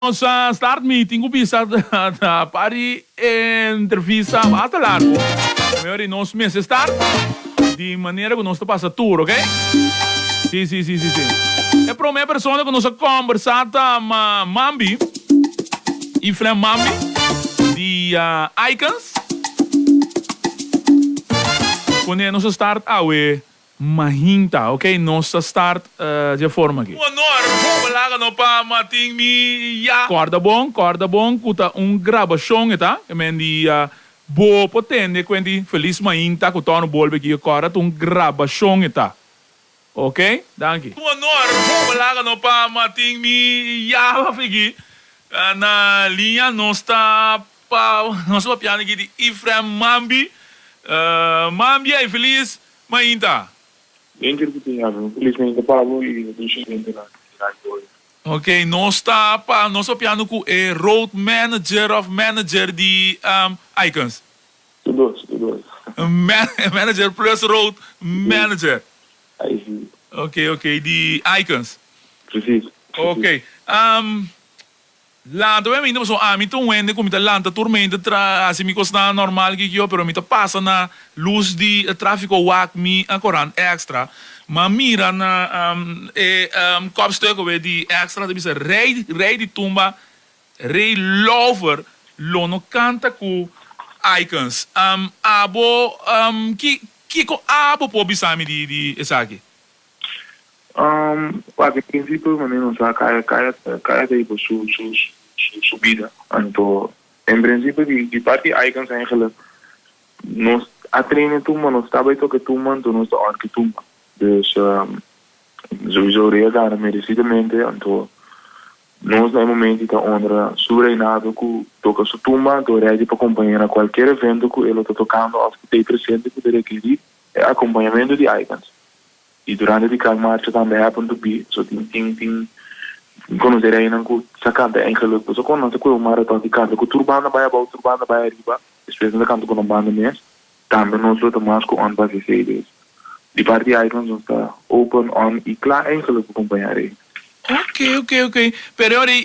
Nos a start mi tin cu bisa ta par di entrevista basta largo. Mehor di nos mester start di manera cu nos ta pasa tur, ok? Si, si, si, si, si. E prome persona cu nos a combersa ta Mambi, Ifrem Mambi di Icons. Pone nos a start awe. Mahinta, ok, nos ta start dje forma aki. Un honor pa laga no pa Martin mi ya. Corda bon, corda bon cu ta un grabacion e ta, e men di bo por tende cuenti Feliz Mahinta cu Tono bolbe aki, corda ta un grabacion e ta, ok, danki. Un honor pa laga no pa Martin mi ya figi na liña nos ta pa nos papiando aki di Ifrem Mambi, Mambi ay feliz Mainta. Inter ku tin yabi. Un felis mainta pa bo i e dushi hendenan di Radio Hoy. Ok, nos ta pa nos papiando ku e road manager of manager di Icons. Tur dos, tur dos. Manager plus road manager. Ai si. Ok, ok, di Icons. Precies, precies. Ok, Lanta bai minta pasobra ami ta un hende ku mi ta lanta tur meinta tra hasi mi kosnan normal kikio pero mi ta pasa na lus di trafiko wak mi a korant extra ma mira na e kopstuk awe di extra ta bisa rei rei di tumba rei lover lo no kanta ku icons abo ki kiko abo por bisa mi di esaki. Wak, en prinsipio manera nos sa kaya kaya kaya ta hiba su su su bida. Anto en prinsipio di di parti Icons eigenlijk nos a train e tumba, nos ta bai toka e tumba anto nos ta orka e tumba. Dus souiso Rey a gana meresidamente anto nos na e momento ta honra su reinado ku toka su tumba anto ready pa kompañ'é na kualkier evento ku e lo ta tokando òf ku ta ei presente ku ta rekerí e akompañamento di Icons. Y durante di Gran Marcha tambe happen to be, so tin tin tin conoce reynan cu sa canta eigenlijk, pasobra cuando nan ta coge un marathon di canta cu tur banda bay abao tur banda bay ariba, despues nan ta canta cu nan banda mes, tambe nos lo ta mas cu on pa haci esey. Dus di parti Icons nos ta open, on y cla eigenlijk pa compaña rey. Ok ok ok pero ora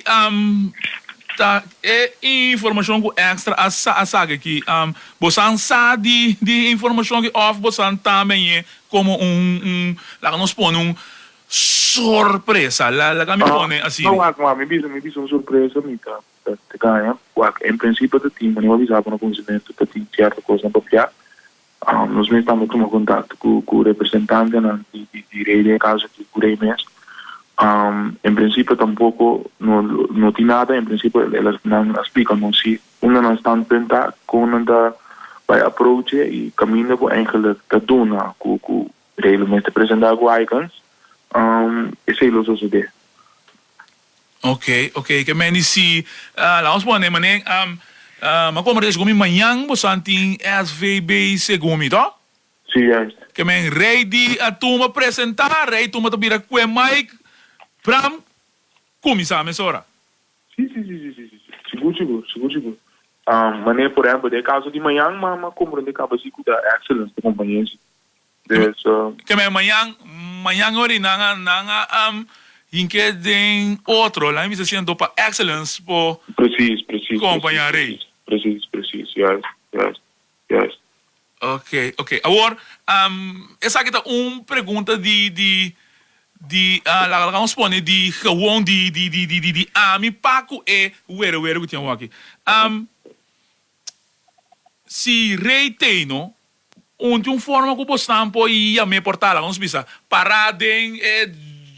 ta e informacion cu extra a a saca aki bosan sa di di informacion aki of bosan ta meñe como un un laga nos pone un sorpresa la laga mi pone asina. No wak mi bisa mi bisa un sorpresa mi ta ta gaña wak en principio ta tin manera bo a bisa bo na cuminsamentu ta tin cierto cosnan papia Nos mes tambe tuma kontakto ku ku representantenan di di rei den e kaso aki ku rei mes. En prinsipio tampoko no no tin nada, en prinsipio el a nan a splika nos si unda nan standpunt ta, kon nan ta bai aproche i kaminda ku eigenlik ta duna ku ku rei lo mester presentá ku Icons, esei lo sosodé. Ok, ok, ke men di si, laga nos pone mané, m'a komprende segun mi mañan bosan tin SVB segun mi, to? Si, juist. Ke men rei di a tumba presentá, rei tumba ta bira kue mic, Bram, kuminsá mesora. Si, si, si, si, si, si, sigur, sigur, sigur, sigur. Mané, por ehempel, den e kaso di mañan, m'a m'a komprende kaba si ku ta Excellence ta kompañ'é si. Dus. Ke men mañan, mañan ora nan a, nan a hink'é den otro, laga mi bisa siendo pa Excellence por Precies, precies, kompañá Rey. Precies, precies, juist, juist, juist. Ok, ok. Awor, esaki ta un pregunta di, di, di, laga nos pone di gewoon di, di, di, di, di ami pa ku e were were ku tin awor aki. Si Rey Teino un tin un forma ku bosnan por yam'é por ta, laga nos bisa, pará den e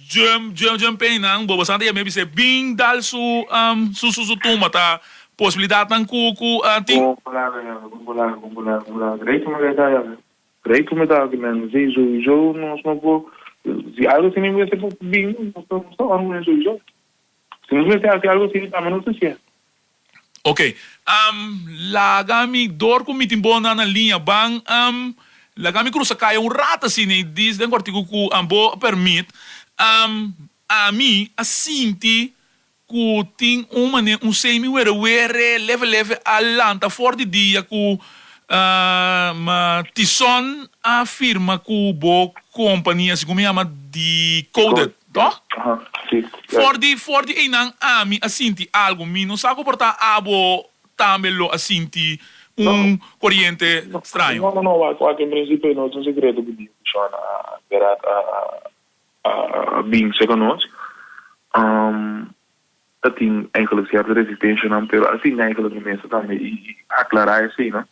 jump jump jumpingnan, bo bosnan ta yam'é bis'é bin dal su su su tumba, ta posibilidatnan ku ku tin? Kon palabra yama, kon palabra, kon palabra, kon palabra. Rey tuma kai ta yama. Rey tuma ta aki men, si souiso nos no por, si algo asina mester por bin, nos ta nos ta on kuné souiso. Si nos mester hasi algo asina tambe nos ta hasié. Ok laga mi dor ku mi tin bo nan na liña ban laga mi krusa kaya un rat asina i dis den kòrtiku ku bo permit ami a sinti ku tin un manera un semi were were leve leve a lanta for di dia ku Tison a firma ku bo kompania segun mi yama Decoded. Toch? Aha, si. For di for di einan ami a sinti algu. Mi no sa ku por ta abo tambe lo a sinti un koriente straño. No, no, no, wak, wak, en prinsipio no ta un sekreto ku di Shon a Gerard a a bin serka nos. Ta tin eigenlijk sierto resistensianan, pero a sinti eigenlijk mi mester tambe i aklará eseinan.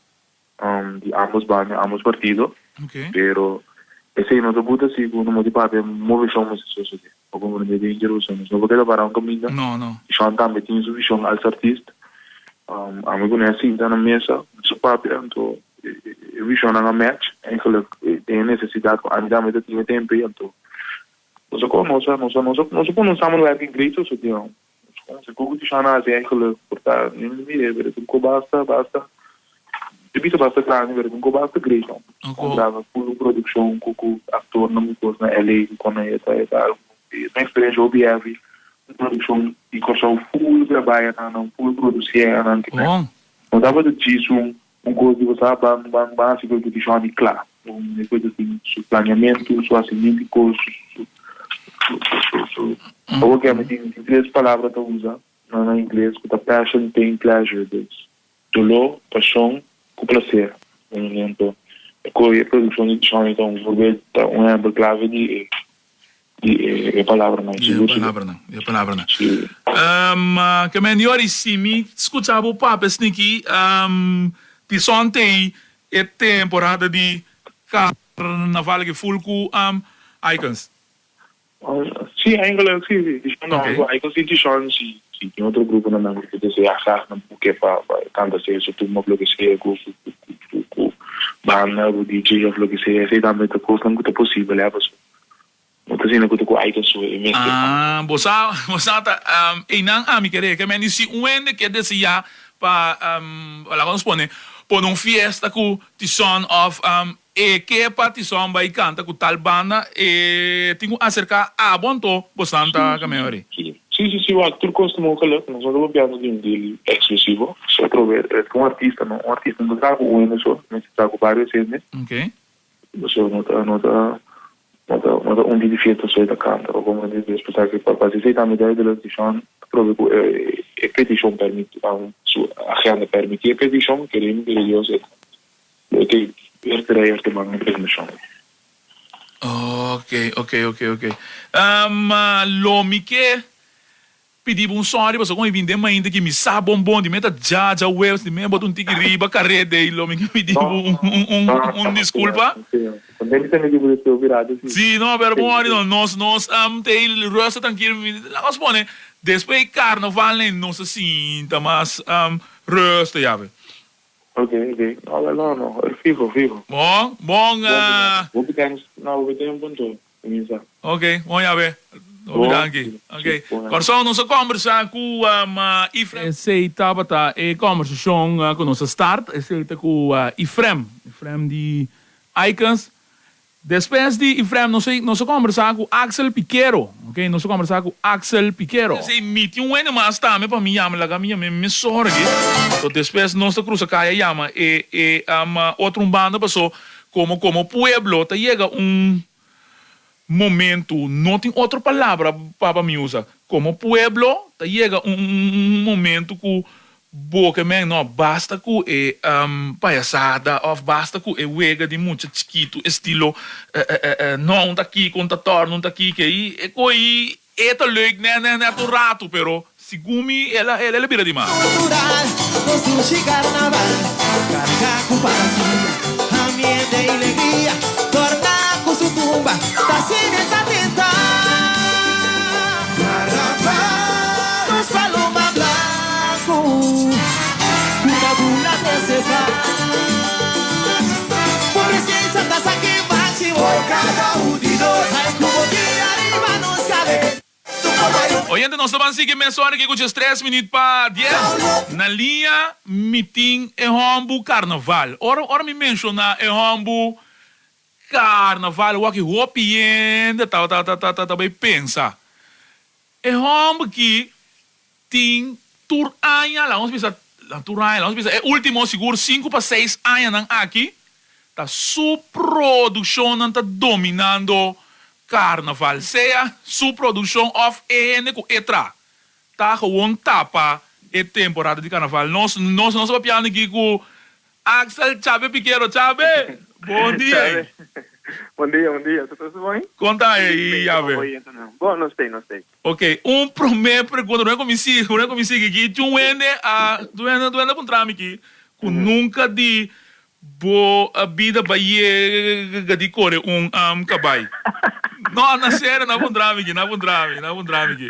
Di ambos banda, ambos partido. Pero esei no ta buta si ku no moti papia moveshon mester sosodé. Bo komprendé den Jerusalem. Nos no por keda para un kaminda. No, no. Shon tambe tin su vishon als artist. Ami ku ne a sinta na mesa, nos a papia, anto e vishonnan a match. Eigenlijk den e nesesidat ku ami tambe ta tin e tempu ei, anto nos a nos a nos a nos a pone un samenwerking great sosodé. Nos ku ti shana hasi eigenlijk por ta ni mire pero tin ku basta basta di bisa basta grandi pero tin ku basta great no. Oko. Graba full produccion ku ku actornan ku kos na LA ku kon e ta e ta algo e ta un experiencia hopi heavy un produccion di Kòrsou full grabá e nan full producié e nan ki Bon. No tabata djis un un kos di bo sa ban ban ban hasi kos ku ti shana di kla. Un e kos tin su planeamentu su hasimentu i kos su su su su su Awor ke ami tin tin tres palabra ta usa na na ingles ku ta passion, pain, pleasure dus doló, pashon ku plaser. Anto e koe e produkshon di Johnny ta un voorbeeld ta un ehempel klave di e di e palabranan Di e palabranan di e palabranan. Ke men di ora i si mi skucha bo papia sniki Tison tei e temporada di carnaval aki full cu icons. Si, eigenlijk si, si. Tishon no, okay. Icons di Tishon si, si. Tin otro gruponan tambe ku desea graag nan buke pa pa kanta sea su tumba of loke sea ku ku ku ku banda ku DJ of loke sea. Esei tambe ta kosnan ku ta posibel ya pasobra no ta asina ku ta ku Icons so e mester kanta. Ah, bo sa, bo sa ta einan ami kere ke men di si un hende ke desea pa laga nos pone pone un fiesta ku Tishon of E ke pa Tison bai kanta ku tal banda e tin ku aserká abo anto bosan ta kameo ri. Si, si, si, wak, tur kos ta mogelik. Nos no ta papiando di un deal eksklusivo. So atrobe ku un artista no, un artista no ta traha ku un hende so, mester traha ku varios hende. Ok. So no ta, no ta, no ta, no ta un di di fiesta so e ta kanta o komo di des pasá pa pa esei tambe duidelijk Tison atrobe ku e e petishon permiti, su agenda permiti e petishon, kere mi kere Dios e. Lo te eerste rij eerste man na presentacion. Ok, ok, ok, ok. Um, lo mi ke pidi bo un sorry pasobra con mi bin den mainta ki mi sa bon bon di mi ta djaja webs di mi bota un tiki riba careta ey lo mi ke pidi bo un un un disculpa. Si no pero bon ori no nos nos um te rustig trankil mi laga nos pone despues di carnaval ey nos ta sinta mas um rustig ya. Ok, ok. No, wel no, no. El fiho, fiho. Bon, bon. Hopi thanks. No, hopi tempo anto. Kuminsa. Ok, bon yabe. Hopi danki. Ok. Kòrsou, nos a kòmbersá ku Ifrem. Esei tabata e kòmbersashon ku nos a start. Esei ta ku Ifrem. Ifrem di Icons. Despues di Ifrem nos a nos a kombersá ku Axel Piquero, ok, nos a kombersá ku Axel Piquero. Esei mi tin un hende mas tambe pa mi yama, laga mi yam'é mesora aki. So despues nos ta krusa kaya yama e e otro un banda paso komo komo pueblo ta yega un momento, no tin otro palabra pa pa mi usa, komo pueblo ta yega un un momento ku Bo ke men no, basta ku e payasada of basta ku e wega di mucha chikitu estilo no un ta kiko un ta torna un ta kiko ei e koi e ta leuk net net net un ratu pero segun mi el a el a bira di mas. Cultural, nos dushi carnaval, carga cu fantasia, ambiente y legria, torna cu su tumba, ta asina e ta tenta. Carnaval, nos paloma blanco. Oyente nos ta ban sigui mes ora aki ku djes tres minüt pa dies. Na liña mi tin e hòmbu karnaval. Ora ora mi menshoná e hòmbu karnaval wak hopi hende ta ta ta ta bai pensa. E hòmber ki tin tur aña, laga nos bisa, tur aña, laga nos bisa e último sigur sinku pa seis añanan aki, ta su produkshonnan ta dominando. Carnaval, sea su produccion of e hende cu e tra, ta gewoon tapa e temporada di Carnaval. Nos nos nos ta papiando aki cu Axel Chabe Piquero. Chabe, bon dia. Bon dia, bon dia. Tur cosa bon? Con ta e, Chabe? Bon, nos t'ey, nos t'ey. Ok, un prome pregunta, prome cu mi sigui, prome cu mi sigui aki, tin un hende a, tin un hende, tin un hende a puntra mi aki cu nunca di Bo bida bai yega di kore un kabai. No, na serio, no puntra mi aki, no puntra mi, no puntra mi aki.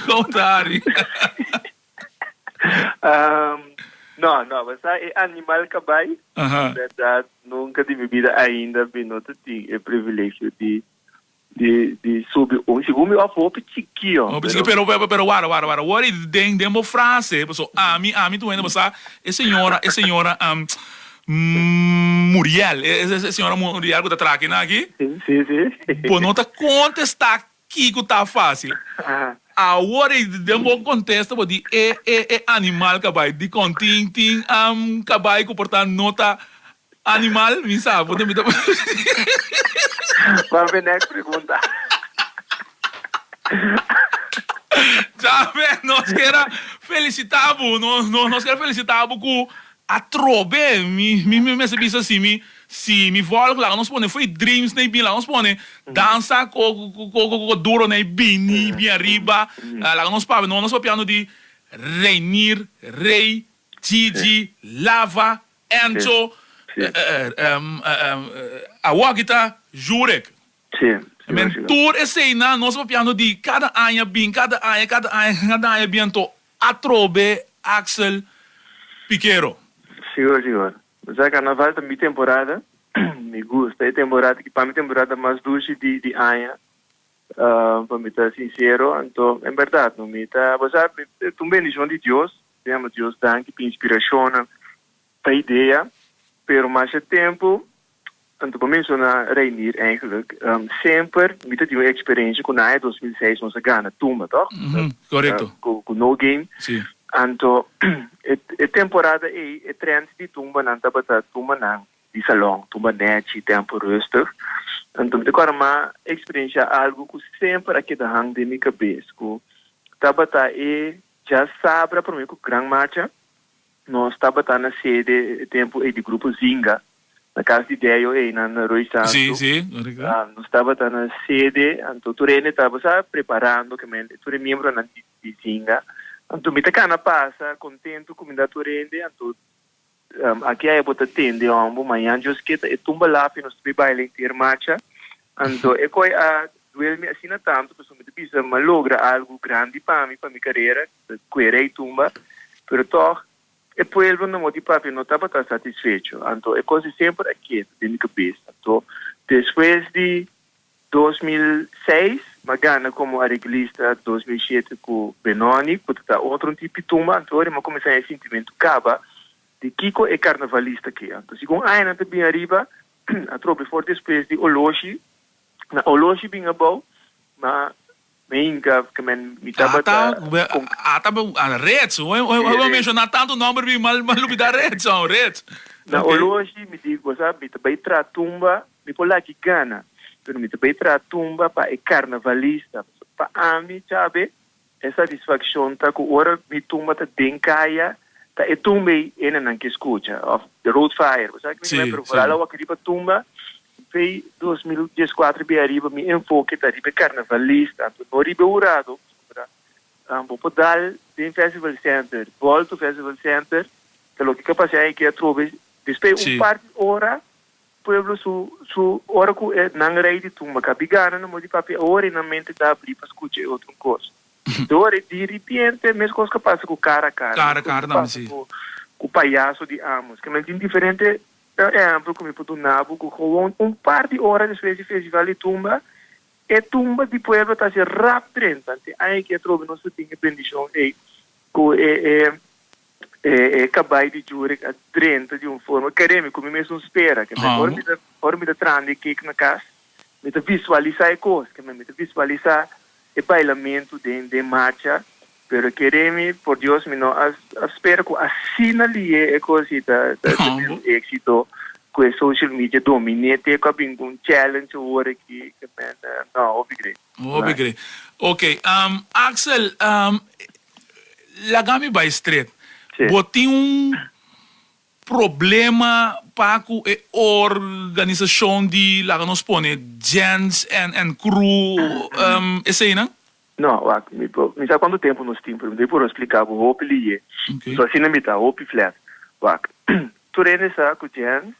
Kon ta Harry? No, no, bo sa e animal kabai, bèrdat, nunka di mi bida ainda mi no ta tin e privilegio di Di di subi un segun mi of hopi chikio. Hopi chikio pero pero pero wara wara wara wor den den bo frase paso ami ami tu hende bo sa e señora e señora Muriel e e señora Muriel ku ta traha aki nan aki Si si si. Bo no ta kontesta kiko ta fasil awor den bo kontesta bo di e e e animal kabai dikon tin tin kabai ku por ta no ta Animal, mi sa, bo ta mi ta. Ban p'e next pregunta. Chave, nos kier a felicita bo, nos nos kier a felicita bo cu atrobe, mi mi mester bisa si mi si mi volg laga nos pone fo'i dreams na e bin, laga nos pone dansa co co co duro na e bini bin ariba, laga nos papia, nos papiando di Reinier, Rey, Gigi, Lava, Enzo, awor ta Jurek. Men tur eseinan nos papiando di kada aña bin, kada aña, kada aña, kada aña bin anto atrobe Axel Piquero. Sigur, sigur. Bo sa carnaval ta mi temporada, mi gusta e temporada ki pa mi temporada mas dushi di di aña. Pa mi ta sincero, anto en berdad no mi ta, bo sa ta un bendicion di Dios, mi ama Dios danki pa inspiracionnan, pa idea, pero masha tempo, anto bo menciona Reinier eigenlijk, semper mi ta tin un experiencia cu na aña 2006 nos a gana tumba, toch? Correcto. Cu No Game. Si. Anto e temporada ey e trend di tumbanan tabata tumbanan di salon, tumba nechi, tempo rustig. Anto mi ta kòrda m'a eksperensiá algu ku semper a keda hang den mi kabes, ku tabata e djasabra promé ku Gran Marcha, nos tabata na sede e tempu ei di Grupo Zinga, na kas di Deyo ei na Rooi Santu. Sí, sí, korekto. Nos tabata na sede, anto tur hende tabata preparando, tur e miembronan di Zinga. Anto mi ta kana pasa kontentu kuminda tur hende, anto Aki aya bo ta tende hombo, mañan Dios ke ta e tumba lapi nos ta bay baila henter marcha. Anto e koe a duel mi asina tanto pasobra mi ta bisa mi a logra algo grandi pa mi, pa mi carera, cuera e tumba, pero tog e pueblo na modo di papia no tabata satisfecho. Anto e cos di semper a keda den mi cabes. Anto despues di 2006 mi a gana como areglista, 2007 cu Benoni, cu ta ta otro un tipi tumba, anto ora mi a cuminsa haña e sintimento caba di kico e carnavalista ke. Anto segun añanan ta bin ariba, atrobe for despues di Oloshi, na Oloshi bin abou, ma mi hinca ke men mi tabata Ata, ata Reds, bo a menciona tanto nomber mi mal lubida Reds, Reds. Na Oloshi mi di, bo sa, mi ta bay traha tumba. Mi por laki gana, pero mi ta bay traha tumba pa e carnavalista. Pa ami, Chabe, e satisfaccion ta cu ora mi tumba ta den caya, ta e tumba ey enenan ke scucha, of The Road Fire. Bo sa ki mi pero vooral awor aki riba tumba, fey 2014 bay ariba, mi enfoke ta riba e carnavalista, anto no riba e hurado, pasobra bo por dal den Festival Center, Volto Festival Center, ta loke ka pasa ey ke atrobe, despues un par di ora, Pueblo su su ora cu e nan rey di tumba ca bi gana na modo di papia ora e nan mente ta abri pa scucha e otro cos. Dor e di ripiente mescos ca pasa cu cara a cara, Cara a mescos ca cara tambe pasa si. cu cu payaso di Amos. Ke men tin diferente ehempel cu mi por duna bo cu gewoon un par di ora despues di festival di tumba e tumba di pueblo ta haci rap drenta. Ante aña aki atrobe nos ta tin e bendicion ey cu e e E kabai di Jurek a drenta di un forma, kere mi ku mi mes un spera, ke men ora mi ta ora mi ta trahando e kek na kas, mi ta visualisá e kos, ke men mi ta visualisá e bailamentu den den marcha, pero kere mi por Dios mi no a a spera ku asina lihe e kos i ta ta bira un éksito. Ku e social media dominé te ku a bin ku un challenge awor aki ke men no hopi great. Hopi great. Ok, Axel, laga mi bai stret. Sí. Bo tin un problema pa ku e organisashon di laga nos pone Gents and Crew eseinan? No, wak, mi por, mi sa cuanto tempo nos tin, pero mi ta por explica bo hopi liye. Ok. So asina mi ta, hopi flat. Wak, tur hende sa cu Jens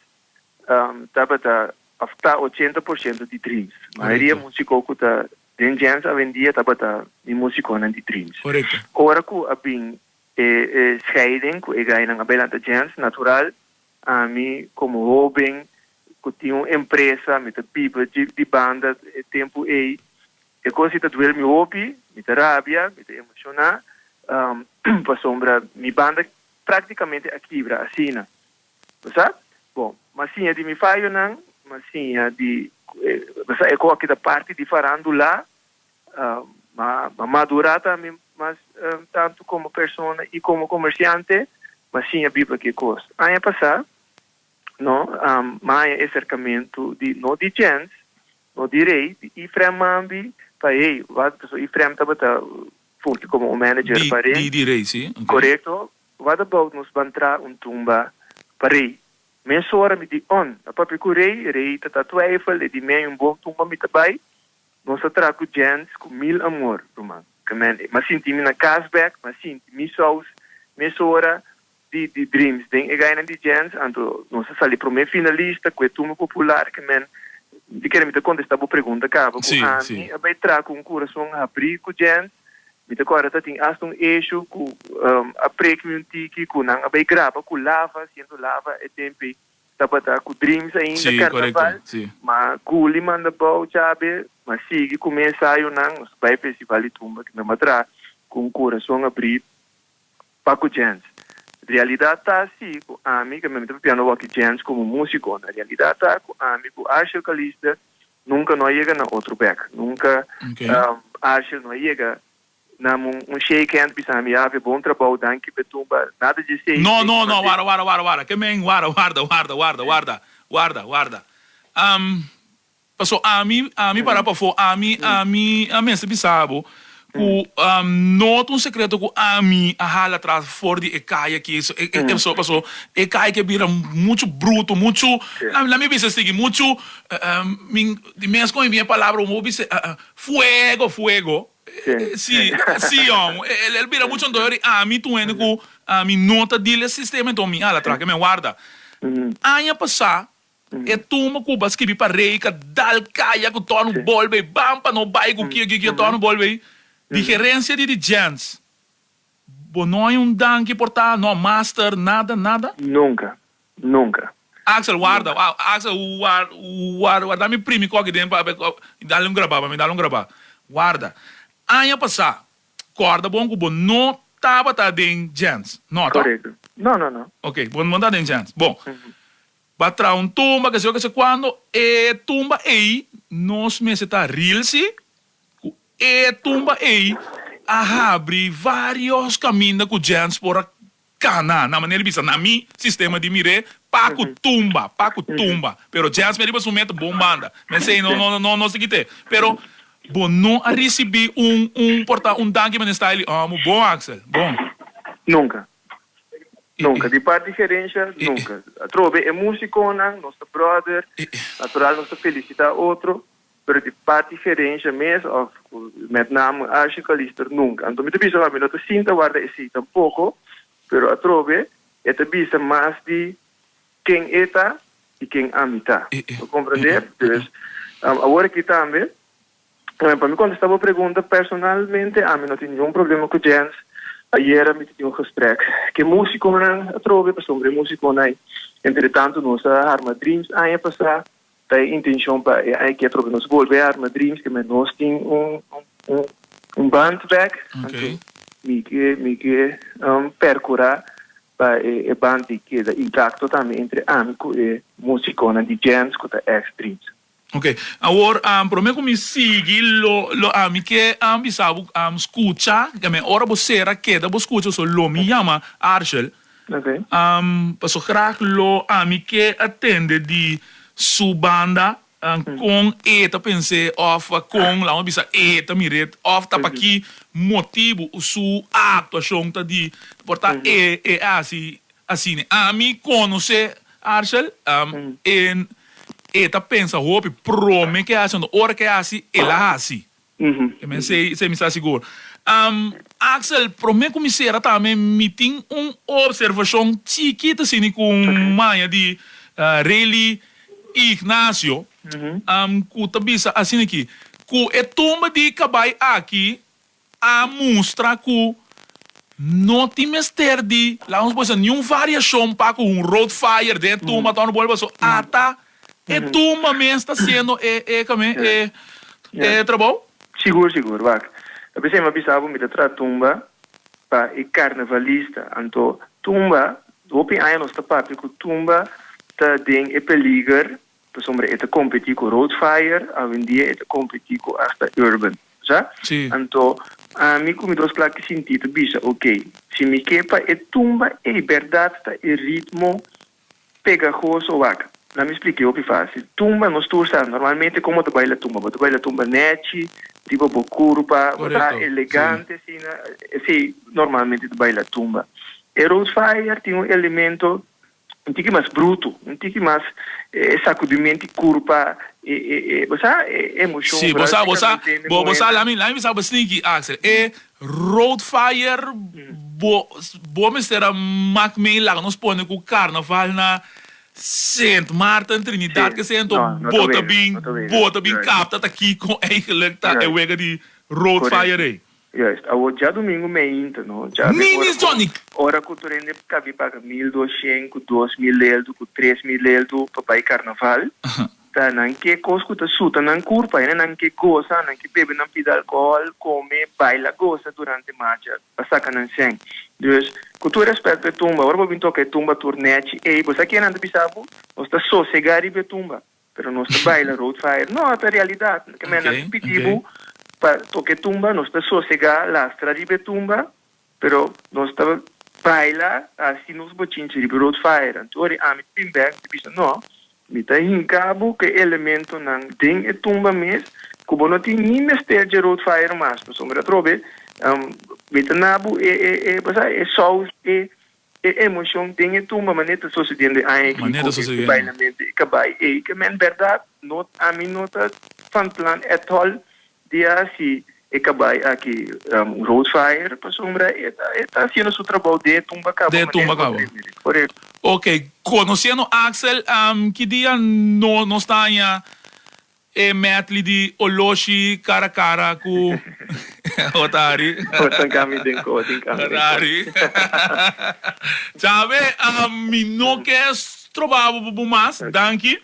tabata of ta 80% di Dreams. Mayoria Correcto. musico cu ta den Jens awendia tabata mi musiconan di Dreams. Correcto. Ora cu a bin e e scheiding cu e gainan a bay lanta Jens, natural, ami como hoben cu tin un empresa, mi ta biba di di banda e tempo ey, E kos ei ta duel mi hopi, mi ta rabia, mi ta emoshoná, pasobra mi banda práktikamente a kibra asina. Bo sa? Bon, m'a siña di mi fayonan, m'a siña di, bo sa, e kos aki ta parti di farándula, m'a madurá tambe mas tantu komo persona i komo komersiante, m'a siña biba ku e kos. Aña pasá, no, m'a haña e serkamentu di, no di Jens, No di rey, di Efrem mambi pa hey, wat pasobra Efrem tabata fungi como un manager Di pa rey. di di rey, si, ok. Corecto, what about nos ban tra un tumba pa rey? Mesora mi di on, a papia cu rey, rey ta ta twijfel, e di mi un bon tumba mi ta bay, nos a tra cu Jens cu mil amor, ruman. Ke men, m'a sinti mi na cas bek, m'a sinti mi saus mesora, di di Dreams den e gainan di Jens anto nos a sali prome finalista ku e tumba popular ke men di kere mi ta kontesta bo pregunta kaba ku Sí, ami sí. a bai tra ku un kurason habrí ku Jens mi ta kòrda ta tin asta un issue ku a prek mi un tiki ku nan a bai graba ku lava siendo lava e tempe tabata ku Dreams ainda Sí, korekto, karnaval sí. ma Guli manda bou chabe ma sigui ku mi ensayonan nos a bai festival di tumba ke mi a tra ku un kurason habrí. Pa ku Jens. Realidat ta si ku ami, ke mi ta papiando awor ki Jens komo músiko, na realidat ta ku ami ku Arshel Calixte nunka no a yega na otro bèk. Nunka Arshel no a yega na mi un shake hand bisa mi, Ave, bon trabou, danki p'e tumba, nada dje esei. No, no, no, warda, warda, warda, warda, ke men, warda, warda, warda, warda, warda, warda, warda. Paso ami, ami para pafó, ami, ami a mester bisa bo ku no ta un sekreto ku ami a hala atras for di e kaya aki, e e paso e kaya aki a bira muchu bruto, muchu, la mi bisa sigui, muchu mi di mes kon mi bin e palabra bo bisa fuego, fuego, si, si yòm, el bira muchu anto yori ami ta un hende ku ami no ta deal e sistema enton mi hala atras, ke men warda. Aña pasá E tumba ku bo a skibi pa rei ka dal kaya ku tornu bolbe ban pa no bai ku kia kia kia tornu bolbe di gerencia di di Jens bo no hay un danki por ta no master nada nada. Nunca nunca. Axel warda Axel warda warda mi primi koki den pa dale un graba pa mi dale un graba warda aña pasa corda bon ku bo no tabata den Jens no to? Correcto no no no. Ok bo no ta den Jens bon Ba traha un tumba, ke seo ke se kuando, e tumba ei nos mester ta real si, ku e tumba ei a habri varios kaminda ku Jens por a kana, na manera di bisa, na mi sistema di mir'é, pa ku tumba, pa ku tumba. Pero Jens me riba su meta bon banda, mesei no no no no si kit'é. Pero bo no a risibí un un por ta un danki manera style di, oh, bon Axel, bon. Nunka. Nunka. Di parti gerencia, nunka. Atrobe e musiconan, nos ta brother, natural nos ta felicita otro, pero di parti gerencia mes of met name Archie Calister, nunka. Anto mi ta bisa, mi no ta sinta warda esey tampoco, pero atrobe e ta bisa mas di ken e ta y ken ami ta. Bo comprende? Dus, awor aki tambe, Pa mi contesta bo pregunta, personalmente ami no tin niun problema cu Jens. Ayera mi tin un gesprek cu e musiconan atrobe, pasobra e musiconan ay entre tanto nos a harma Dreams aña pasa, ta e intencion pa e aña aki atrobe nos bolbe harma Dreams, ke men nos tin un un band bek, anto mi ke mi ke percura pa e band di keda intacto tambe entre ami cu e musiconan di Jens cu ta ex Dreams. Ok, awor prome ku mi sigui lo lo ami ke bisa bo skucha, ora bo sera keda bo skucha so lo mi yama Arshel. Paso graag lo ami ke a tende di su banda kon e ta pens'é òf kon laga mi bisa e ta mir'é òf ta pa ki motibu su aktuashon ta di por ta e e hasi asina. Ami konosé Arshel e e ta pensa hopi prome ke hasi anto ora ke hasi el a hasi. Esei mi sa sigur. Axel, prome ku mi sera tambe mi tin un observashon chikito asina ku maña di Rayleigh Ignacio ku ta bisa asina aki, ku e tumba di kabai aki a mustra ku no tin mester di, laga nos por bisa, niun variashon pa ku un road fire den e tumba ta ora bolbe paso ata e tumba mes ta hasiendo e e kame e e trabou. Sigur sigur wak ta p'esei mi a bisa bo mi ta traha tumba pa e karnavalista anto tumba hopi aña nos ta papia ku tumba ta den e peliger Pasobra e ta kompetí ku Roadfire, awendia e ta kompetí ku hasta Urban, sa? Sí. Anto, ami ku mi dos plak di sintí ta bisa, oké, si mi ke pa e tumba ei bèrdat ta e ritmo pegahoso, wak, laat mi splik'é hopi fásil. Tumba nos tur sa, normalmente kon bo ta baila tumba? Bo ta baila tumba nèchi, riba bo kurpa, bo ta Korekto, sí. elegante asina, esei normalmente ta baila tumba. E Roadfire tin un elemento un tiki mas bruto, un tiki mas e sacudimento di curpa, e e e bo sa e emocion Sí, bo vooral sa, bo sa, especialmente den bo bo sa, muhernan. lami lami bisa bo sneaky, Axel, e road fire bo bo mester a mak mee laga nos pone ku carnaval na Sint Maarten, Trinidad, Sí, ke se anto no, no ta bo ta wega, bin no ta wega, bo ta bin juist, capta ta kiko eigenlijk ta e juist, wega di road correcto. fire ei. Juist, awor djadumingu meinta no, djabe ora Minis ku Johnny! ora ku tur hende kabi paga 1200 ku 2000 leldu ku 3000 leldu pa bai karnaval, ta nan ke kos ku ta suta nan kurpa, hende nan ke gosa, nan ke bebe nan pida alkohòl, kome, baila gosa durante marcha pa saka nan sèn. Dus, ku tur rèspèt pa e tumba, ora bo bin toka e tumba tur nèchi ei, bo sa kinan ta bisa bo? Nos ta sosegá riba e tumba. Pero nos ta baila road fire. No, ta realidad. Ke men nan ta pidi bo pa toca e tumba, nos ta sosega, lastra riba e tumba, pero nos ta baila haci nos bochinchi riba road fire. Anto ora ami ta bin bek, mi ta bisa no, mi ta hinca bo cu e elementonan den e tumba mes cu bo no tin ni mester dje road fire mas, pasobra atrobe mi ta na bo e e e bo sa e saus e E emocion den e tumba manera ta sucediendo e aña aki Manera ta cu e sucediendo. bailamento e cabai ey ke men berdad no ami no ta van plan at all di haci e cabai aki road fire pasobra e ta e ta haciendo su trabou den e tumba caba Den e manera tumba bo caba. tremere correcto. Ok, conociendo Axel ki dia no nos ta haña E medley di Oloshi cara cara cu Otari. Bosan cami den co, tin cami den co. Otari. Chabe, mi no ke stroba bo bo mas. Danki.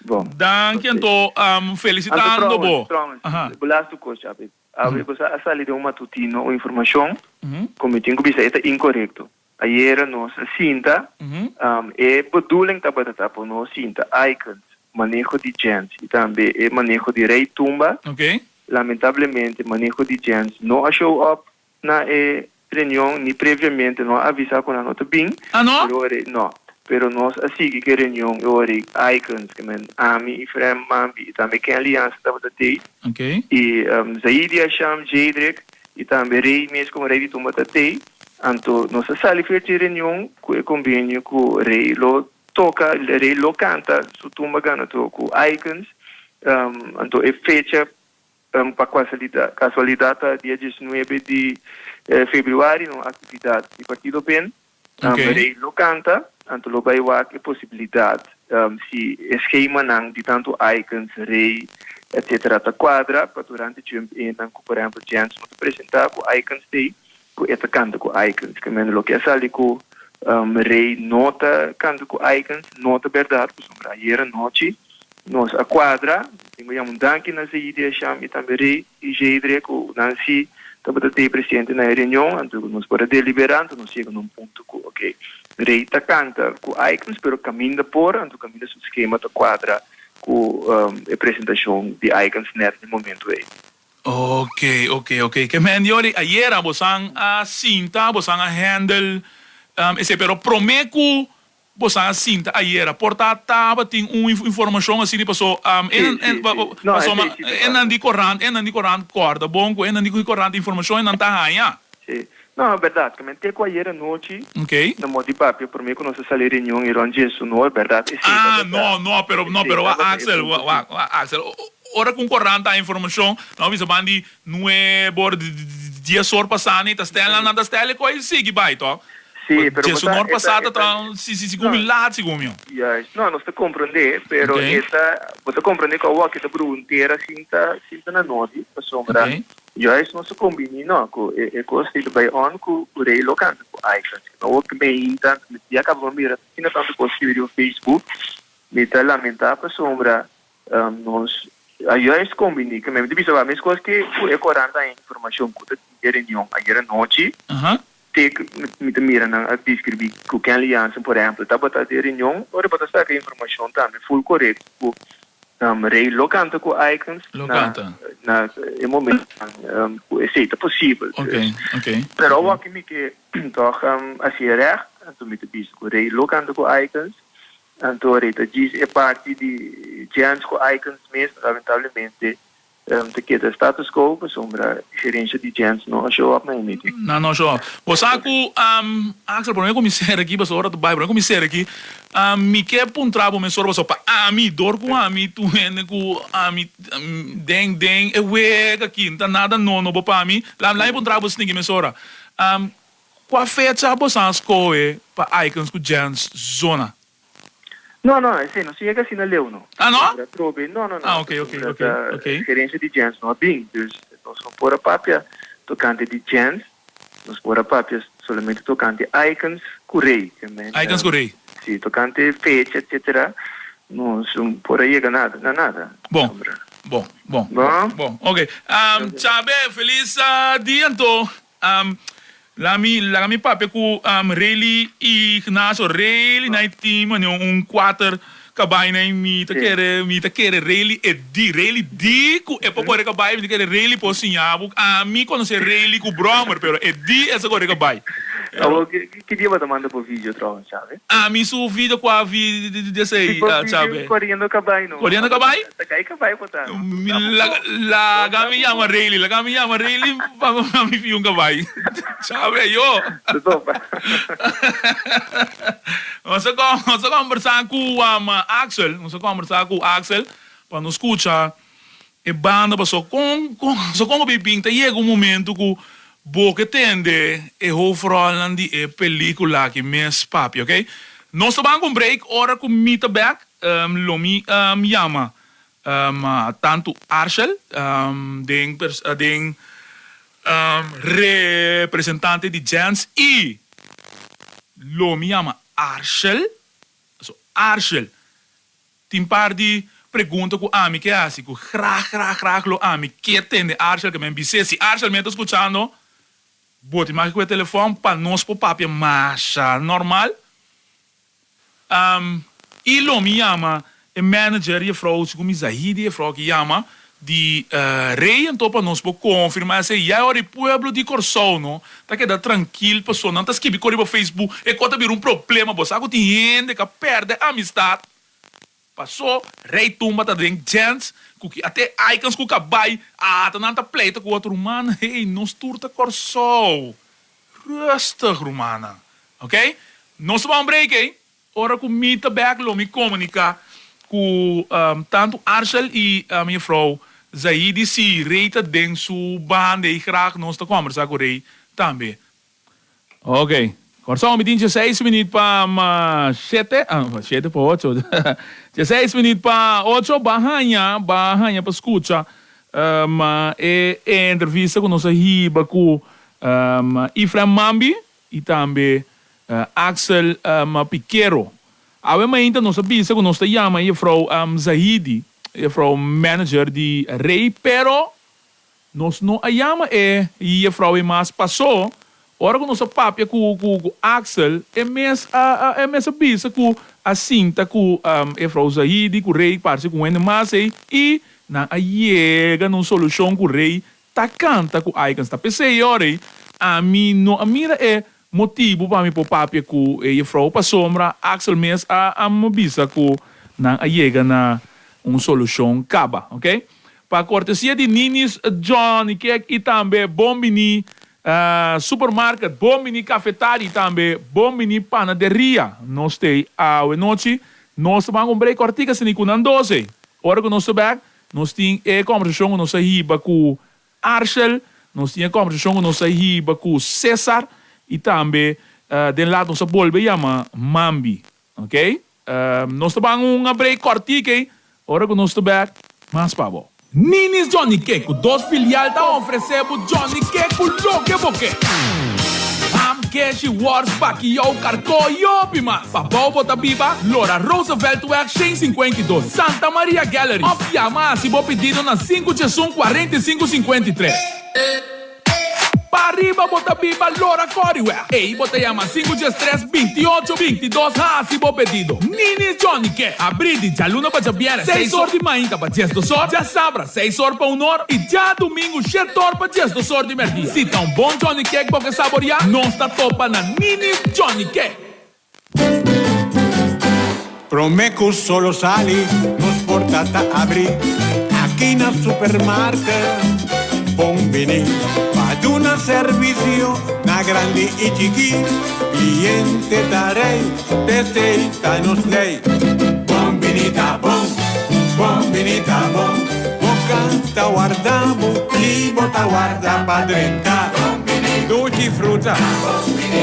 Bon. Danki anto felicitando bo. Anto trouwens, trouwens, bo laatste cos Chabe. Awe bo sa a sali den un matutino un informacion cu mi tin cu bisa e ta incorecto. Ayera nos a sinta, e bedoeling tabata ta pa nos sinta icons, maneho di gents y tambe e maneho di Rey Tumba. Lamentablemente maneho di gents no a show up na e reunion ni previamente no a avisa cu nan no ta bin. Ah no? Pero ora no, pero nos a sigui cu e reunion e ora icons, ke men ami y Frem Mambi y tambe Kenley Jansen tabata tey y Zaidi Asham, Jadrick y tambe Rey mes como Rey di Tumba ta tey. Anto nos a sali for dje reunion ku e kombenio ku Rey lo toka, Rey lo kanta su tumba ganadó ku Icons. Anto e fecha pa kasualidat ta dia diesnuebe di februari na un aktividat di Partido pen. Rey lo kanta, anto lo bai wak e posibilidat si e skemanan di tantu Icons, Rey etcetera ta kuadra pa durante jump innan ku por ehempel Jens no ta presenta ku Icons t'ei. Ku e ta kanta ku Icons. Ke mende loke a sali ku Rey no ta kanta ku Icons no ta bèrdat pasobra ayer anochi nos a kuadra. Tin ku yama un danki na Zaidi Hasham i tambe Rey i Jeidre ku nan si tabata tei presente na e reunion anto ku nos por a deliberá anto nos yega na un punto ku oke Rey ta kanta ku Icons pero kaminda por anto kaminda su skema ta kuadra ku e presentashon di Icons nèt na e momento ei. Ok, ok, ok. Ke men yori ayera bosan a sinta, bosan a handle Esei pero promé ku bosan a sinta ayera por ta tabatin un informashon asina paso paso enan di korant enan di korant kòrda bon ku enan di korant informashon enan ta haña. Sí. No, bèrdat. Ke men te ku ayera nochi na mò di papia promé ku nos a sali reunion i rònt diesunor, bèrdat? Esei ta Ah, no, bèrdat. no, pero no, Esei pero wak tabata e Axel, punto, wak, sí. wak Axel, ora ku un korant ta haña informashon, nan a bisa ban di nuebe or, dies or pasá ni ta stel nan, nan ta stel e kos i sigui bai, tòg? Sí, pero bo Djes sa, unor e ta, pasá e ta ta, ta, si, si, sigun mi no, laat, sigun mi. juist, no, nos ta komprondé, pero Oké. e ta, bo ta komprondé ku awor ke ta bruntera sinta, sinta na nodi, pasobra Oké. juist nos a kombiní no, ku e, e kos ei ta bai on ku, ku Rey lo kanta ku Icons. Awor ke meinta, mi ya kaba mira asina tantu kos skibí riba Facebook, mi ta lamentá pasobra Nos a juist kombiní ku mi ta bisa wak meskos ke ku e korant a haña informashon ku ta tin e reunion ayer anochi, te ku mi ta mira nan a deskribí ku Kenley Jansen por ehèmpel tabata den reunion, ora bo ta saka informashon tambe ful korekto ku Rey lo kanta ku Icons na na e momentonan ku esei ta posibel. Pero awor mi ke tòg hasié règt, anto mi ta bisa ku Rey lo kanta ku Icons. Anto rita djis e parti di Jens ku Icons mes lamentablemente ta keda status quo pasobra gerencia di Jens no a show up na e meeting. Nan no a show up. Bo sa ku Axel prome ku mi sera aki pasobra ora ta bai prome ku mi sera aki mi ke puntra bo mesora pasobra pa ami dor ku ami tur hende ku ami den den e wega aki no ta nada nono bo pa mi la mi puntra bo sniki mesora Kua fecha bosan a skohe pa Icons ku Jens zona? No, no, esei no sigue asina leu no. Ah, no? Pasobra atrobe, no, no, no. Ah, oké, oké, Pasobra oké, ta oké. gerencia di Jens no a bin, dus nos no por a papia tocante di Jens, nos por a papia solamente tocante Icons ku Rey. Ke men, Icons ku Rey. Si, tocante fecha, etcetera, nos no por a yega nada, na nada. Bon, Pasobra. bon, bon, Bon? bon, oké. Chabe, felis dia anto. Laga mi laga mi papia ku Rayleigh Ignacio. Rayleigh na e tin mane un kuater kabai na e mi ta kere mi ta kere Rayleigh e di Rayleigh di ku e por kore kabai mi ta kere Rayleigh por siña bo ami konosé Rayleigh ku bròmer pero e di e sa kore kabai. Awor ki dia bo ta manda bo video trouwens Chabe? Ami su video kua vi di esei Chabe? Koriendo kabai no. Koriendo kabai? Ta kai kabai bo ta. Laga mi yama Rayleigh, laga mi yama Rayleigh pa mi fi un kabai. Chabe yo. Nos a nos a kombersá ku Axel, nos a kombersá ku Axel pa nos skucha e banda paso kon kon so kon bo bin ta yega un momento ku bo ke tende e hoofdrolnan di e pelikula aki mes papia ok. Nos ta ban ku un break ora ku mi ta bek lo mi yama tantu Arshel den den representante di Jens i lo mi yama Arshel so Arshel Tin par di pregunta ku ami ke hasi ku graag graag graag lo ami ke tende Arshel ke men bis'é. Si Arshel men ta skuchando, bo tin maki ku e telefòn pa nos por papia masha normal. I lo mi yama e manager jefrou, segun mi Zahidi jefrou ki yama, di Rey anto pa nos por konfirmá esei. Ya e ora e pueblo di Kòrsou no ta keda trankil pasobra nan ta skibi kos riba Facebook, e kos ta bira un problema. Bo sa ku tin hende ku a pèrdè amistat paso Rey Tumba ta den gents ku ki ate icons ku kabai ata nan ta pleita ku otro rumannan. Hey, nos tur ta Kòrsou. Rustig rumannan. Ok, nos ta bai un break ey. Ora ku mi ta bek lo mi komunika ku tantu Arshel i mefrou Zaidi si Rey ta den su banda i graag nos ta kombersa ku Rey tambe. Ok. Kòrsou mi tin dieseis minüt pa shete, shete pa ocho, dieseis minüt pa ocho, ba haña, ba haña pa skucha e entrevista ku nos a hiba ku Ifrem Mambi I tambe Axel Piquero. Awe mainta nos a bisa ku nos ta yama e jefrou Zahidi, e jefrou manager di Rey, pero nos no a yama e jefrou ei mas paso ora ku nos a papia ku ku Axel e mes a e mes a bisa ku a sinta ku e jefrou Zahidi ku Rey parse ku hende mas ei i nan a yega na un solushon ku Rey Ta canta cu Icons ta pesey ora ey ami no a mira e motibu pa mi por papia ku e jefrou pasobra Axel mes a a bisa ku nan a yega na un solushon kaba ok. Pa kortesia di Nini's Johnny Cake i tambe Bon Bini Supermarket, Bon Bini Cafetaria i tambe Bon Bini Panaderia nos t'ei awe nochi. Nos ta ban un break kòrtik asina ku nan dose. Ora ku nos ta bèk nos tin e kòmbersashon ku nos a hiba ku Arshel, nos tin e kòmbersashon ku nos a hiba ku Cesar i tambe den lat nos a bolbe yama Mambi. Ok, nos ta ban un break kòrtik ei, ora ku nos ta bèk, mas pa bo. Nini's Johnny Cake ku dos filial ta ofresé bo Johnny Cake ku loke bo ke. Ham, keshi, wòrs, bakiyou, karkó i hopi mas. Pa bou bo ta biba, Lora Rooseveltweg 152, Santa Maria Gallery òf yama hasi bo pidido na sinku djesun 45 53. Pa riba bo ta biba, Lora Corrieweg, ei bo ta yama sinku djestres 28 22 hasi bo pedido. Nini Johnny ke abri di djaluna pa djabièrnè seis or di mainta pa diesdos or, djasabra seis or pa un or i djadumingu shete or pa diesdos or di mèrdia. Si ta un bon Johnny Cake bo ke saboriá, nos ta topa na Nini's Johnny Cake. Prome cu solo sali nos porta ta abri aki na supermarket. Bon bini pa duna servicio na grandi y chiki. Cliente ta rey, t'esey ta nos ley. Bon bini ta bon, bon bini ta bon. Bo canta warda bo y bo ta warda pa drenta. Duchi fruta,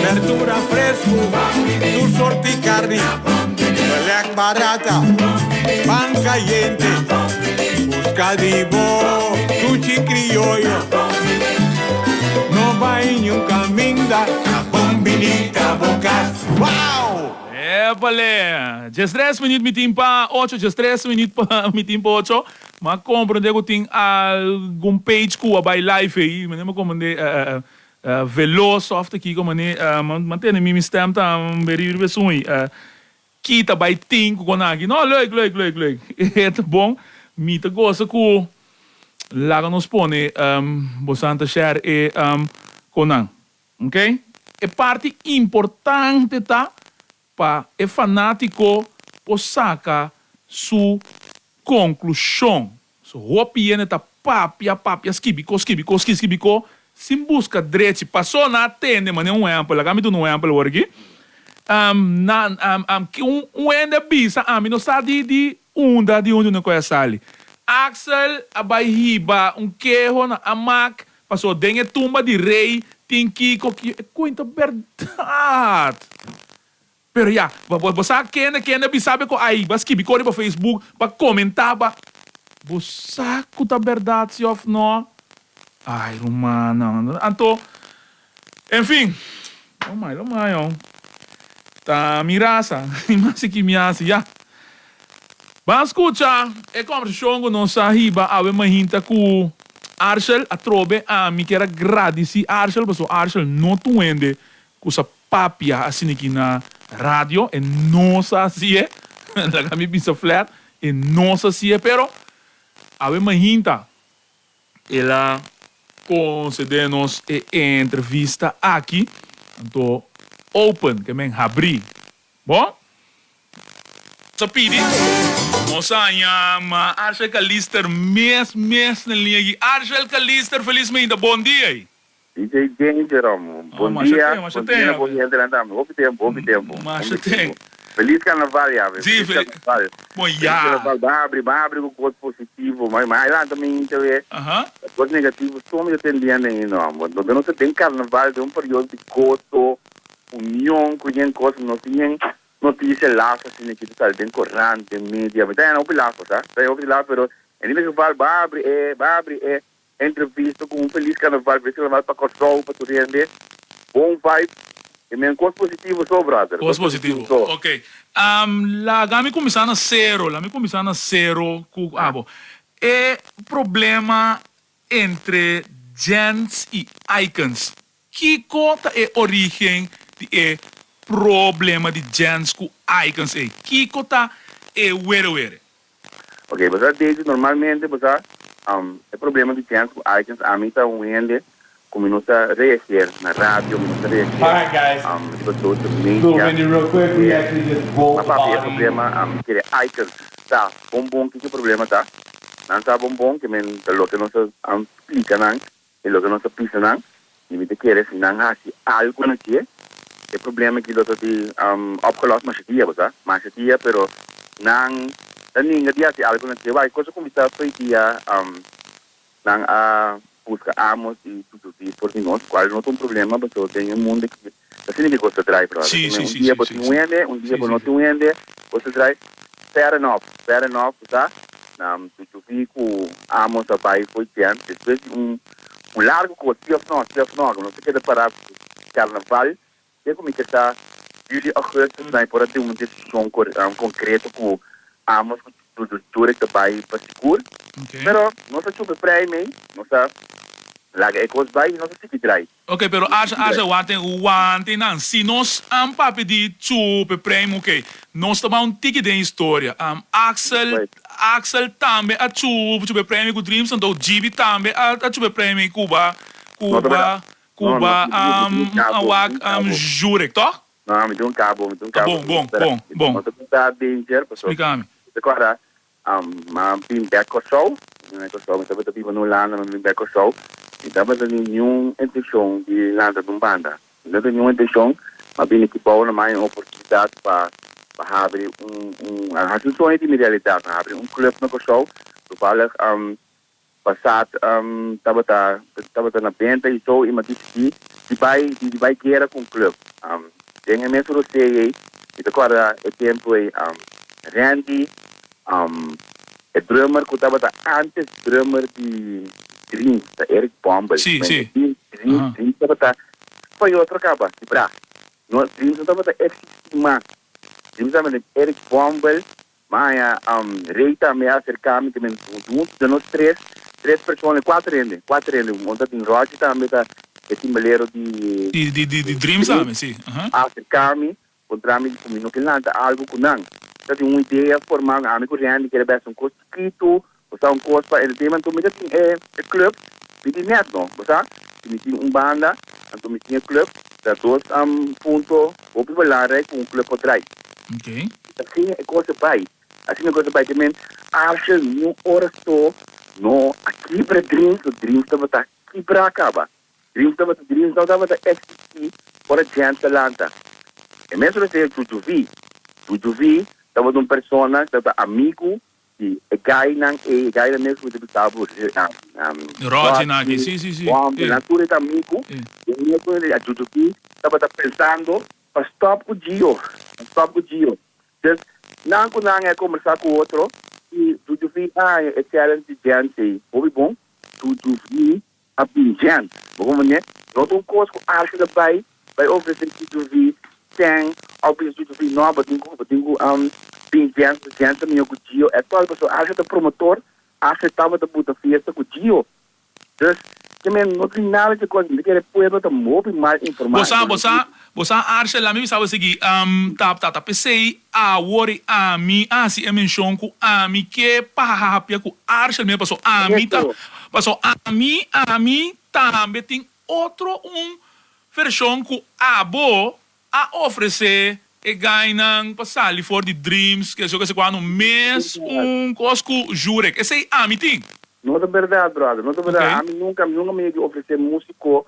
berdura fresku, tur sorti karni, belek barata, pan kayente, buska di bo duchi krioyo. No bai niun kaminda, ta bon bini ta bo kas. Wow! Épale! Diestres minuut mi tin pa ocho, diestres minuut pa mi tin pa ocho. M'a comprende cu tin algun page cu a bay live ey, mane m'a comprende veloz of ta kico mane m'a tende mi mi stem ta beri riba esun ey ki ta bay tin cu con aki. No, leuk, leuk, leuk, leuk. E ta bon. Mi ta goza cu laga nos pone bosan ta share e con nan. Ok? E parti importante ta pa e fanátiko por saka su konklushon. So hopi hende ta papia, papia, skibi ko, skibi ko, ski, skibi ko, sin buska drechi. Pasó nan a tende, manera un ehèmpel, laga mi duna un ehèmpel awor aki. Nan, un hende a bisa ami, no sa di di unda, di unda ku a sali. Axel a bai hiba un keho na Amak, pasó den e tumba di rei tin kiko, kiko. E kuenta bèrdat. Pero ya, bo bo sa kende kende bisa be ku ai ba skibi ko riba Facebook, ba komentá, ba. Bo sa ku ta bèrdat si òf no? Ai rumannan, anto, en fin, lo mai lo mai oh. Ta mi rasa, mi masi ki mi hasi, ya. Ban skucha e kòmbersashon ku nos a hiba awe mainta ku Arshel. Atrobe ami kier a gradisí Arshel pasobra Arshel no tur hende ku sa papia asina ki na radio, e no sa hasié, laga mi bisa flat, e no sa hasié, pero awe mainta el a concede nos e entrevista aki, anto open, ke men habrí, bon? Nos a pidi, nos a yama Arshel Calister mes mes na liña aki. Arshel Calister, felis mainta, bon dia. DJ Danger amo. Oh, Bon masha dia, ten, masha bon ten, dia na bo awe. hendenan tambe. Hopi tempo, hopi tempo, Masha hopi ten. tempo. Feliz carnaval yawe, Sí, feliz feliz. carnaval. Bon, Feliz ya. carnaval. Ban habri, ban habri ku kos positivo. Ma ma adelanta mi hincha we. Aha. Kos negativo so mi ta tendiendo ainda amo. Donde nos ta den carnaval, den un periodo di goso, union, ku yen kos, no tin yen noticia laf asina ki ta sali den corant, den media. Mi ta haña hopi laf, sa. Ta haña hopi laf, pero en ieder geval ban habri e, ban habri e. Entrevista ku un felis karnaval, felis karnaval pa Kòrsou, pa tur hende. Bon vibe i men kos positivo so brother, Kos kos positivo positivo, so. ok. Laga mi kuminsá na sero, laga mi kuminsá na sero ku abo. E problema entre Gents i Icons, kiko ta e origen di e problema di Gents ku Icons ei? Kiko ta e were were? Ok, bo sa Daisy, normalmente bo sa e problema di chens ku items, ami ta un hende. Ku mi no ta reageer na radio, mi no ta reageer Alright guys, riba social little media. windy real quick, we actually just Ma broke the papia e body. problema, mi kere Icons sa bon bon kiko e problema ta. Nan sa bon bon ke men ta loke nos a splika nan i loke nos a bisa nan i mi ta kere si nan hasi algu na dje e problema aki lo ta di opgelost masha dia bo sa, masha dia pero nan ta ninga di hasi algu na dje wak e kos a kuminsá fo'i dia Nan a buska Amos i Tutuvi for di nos, kual no ta un problema, pasobra den e mundu aki ta asina ke kos ta drai, brother. Sí, sí, Un sí, dia sí, bo sí, tin sí. un hende, un dia Sí, bo sí, no sí. tin un hende, kos ta drai. Fair enough, fair enough, bo sa. Nan Tutuvi ku Amos a bai fo'i tent despues di un un largu kos, sí òf no, sí òf no, ku nos ta keda pará ku karnaval, Ke ku mi ke sa, yüli augustus nan por a tin un desishon konkreto ku amos ku Jurek ta bai pa sigur. Pero nos a chupa e prei mei, nos a laga e kos bai i nos a sigui drai. Ok, pero Asha, Asha, wante, wante nan. Si nos am papia di chupa e prei, ok, nos ta bai un tiki den historia. Axel, Axel tambe a chupa e prei ku Dreams, anto Gibi tambe a chupa e prei ku ba, ku ba. No, Ku no, ba mi tin un a cabo, mi wak tin un cabo. Jurek, toch? No, mi tin un cabo, mi tin un Ah, cabo. bon, bon, bon, bon. No ta bisa danger, pasobra Splica mi. mi ta corda, m'a bin bek Kòrsou, mi bin Kòrsou, mi tabata biba na Hulanda, m'a bin bek Kòrsou, mi tabata tin niun intencion di lanta di un banda, mi no tin niun intencion, m'a bini aki bou na m'a haña un oportunidad pa pa habri un, un, a haci un soño di mi realidad, a habri un club na Kòrsou, toevallig Pasat tabata tabata na benta i so i m'a disidí di bai di bai guera ku un club. Den e mes rosé ei mi ta kòrda e tempu ei Randy e drummer ku tabata antes drummer di Dreams ta Eric Bombal. Sí, sí. Dreams Dreams tabata fo'i otro kaba kibrá. No Dreams no tabata eksistí mas. Dreams tabata Eric Bombal Maya, Rey tambe a acerca mi, kimen hunto den nos tres, tres persona, cuater hende, cuater hende, un ta tin Roger tambe ta e timbalero di Di, di, di, di Dreams tambe, si, aha. A acerca mi, contra mi di cu mi no ke lanta algo cu nan. Ta tin un idea forma, ami cu Randy kere best un cos chikito, bo sa un cos pa entertainment, anto mi ta tin e e club, mi tin net no, bo sa, si mi tin un banda, anto mi tin e club, ta dos punto hopi belangrijk cu un club por draai. Okay. Asina e kos a bai. Asina e kos a bai. Te men Arshel niun ora so no a kibra Dreams, so Dreams tabata kibra kaba. Dreams tabata Dreams no tabata existi ora Jens a lanta. E mes ora esei Juju V. Juju V tabata un persona ku tabata amigu di e guynan ei, e guynan mes ku mi ta bisa bo, Roger nan aki, si, si, si. Bomber, nan tur e ta amigu. E mes ora Juju V tabata pensando Pa stop cu Gio, pa stop cu Gio. Dus, nan cu nan a combersa cu otro y Dujuvi a haña e challenge di Jens ey. Hopi bon, Dujuvi a bin Jens. Bo comprende? No ta un cos cu Arshel ta bay, bay ofrece Dujuvi ten of bisa Dujuvi no, bo tin cu, bo tin cu bin Jens, Jens ta miho cu Gio. E tol, pasobra Arshel ta promotor, Arshel tabata buta fiesta cu Gio. Dus, ke men no tin nada ke kos, mi ta kere pueblo ta hopi mal informa. Bo sa, bo sa, bo sa Arshel, ami bisa bo sigui, ta, ta, ta p'esei awor i ami a hasi e menshon ku ami ke papia ku Arshel mi paso ami ta, paso ami, ami tambe tin otro un vershon ku abo A ofresé e gainan pa sali for di Dreams ke esei cuando mes un kos ku Jurek. Esei ami tin. No ta berdad brother, no ta berdad. Ami nunca, mi nunca mi yega di ofresé musico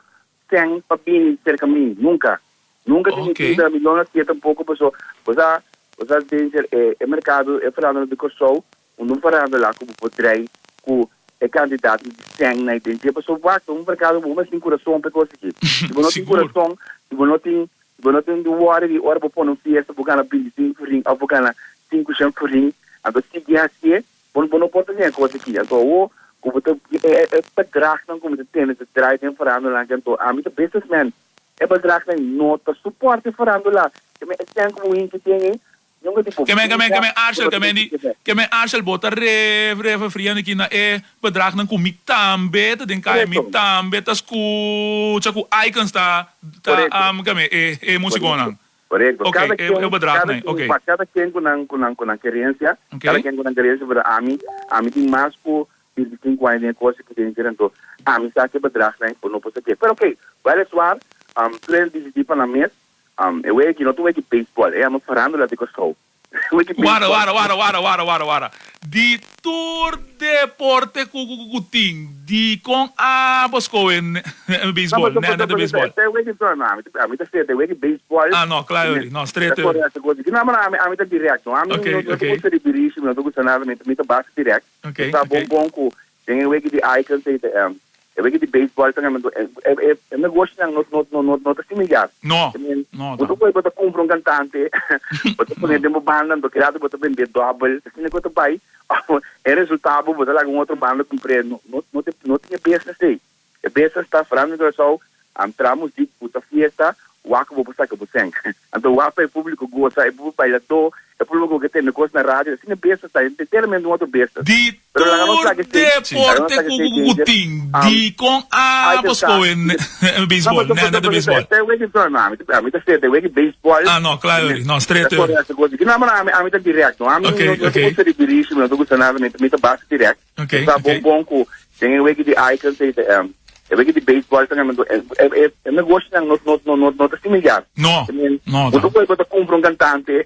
ten pa bini cerca mi, nunca. Nunca den mi bida, mi lo no hacié tampoco paso bo sa, bo sa Danger e e mercado, e farándula di Corsou, un un farándula cu bo por drei cu e cantidad di sèn na den dje pasobra wak ta un mercado bo mester tin curason pa e cos aki. Si bo no tin curason, si bo no tin si bo no tin di worry di ora bo pone un fiesta bo gana bintisinco florin of bo gana sinku shen florin anto sigui hacié bo bo no por ta den e cos aki. Anto awo cu bo ta e e bedragnan cu mi ta tende ta draai den farandola aki anto ami ta businessman e bedragnan no ta suporta e farandola e sèn cu bo hinchi den ei Ke men, ke men, ke men Arshel, ke men di, ke men Arshel, bo ta re, referiendo aki na e bedragnan ku mi tambe ta den kaya, mi tambe ta skucha ku Icons ta, ta, ke men, e, e musikonan. Korekto. Ok, Kada e, ken, e bedragnan kada ei, ken, ok. pa kada ken ku nan, ku nan, ku nan kerensia, Ok. kada ken ku nan kerensia, pero ami, ami tin mas ku. 25 aña den e kos aki den anto ami sa ke bedragnan bo no por sa ke. Pero oké, weliswaar tur hende disidí pa nan mes. E wei aki no ta un wei di beisbòl, e yama farándula di Kòrsou. E wei di Wara, beisbòl. wara, wara, wara, wara, wara, wara. Di tur deporte ku ku ku tin, dikon abo skohe No, beisbòl, pasobra, nèt pasobra, beisbòl? e wei di no, ami ta, ami ta seta e wei di beisbòl. Ah, no, kla yori. No, Ta straight kore yori. hasi kos di ki. No, ami, ami ta dirèkt, no. Ami Oké, no ta oké. gusta di birishi, mi no ta gusta nada, mi ta basta dirèkt. Ok, Ta bon ok. bon ku den e wiki di Icons ei ta e wiki di baseball ta e e negoshonan no no no no ta similar. No, I mean, no bo ta. ta kohe bo ta kumpra un kantante, bo ta pone No. den bo banda, anto keda bo ta bende dòbel, asina ku ta bai, e resultado bo ta laga un otro banda kumpr'é. No no no no tin e business ei. E business ta Fernando Curaçao, traha muziek, buta fiesta, wak bo por saca bo cen. Anto wak pa e publico goza, e publico bailadó, e publico ke tende cos na radio, asina e business ta, enteramente un otro business. Di Pero laga nos tur laga esey, laga nos deporte laga ku esey ku ku danger, tin, dikon abo Icon ta, skohe no beisbol, pasobra nèt pasobra de beisbol? e wiki no, ami ta ami ta sete wiki baseball, Ah no, kla yori, no, ta straight kore yori. hasi cos di, no, ami ami ta direct, no, ami Ok, no ta ok. gusta di birishi, mi no ta gusta nada, mi ta basta direct. Ok, Sa ok. bon bon ku den e wiki di Icons ei ta e wiki di baseball ta ngamentu e e e negoshonan no no no no no ta similar. No, I mean, no bo ta. ta kohe bo ta kumpra un kantante,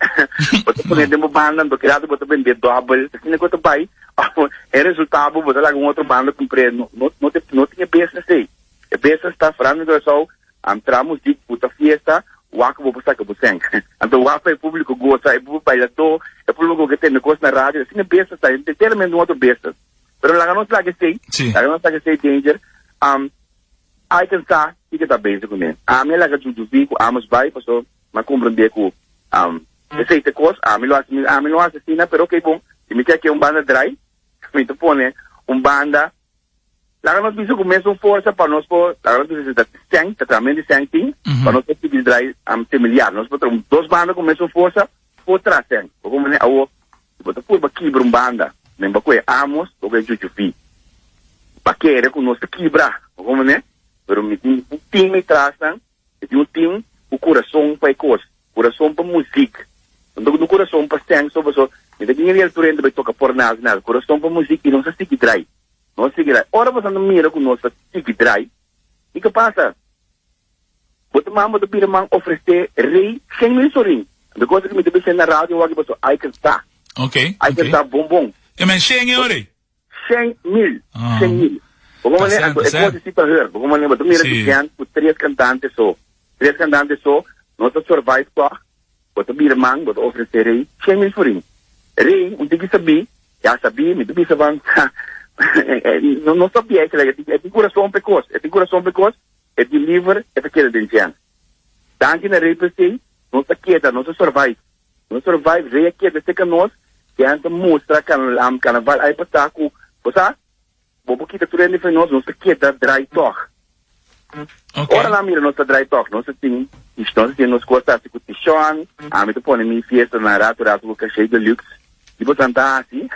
bo ta pone No. den bo banda, anto keda bo ta bende dòbel, asina ku ta bai, e resultado bo ta laga un otro banda kumpr'é. No no no te no tin e business ei. E business ta Fernando Curaçao traha muzik, buta fiesta, wak bo por saka bo sèn. Anto wak pa e públiko gosa, e públiko bailadó, e públiko ke tende kos na radio, asina e business ta, enteramente un otro business. Pero laga nos laga esei, Sí. laga nos laga esei danger. Icon sa kiko ta bezig kuné. Ami a laga Juju vi ku Amos bai paso mi a komprendé ku esei ta e kos, ami lo hasi, ami no hasi asina, pero oké bon, si mi ke un banda drai, mi ta pone un banda. Laga nos bisa ku mesun forsa pa nos por, laga nos bisa si ta sèn, ta traha di sèn tin, pa nos por sigui drai similar. Nos por traha dos banda ku mesun forsa por traha sèn. Bo komprende? Awor, si bo ta purba kibra un banda, men bo kohe Amos, bo kohe Juju V. Bo a kere ku nos ta kibra, bo komprende? Pero mi tin un team mi trasnan, Mi tin un team ku kurason pa e kos, kurason pa muzik. No ta ku kurason pa sèn so paso mi ta bin riel tur hende bai toka por nada nada. Kurason pa muzik i nos a sigui drai. Nos a sigui drai. Ora boso a mira ku nos ta sigui drai, kiko pasa? Bo ta man bo ta bira man ofresé rei 100,000 sorin. Anto kos ku mi ta bisa na radio wak paso ai ta. Ok, Ai ok. ta bon bon. E men 100 euro ei? 100,000, Ah. 100,000. Bo como Ta ne, sèn, anto ta e sèn. kos si pa heur. Bo como ne, bo ta mira Sí. di gent ku tres kantante so. Tres kantante so, no ta survive tòg. Bo ta bira man, bo ta ofresé rei 100,000 florin. Rei, un tiki sabí, ya sabí, mi ta bisa van, no, no sabí eigenlijk. E tin, e tin kurason pa e kos. E tin kurason pa e kos, e deliver, e ta keda den gent. Danki na rei p'esei, nos ta keda, nos ta survive. Nos survive rei a keda cerca nos y a ta mustra carnaval ay pasa cu bo sa bo por kita tur hende for nos nos ta keda draai tog. Ora nan mira nos ta draai tog nos ta tin nos ta tin nos cos ta haci cu Tishon ami ta pone mi fiesta na rato rato cu Cache Deluxe y bo san ta haci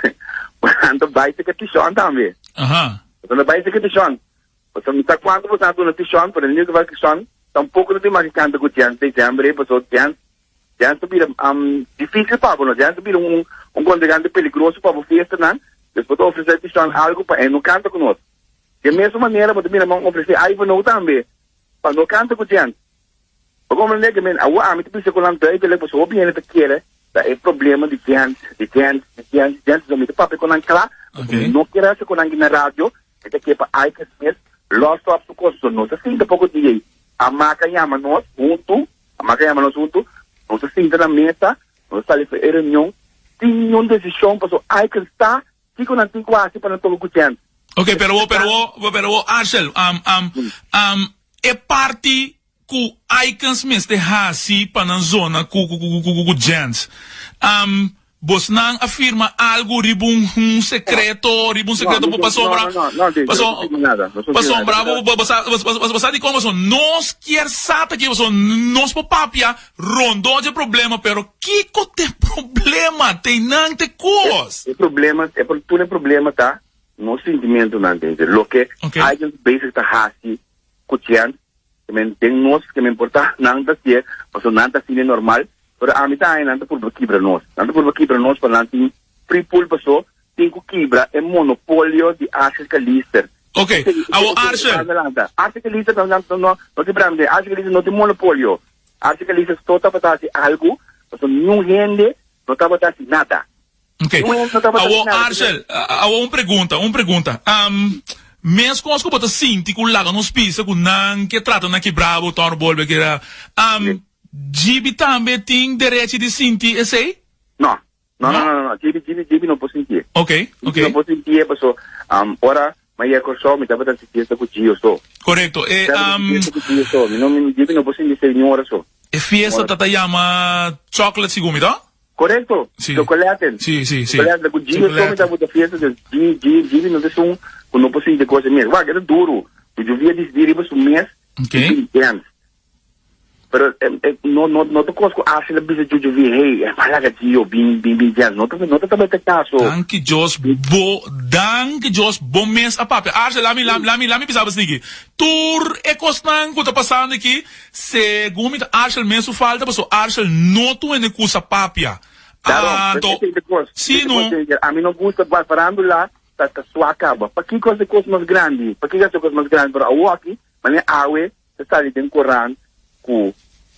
bo nan ta bay cerca Tishon tambe bo nan ta bay cerca Tishon bo sa cuanto bo sa duna Tishon pero en ieder geval Tishon tampoco no tin mas canta cu Jens december pasobra Jens Jens ta bira dificil pa bo, no? Jens ta bira un un contrincante peligroso pa bo fiestanan. Dus bo ta ofrece Tishon algo pa e no canta cu nos. Di e mesun manera bo ta bira man ofrece Ivanhoe tambe pa no canta cu Jens. Bo comprende ke men awor ami ta bisa cu nan duidelijk pasobra hopi hende ta kere ta e problema di Jens, di Jens, di Jens, di Jens. So mi ta papia cu nan cla pasobra mi no kier haci cu nan na radio. Mi ta ke pa Ike Smith los op su cos. So no ta sinta poco dia ei. A maka yama nos huntu. A maka yama nos huntu, nos a sinta na mesa, nos a sali for e reunion sin niun desishon pasobra Aiken sa kiko nan tin ku hasi pa nan toka ku Jens. Ok, pero bo, pero bo, pero bo, Arshel, um, um, um, e parti ku Aikens mester hasi pa nan zona ku, ku, ku, ku, ku Jens, um, Bosnan a firma algu riba un un sekreto, riba un sekreto No, pasobra, no, no, no, paso, pasobra bo bo sa bo sa dikon paso nos kier sa ta ki paso nos por papia rondó dje problema pero kiko t'e problema t'einan t'e kos. E problema e tur e problema ta nos sintimentonan den dje loke Icons bezig ta hasi ku Chance ke men den nos ke men por ta nan ta sié pasobra nan ta asina normal pero ami ta haña nan ta purba kibra nos nan ta purba kibra nos pa nan tin free pool paso. tin ku kibra e monopolio di Arshel Calister. Ok, awo Arshel. Arshel Calister no no no no kibra mi Arshel Calister no tin monopolio. Arshel Calister so tabata hasi algu pasobra niun hende no tabata hasi nada. Ok, awo Arshel, awo un pregunta, un pregunta. Meskos ku bo ta sinti ku laga nos bisa ku nan ke trata nan kibra bo torno bolbe kira, Gibi tambe tin derechi di sinti esei? No, no, no, no, no, Gibi, Gibi, Gibi no por sintié. Ok, ok. Gibi no por sintié paso ora mi a yega Kòrsou mi tabata hasi fiesta ku Gio so. Korekto, e. Mi tabata hasi fiesta ku Gio so, mi no, mi, Gibi no por sinti esei niun ora so. E fiesta ta ta yama chocolate segun mi, to? Korekto, Sí. chocolaten. Sí, sí, sí. Chocolaten, ku Gio so mi tabata fiesta, dus Gi, Gi, Gibi no ta esun ku no por sinti kos mes. Wak, e ta duru, ku Juvia disidí riba su mes Ok. di bin dance. Pero no no no ta kos ku Ashley a bisa Juju Vi, hey, e pa laga Gio bin bin bin djens. No ta no ta tabata e kaso. Danki Dios bo danki Dios bo mes a papia. Ashley lami lami lami lami bisa bo esaki. Tur e kosnan ku ta pasando aki segun mi ta Ashley mes su falta pasobra Ashley no tur hende ku sa papia. Daarom, Anto esei ta kos. si no. Ami no gusta farándula ta ta sua kaba. Pakiko hasi kos mas grandi? Pakiko hasi kos mas grandi? Pero awoki manera awe Ta sali den korant ku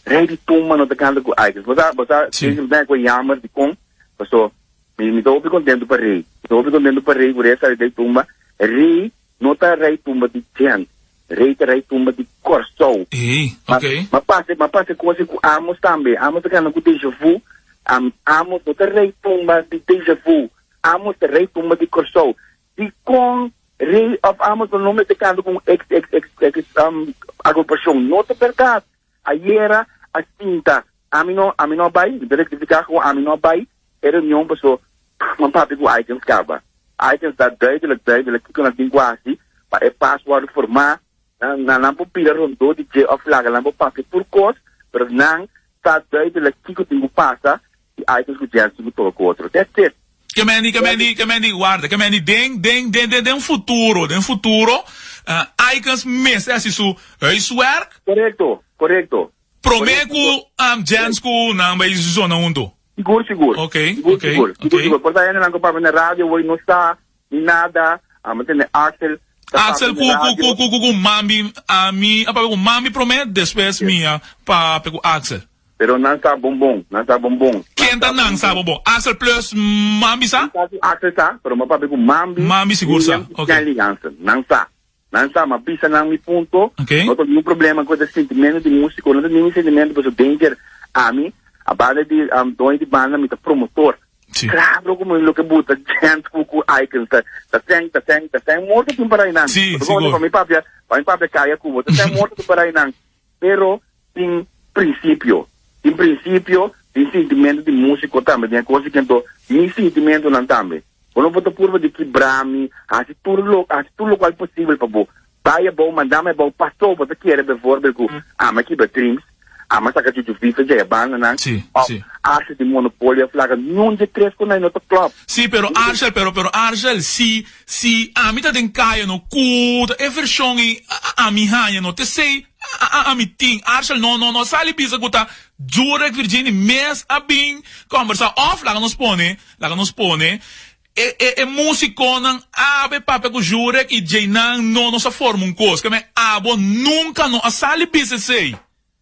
Rei di Tumba no ta kanta ku Icons. Bo sa, bo sa, Sí. mi ta ku jammer dikon, paso mi mi ta hopi kontentu pa Rei. Mi ta hopi kontentu pa Rei ku Rei a sali den tumba. Rei no ta Rei Tumba di Gent, Rei ta Rei Tumba di Kòrsou. Ey, Ma ok. ma pasa ma pasa kos ku Amos tambe. Amos ta kanta ku Deja Vu. Am Amos no ta Rei Tumba di Deja Vu. Amos ta Rei Tumba di Kòrsou. Dikon Rey of Amos lo no mester kanta ku un ex ex ex ex agrupashon? No ta bèrdat. Ayera a sinta ami no ami no a bai, mi ta rektifiká ku ami no a bai e reunion paso mi a papia ku Aikens kaba. Aikens ta duidelik duidelik kiko nan tin ku hasi pa e pas wòrdu formá. Nan nan por bira rondó di dje òf laga nan por papia tur kos pero nan sa duidelik kiko tin ku pasa i Aikens ku Jens tin ku toka ku otro. That's it. Ke mendi, ke mendi, ke mendi, warda, ke mendi den, den, den, den, den futuro, den futuro, Icons mester hasi su huiswerk. Korekto, korekto. Prome ku Jens ku nan bai zona huntu. Sigur, sigur. Ok, Sigur, ok, sigur. Sigur, ok. sigur. Por ta hendenan ku papia na radio hoy no sa ni nada. Amo tende Axel ta papia Axel na ku, ku, radio. ku, ku, ku, ku Mambi, ami a papia ku Mambi prome, despues mi a papia ku Axel. Pero nan sa bon bon, nan sa bon bon. Ken ta nan sa bon bon? Axel plus Mambi sa? Nan sa ku Axel sa, pero mi a papia ku Mambi, Mambi sigur sa, William i ok. Stanley Jansen. Nan sa. Nan sa, mi a bisa nan mi punto. Ok. No ta niun problema ku e sintimentu di músiko, no ta niun sentimentu pasobra danger. Ami, a banda di doño di banda, mi ta promotor. Si. Claro ku mi loke buta gent ku ku icons ta ta sen ta sen ta sen morto tin para einan. Si, Pasobra sigur. pa mi papia, pa mi papia kaya ku bo, ta sen morto tin para einan. Pero tin principio, tin principio, tin sintimento di musico tambe, tin e cos di kento mi sintimentonan tambe. Bo no por ta purba di kibra mi, haci tur lo, haci tur locual posibel pa bo bay abou, manda mi abou, paso bo ta kere bijvoorbeeld cu ami a kibra Dreams, ami a saca Juju Vife dje e bandanan, of Arce di Monopolio of laga niun dje tres cu nan no ta klop. Si, pero Arcel, pero, pero Arcel, si, si ami ta den caya no cu ta e version ey ami haña no ta esey ami tin. Arcel, no, no, no sali bisa cu ta Jurek Virginie mes a bin combersa of laga nos pone, laga nos pone e, e, e musiconan abe papia cu Jurek y djeynan no nos a forma un cos. Keme abo nunca no a sali bisa esey.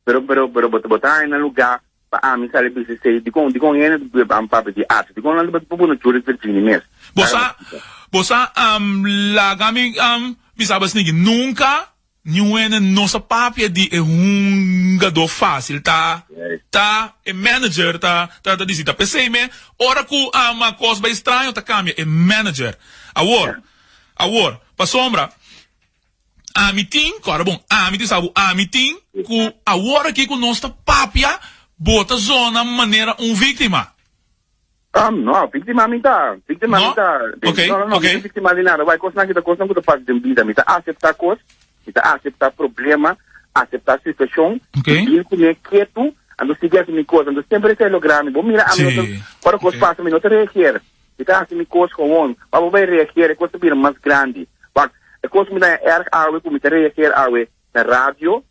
Pero, pero, pero bo ta, bo ta haña na lugar Pa ami sali bisa esei, dikon, dikon hende ta bebe papia di arte? Dikon nan ta pone Judith Virginie mes? Bo sa, bo sa, laga mi bisa bo esniki, nunka niun hende no sa papia di e hungadó fásil, ta, ta e manager ta, ta, ta disi. Ta p'esei me, ora ku a kos bai straño ta kambia e manager. Awor, awor, pasobra. Ami tin, kòrda bon, ami tin sa bo, ami tin ku awor aki ku nos ta papia, bo ta zona manera un víktima. No, víktima mi ta, víktima mi No? ta. Ok, No, no, no, ok. mi ta víktima di nada. Wai, kosnan aki ta kosnan ku ta pasa den bida. Mi ta aseptá kos, mi ta aseptá problema, aseptá situashon, Ok. i deal kuné ketu, anto sigui hasi mi kos. Anto semper esei logra mi. Bo mira ami no ta, Sí, ora kos ok. pasa mi no ta reageer. Mi ta hasi mi kos gewoon. Pa bo bai reageer e kos ta bira mas grandi. Wak, e kos ku mi ta haña erg awe ku mi ta reageer awe na radio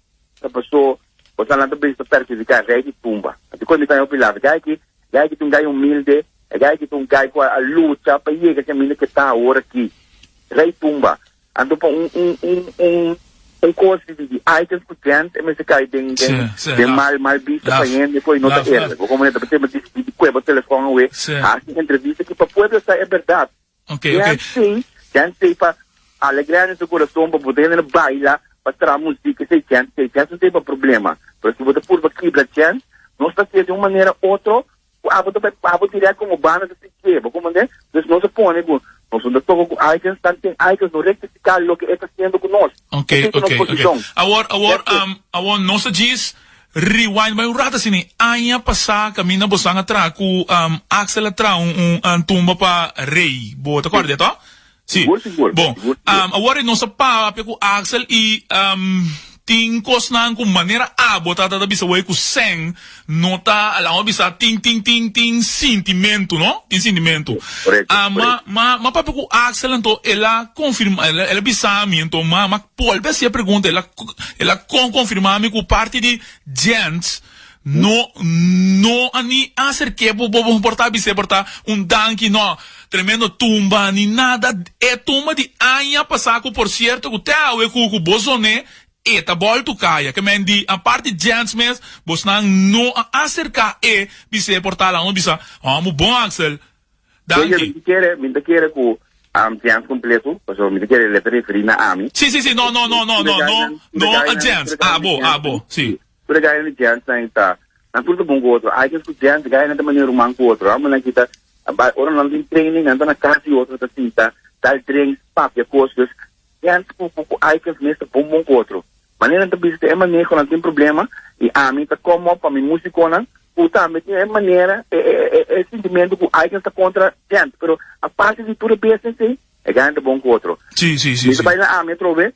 ta paso boso nan ta bisa ta perhudiká rei di tumba. Anto kos mi ta haña hopi laf. Gai aki, gai aki ta un gai humilde. guy aki ta un guy ku a lucha pa yega kaminda ku e ta awor aki. Rey Tumba. Anto pa un un un un un kos di di items ku Gent e mester kai den den den mal mal bista pa hende ku e no ta erde. Bo komo ta tema di di kueba telefòn awe hasi entrevista ki pa pueblo sa e bèrdat. Gent sei Gent sei pa alegrá hende su kurason pa bo ta hende baila pa traha muzik esei Gent sei. Gent no sei pa problema pero si bo ta purba kibra Gent nos ta hasié di un manera otro Ku abo ta bai abo dirèkt komo banda ta sintié, bo komprendé? Dus nos a pone ku nos no ta toka ku Icons, tanten Icons no rektifiká loke e ta hasiendo ku nos. Ok, Esei ta ok, nos ok. posishon. Awor, awor, That's it. awor nos a djis rewind bai un rato asina. Aña pasá kaminda bosan a traha ku Axel a traha un un tumba pa Rey. Bo ta kòrda to? Sí. Sigur, sigur. Bon, Sigur, sigur. awor nos a papia ku Axel i tin kosnan ku manera abo ta ta bisa wei ku sèn no ta, laga bisa tin tin tin tin sintimentu no, tin sintimentu. Korekto, Ma korekto. ma ma papia ku Axel anto el a konfirma, el a bisa mi anto ma ma bolbe hasi e pregunta el a el a kon konfirma mi ku parti di Jens No, no a ni acerk'é bo bo por ta bis'é por ta un danki no, tremendo tumba ni nada, e tumba di aña pasá ku por sierto ku te awe ku ku bo zoné e ta bòltu kaya, ke men di apart di Jens mes bosnan no a aserká e bis'é por ta laga bisa, hòmber bon Axel, Oye, danki. mi ta kere, mi ta kere ku Jens kompleto, pasobra mi ta kere el ta referí na ami. Sí, sí, sí, no, no, no, no, no, no, no a Jens, abo, abo, sí. Tur e gainan di Jens nan ta, nan tur ta bon ku otro. Aikens ku Jens, gainan ta manera ruman ku otro. Amo nan kita, bai, ora nan tin training, nan ta na kas di otro ta sinta, dal drinks, papia kos. Dus Jens ku, ku, ku Aikens mes ta bon bon ku otro. Manera nan ta bisa ta e maneho nan tin problema i ami ta come up pa mi musikonan ku tambe tin e manera, e, e, e, e sintimentu ku Aikens ta kontra Jens. Pero aparte di tur e business ei, E gana ta bon ku otro. Sí, sí, sí. Mi ta bai na ami atrobe.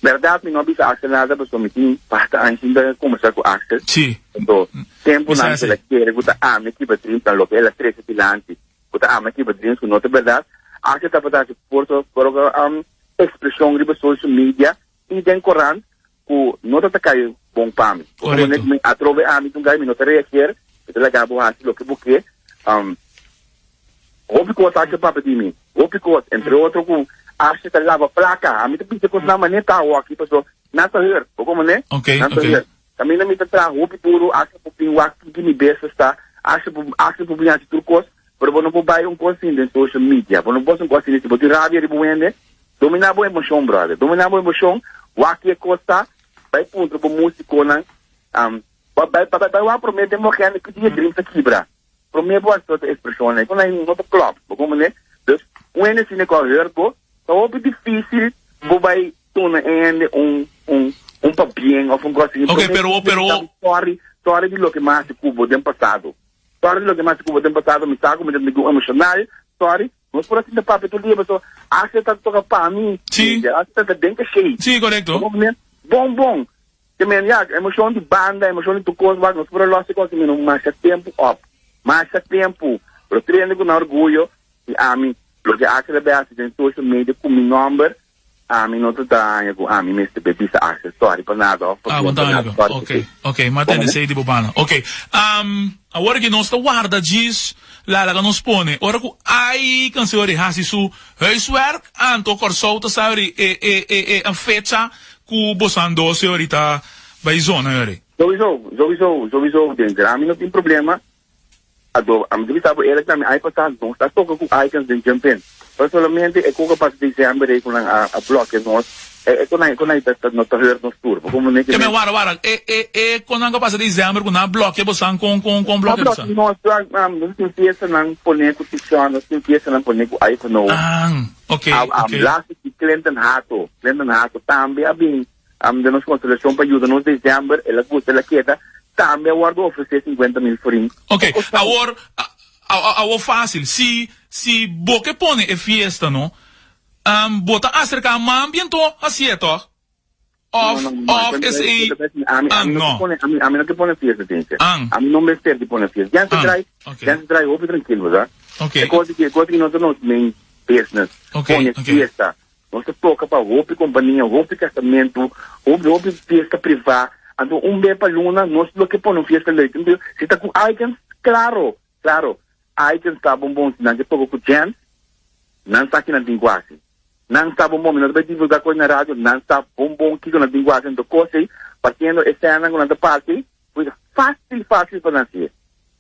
Bèrdat mi no a bisa Axel nada pasobra mi tin basta aña sin ta kombersá ku Axel. Sí. Anto tempunan ku el a kere ku ta ami kiba Dreams nan loke el a trese dilanti ku ta ami kiba Dreams ku no ta bèrdat. Axel tabata hasi por su propio ekspreshon riba social media i den korant ku no ta ta kai bon pa mi. Korekto. Mi atrobe ami ta un gai mi no ta reageer, mi ta laga bo hasi loke bo ke. Hopi kos Asha papia di mi, hopi kos, entre otro ku Asha ta laba plaka. Ami ta bisa kosnan manera ta awo aki pasobra nan ta hur, bo komprende? Ok, Nan ta ok. hur. Kaminda mi ta traha hopi duru, Asha por bin wak kiki mi business ta, Asha por Asha por bin hasi tur kos, pero bo no por bai un kos asina den social media, bo no por hasi un kos asina, si bo tin rabia riba un hende, domina bo emocion brother, domina bo emocion, wak ki e kos ta, bai puntra bo musikonan, bai bai bai wak prome den bo agenda ki dia Dreams ta kibra. Promé bo a sota ekspreshonnan ku nan no ta klòp, bo komprendé? Dus, un hende asina ku a hùrt bo, ta hopi difísil bo bai duna e hende un un un pabien òf un kos asina. Oké, Promé pero bo pero bisa bo sòri, sòri di loke mi a hasi ku bo den pasado. Sòri di loke mi a hasi ku bo den pasado, mi sa ku mi ta un emoshonal, sòri. Nos por a sinta papia tur dia, pasobra Axel ta toka pa mi, Sí. Axel ta den kashei. Sí, korekto. Bo komprendé? Bon bon. Te men ya, emocion di banda, emocion di tur cos, wak, nos por a los e cos, men masha tempu op, masha tempu, pero tur hende cu nan orguyo, y ami, loke Axel a bay haci den social media cu mi nomber, ami no ta ta haña cu ami mester bay bisa Axel sorry pa nada of Ah, pa bo ta nada, haña, sorry ok, pa ok, m'a tende esey di bo banda. Ok, awor aki nos ta warda djis la laga nos pone, ora cu ay canción ori haci su huiswerk, anto Corsou ta sa ori e e e e fecha Ku bosan dos e orita bai zona e ori? Souiso, souiso, souiso, den ami no tin problema. Ado, ami ta bisa bo eerlijk tambe, aña pasá nos a toka ku Icons den Jump In. Pero solamente e koka pasa december ei ku nan a a blòkia nos, e e konai konai ta ta no ta hurt nos tur. Bo komprende Ke men wara wara, e e e konan ku a pasa december ku nan a blòkia bosan kon kon kon A blòkia blòkia bosan? nos, nos tin fiestanan pone ku Tishon, nos tin fiestanan pone ku Ivanhoe. Ah. Ok, A ok. Laatste di Clinton Hato. Clinton Hato tambe a bin den nos constelacion pa yuda nos december. El a gusta, el a keda. Tambe a wordo ofrece 50 mil florin. Ok, awor, awor facil. Si, si bo ke pone e fiesta, no, bo ta acerca mambi anto hacié, toch? Of, of esei, Ami no ke pone, ami no ke pone fiesta Jense. Ami no mester di pone fiesta. Jense draai, Jense draai hopi trankil, bo sa. E kos di, e kos di nos ta nos main business. Pone fiesta. Nos ta toka pa hopi kompania, hopi kasamentu, hopi, hopi fiesta privá. Anto un be pa luna nos lo ke pone un fiesta leuk. Si ta ku Icons, klaro, klaro. Icons ta bon bon si nan ke toka ku Jens, nan sa ki nan tin ku hasi. Nan sa bon bon, mi no ta bai divulga kos na radio, nan sa bon bon kiko nan tin ku hasi. Anto kos ei, partiendo e sènnan ku nan ta parti, por ta fásil fásil pa nan hasié.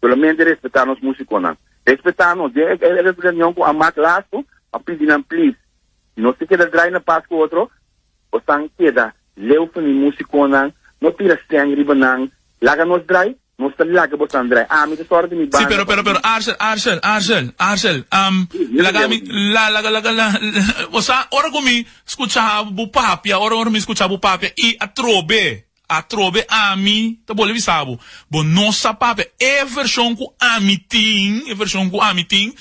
Solamente respetá nos músikonan. Respetá nos. Den e reunion ku a mak lastu, a pidi nan please, si nos ke keda drai na pas ku otro, Bosan keda leu for mi músikonan, no tira sèn riba nan, laga nos drai, nos ta laga bosan drai. Ami ta sòru di mi Sí, banda pero, pa pero, pero, Arshel, Arshel, Arshel, Arshel, am, Sí, mi ta laga leu mi, di. la, laga, laga, la, bo sa, ora ku mi skucha bo papia, ora, ora mi skucha bo papia i atrobe, atrobe ami ta bolbe bisa bo, bo no sa papia. E vershon ku ami tin, e vershon ku ami tin,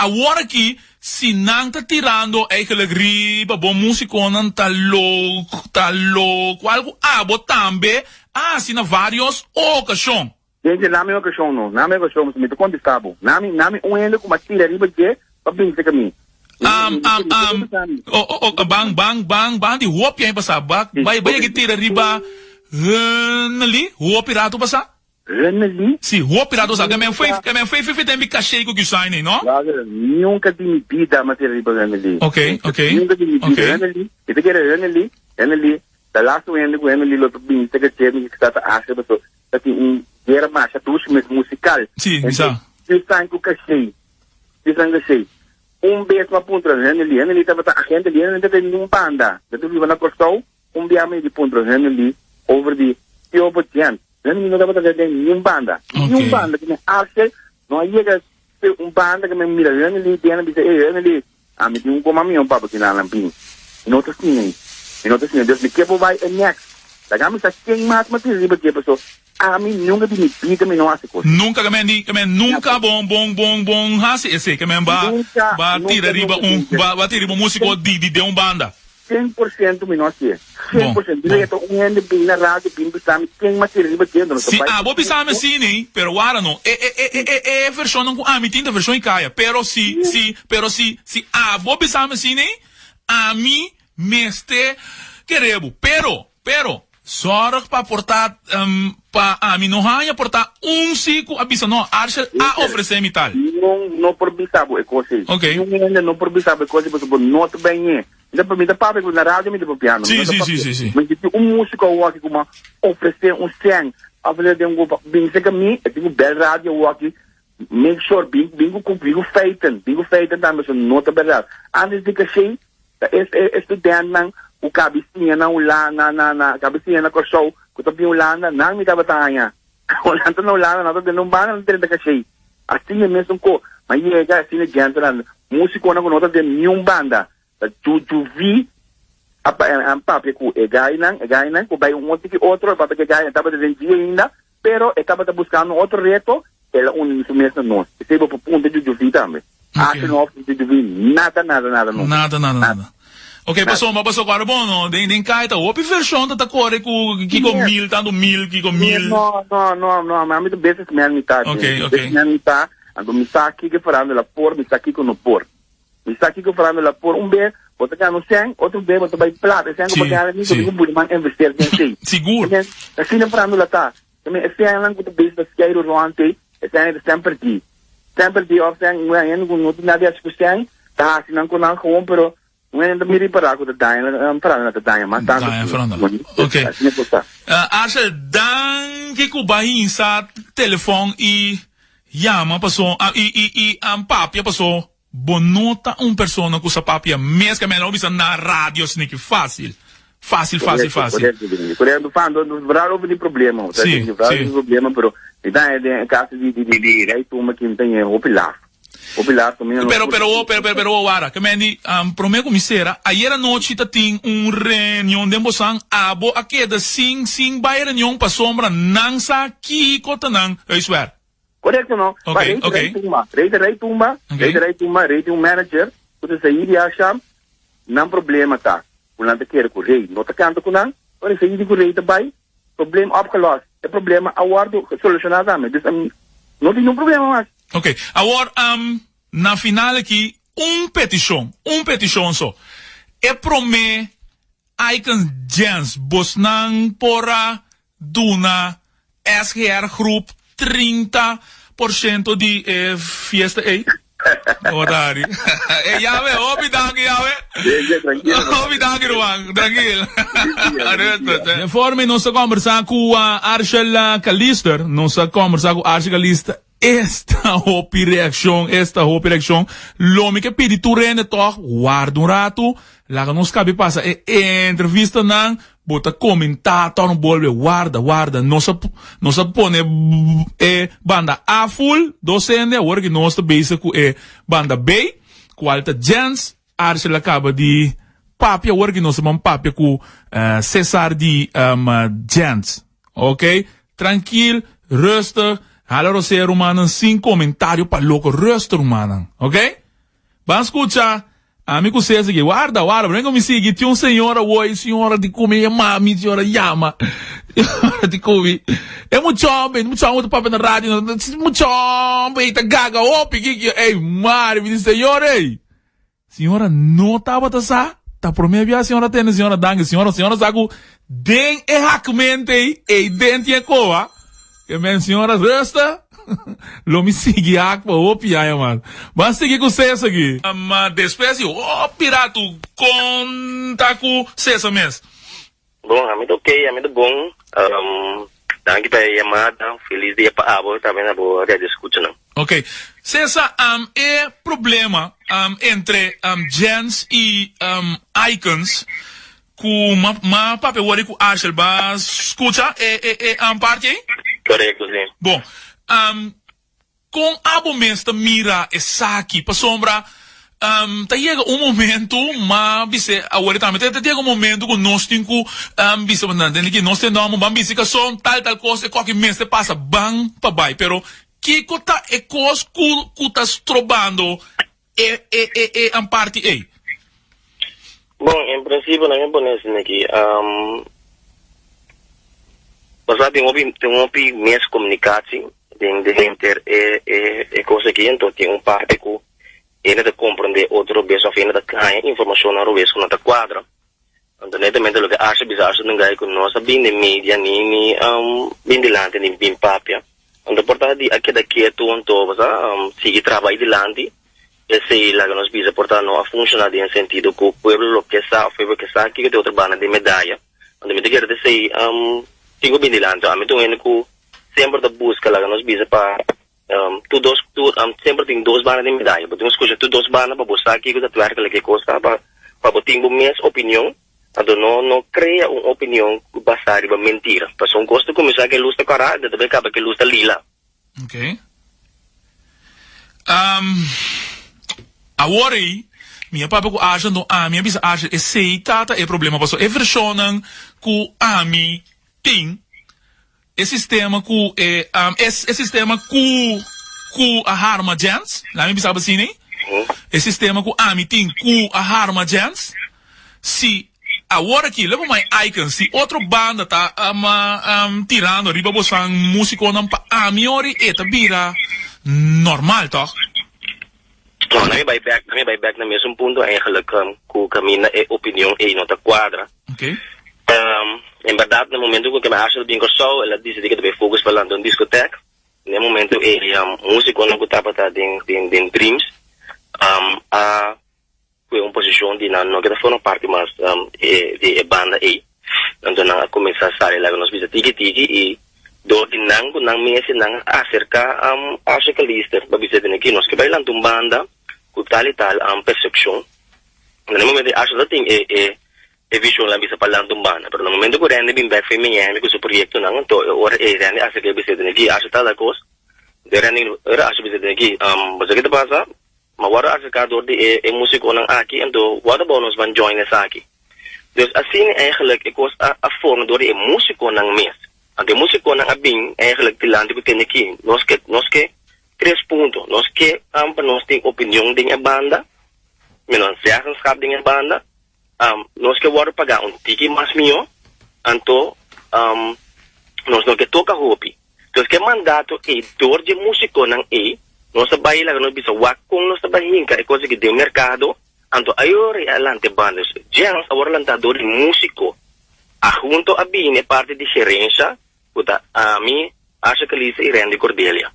Awor aki si nan ta tirando eigenlijk riba bo musiconan ta lo ta locual cu abo tambe a haci na varios ocasion. Gente, na mi ocasion no, na mi ocasion mi ta contesta bo. Na mi, na mi un hende cu mi a tira riba dje pa bin cerca mi. Am, am, am, o, o, o, ban, ban, ban, ban di hopi aña pasa, ba, bay, bay a tira riba Hennely hopi rato pasa. Renely. Si, hopi rato sa. Kemen fue, kemen fue fifi tempi caché cu Gusaini, no? Brother, nunca di mi bida m'a tira riba Renely. Ok, ok. Nunca di mi bida. Ok. Renely, mi ta kere Renely, Renely, ta laatste hende cu Renely lo ta bini ta caché mi ta ta haci paso ta tin un guera masha dushi mes musical. Si, mi sa. Gusaini cu caché, Gusaini cu caché. Un bes m'a puntra Renely, Renely tabata agente di Renely tabata den un banda, ta biba na Corsou. Un bia mi di puntra Henry over di Tiobo Gent. Henry no tabata den niun banda. Niun banda. Ki men Arshel no a yega te un banda ki men mira Henry den a bisa, Ey Henry, ami tin un koma mion pa bo kina nan bini. Mi no ta siña ei. Mi no ta siña. Dus mi ke bo bai e next. Laga mi sa ken mas mi a tira riba dje paso ami nunka di mi bida mi no hasi kos. Nunka ke men di, ke men nunka bon bon bon bon hasi esei. Ke men ba ba tira riba un ba tira riba un musiko di di den un banda. 100% mi no hasié. 100%. Dile ta un hende bin na radio bin bisa mi ken m'a tira riba dje, no ta Si bai. abo bisa mi así nei, pero wara no. E e e e e e vershonnan ku ami tin ta vershon i kaya. Pero si si pero si si abo bisa mi así nei, ami mester kere bo. Pero pero zorg pa por ta pa ami no haña por ta un si ku a bisa no, Arshel a ofresé mi tal. Niun no por bisa bo e kos ei. Ok. Niun hende no por bisa bo e kos ei pasobra bo no ta bañ'é. Mi ta mi ta papia ku na radio mi ta papiando. Sí, Mi no ta sí, sí, papia. sí, sí. Mi si tin un músiko awoki ku m'a ofresé un sèn, ofresé den grupo, bin serka mi, e tin ku bèl radio awoki, make sure bin bin ku bin ku feiten, bin ku feiten tambe, pasobra no ta bèrdat. Antes di kashei, ta e e studentnan ku kabi siña na Hulanda, na na kabi siña na Kòrsou, ku ta bin Hulanda, nan mi tabata haña. Nan ta na Hulanda, nan ta den un banda, nan ta drenta kashei. Asina e mesun ko ma yega asina gentenan musikonan ku no ta den niun banda ta jujuvi a a papia ku e gainan e gainan ku bai un otro ki otro e papia ku e gainan tabata den dje ainda pero e tabata buskando un otro reto el a uni su mes na nos esei bo por punta jujuvi tambe Ok. Asha no a jujuvi nada nada nada nunka Nada, nada, nada. Ok, pasobra, pasobra awor bon no, den den kai ta hopi vershon ta ta kore ku kiko mil, tantu mil, kiko mil. No, no, no, no, ami ta businessman mi ta, Ok, ok. businessman mi ta, anto mi sa kiko farándula por, mi sa kiko no por. Mi sa kiko farándula por, un be bo ta gana un sèn, otro be bo ta bai plata, e sèn ku bo gana ni bo buri man investeer den esei. Sigur. Asina farándula ta. E sènnan ku ta bezig ta skeiru rònt ei, e sèn ei ta semper di. Semper di òf sèn, un hende ku no tin nada di hasi ku sèn, ta hasi nan ku nan gewoon, pero un hende ta mira ripará ku ta daña, farándula ta daña mas tantu. Daña farándula. Ok. Asina ku ta. Arshel, danki ku bo a hinsa telefòn i yama paso, i i i papia paso Bo no ta un persona cu sa papia mes caminda lo bisa na radio sniki facil facil facil facil. Correcto, correcto, correcto. Fan, no, no, verdad over di problema, o sea, Sí, verdad sí. di problema, pero mi ta den caso di di di di rey tumba ki mi ta ñe hopi laf. Hopi laf, caminda no Pero pero oh, pero pero pero oh, wara, ke men di um, prome cu mi cera, ayer anochi ta tin un reunion den bosan, abo a keda sin sin bai reunion pasobra nan sa kico ta nan huiswerk. Correcto no. Ok, Pa rey ok. rey tumba, rey de rey tumba, Ok. rey de rey tumba, rey tin un manager ku ta Zaidi Hasham, nan problema ta ku nan ta kere ku rey no ta kanta ku nan, ora Zaidi ku rey ta bai, probleem opgelost, e problema a wordo soluciona tambe, dus ami no tin niun problema mas. Ok, awor um, na final aki un peticion, un peticion so. E prome Icon Jens bosnan por a duna SGR Groep 30. porshento di e fiesta ei. No ta hari. E yawe, hopi danki yawe. Hopi danki ruman, trankil. De forma nos a kombersá ku Arshel Calister, nos a kombersá ku Arshel Calister. Esta hopi reakshon, esta hopi reakshon. Lo mi ke pidi tur hende tòg warda un ratu, laga nos kabi pasa e entrevistanan, bo ta komentá tòg no bolbe warda, warda. Nos a nos a pone e banda A full, dos hende, awor ki nos ta bezig ku e banda B, kual ta Jens, Arshel a kaba di papia, awor ki nos ta ban papia ku Cesar di Jens. Ok, trankil, rustig, hala rosea rumannan sin komentario pa loko, rustig rumannan, ok? Ban skucha, ami ku Cesar aki, warda, warda, prome ku mi sigui, tin un señora woi, señora di ku mi yama mi, señora yama, señora di ku mi, e mucha homber, e mucha homber ta papia na radio, mucha homber ei ta gaga hopi, kiko, ey mari, mi di señor ey. Señora no tabata sa, ta prome bia señora tende señora danki señora, señora sa ku den e hakmente ei, ei den tin e koa, ke men señora rusta, lo mi sigui hak pa hopi aña mas. Ban sigui ku Cesar aki. Ma despues di hopi ratu konta ku Cesar mes. Bon, ami ta ok, ami ta bon. Danki pa e yamada. Felis dia pa abo tambe na bo radioscuchanan. Ok. Cesar, e problema entre Jens y Icons cu ma papia wori cu Arshel ba scucha e e parti ey? Corecto, si. Bon. Kon abo mes ta mira esaki? Pasobra ta yega un momento, ma bis'é awor i tambe, ta yega un momento ku nos tin ku bisa nan, tende ki nos tin nòmber, ban bisa kason tal tal kos e koki mester pasa, ban pa bai. Pero kiko ta e kos ku ku ta strobando e e e e parti ei? Bon, en prinsipio nan a pone asina aki, pasá tin hopi tin hopi miskomunikasi den den henter e e e kos aki, anto tin un parti ku hende ta komprondé otro bes òf hende ta haña informashonnan robes ku no ta kuadra. Anto netamente loke Asha bisa, Asha ta un guy ku no sa bin den media ni ni bin dilanti ni bin papia, anto por ta di a keda ketu anto bo sa sigui traha bai dilanti. Esei laga nos bisa por ta no a funciona den sentido cu pueblo lo ke sa of pueblo ke sa kico ta e otro banda den medaya. Anto mi ta kere ta esei tin cu bin dilanti. Ami ta un hende cu semper ta busca laga nos bisa pa tur dos tur semper tin dos banda den medaya. Bo tin cu scucha tur dos banda pa bo sa kico ta werkelijk e cos ta pa pa bo tin bo mes opinion. Anto no no crea un opinion basa riba mentira. Pasobra un cos ta cuminsa cu e luz ta cora, ta bay caba cu e luz ta lila. Ok. Um, awor ei, mi a papia ku Asha, anto ami a bisa Asha, esei ta ta e problema, pasobra e vershonnan ku ami tin, e sistema ku e, um, e, e sistema ku, ku a harma Jens, laat mi bisa bo asina ei, e sistema ku ami tin ku a harma Jens, Si awor aki leba mai icon si otro banda ta tirando riba bosan musiconan pa ami ori e ta bira normal toch? No, nan mi bai bek, nan mi bai bek na mesun punto eigenlijk ku kaminda e opinion ei no ta kuadra. Okay. En berdad na momento ku Kemey Arshel bin Kòrsou el a disidí ku ta bai focus pa lanta un diskotek. Na e momento ei musikonan ku tabata den den Dreams a Ku un posishon di nan no ke ta forma parti mas di e banda ei. Anto nan a kuminsá sali laga nos bisa tiki tiki i dor di nan ku nan mester nan a aserká Asha Calister pa bisa den aki nos ke bai lanta un banda ku tal i tal persepshon. Na e momento ei Asha ta tin e e vishon lan bisa pa lanta un banda pero na momento ku Randy bin bek for Miami ku su proyektonan anto e ora ei Randy a aserká i bisa den aki Asha tal tal kos. Randy ora Asha bisa den aki bo sa ke ta pasa? Ma wòrdu aserká dor di e e músikonan aki, anto what about nos ban join esaki? Dus asina eigenlijk e kos a a forma dor di e músikonan mes. Anto e músikonan a bin eigenlijk dilanti ku tende ki nos ke nos ke tres punto, nos ke pa nos tin opinion den e banda, menos zeggenschap den e banda, nos ke wòrdu pagá un tiki mas mihó, anto nos no ke toka hopi. Entonces ke mandato ei dor dje musiconan ei nos a bai laga nos bisa wak kon nos ta bai hinka e kos aki den merkado, anto ayora e a lanta e banda. Dus Jens a wòrdu lantá dor di musico. Ahunto a bini e parti di gerensha ku ta ami, Asha Kalisa i Randy Cordelia.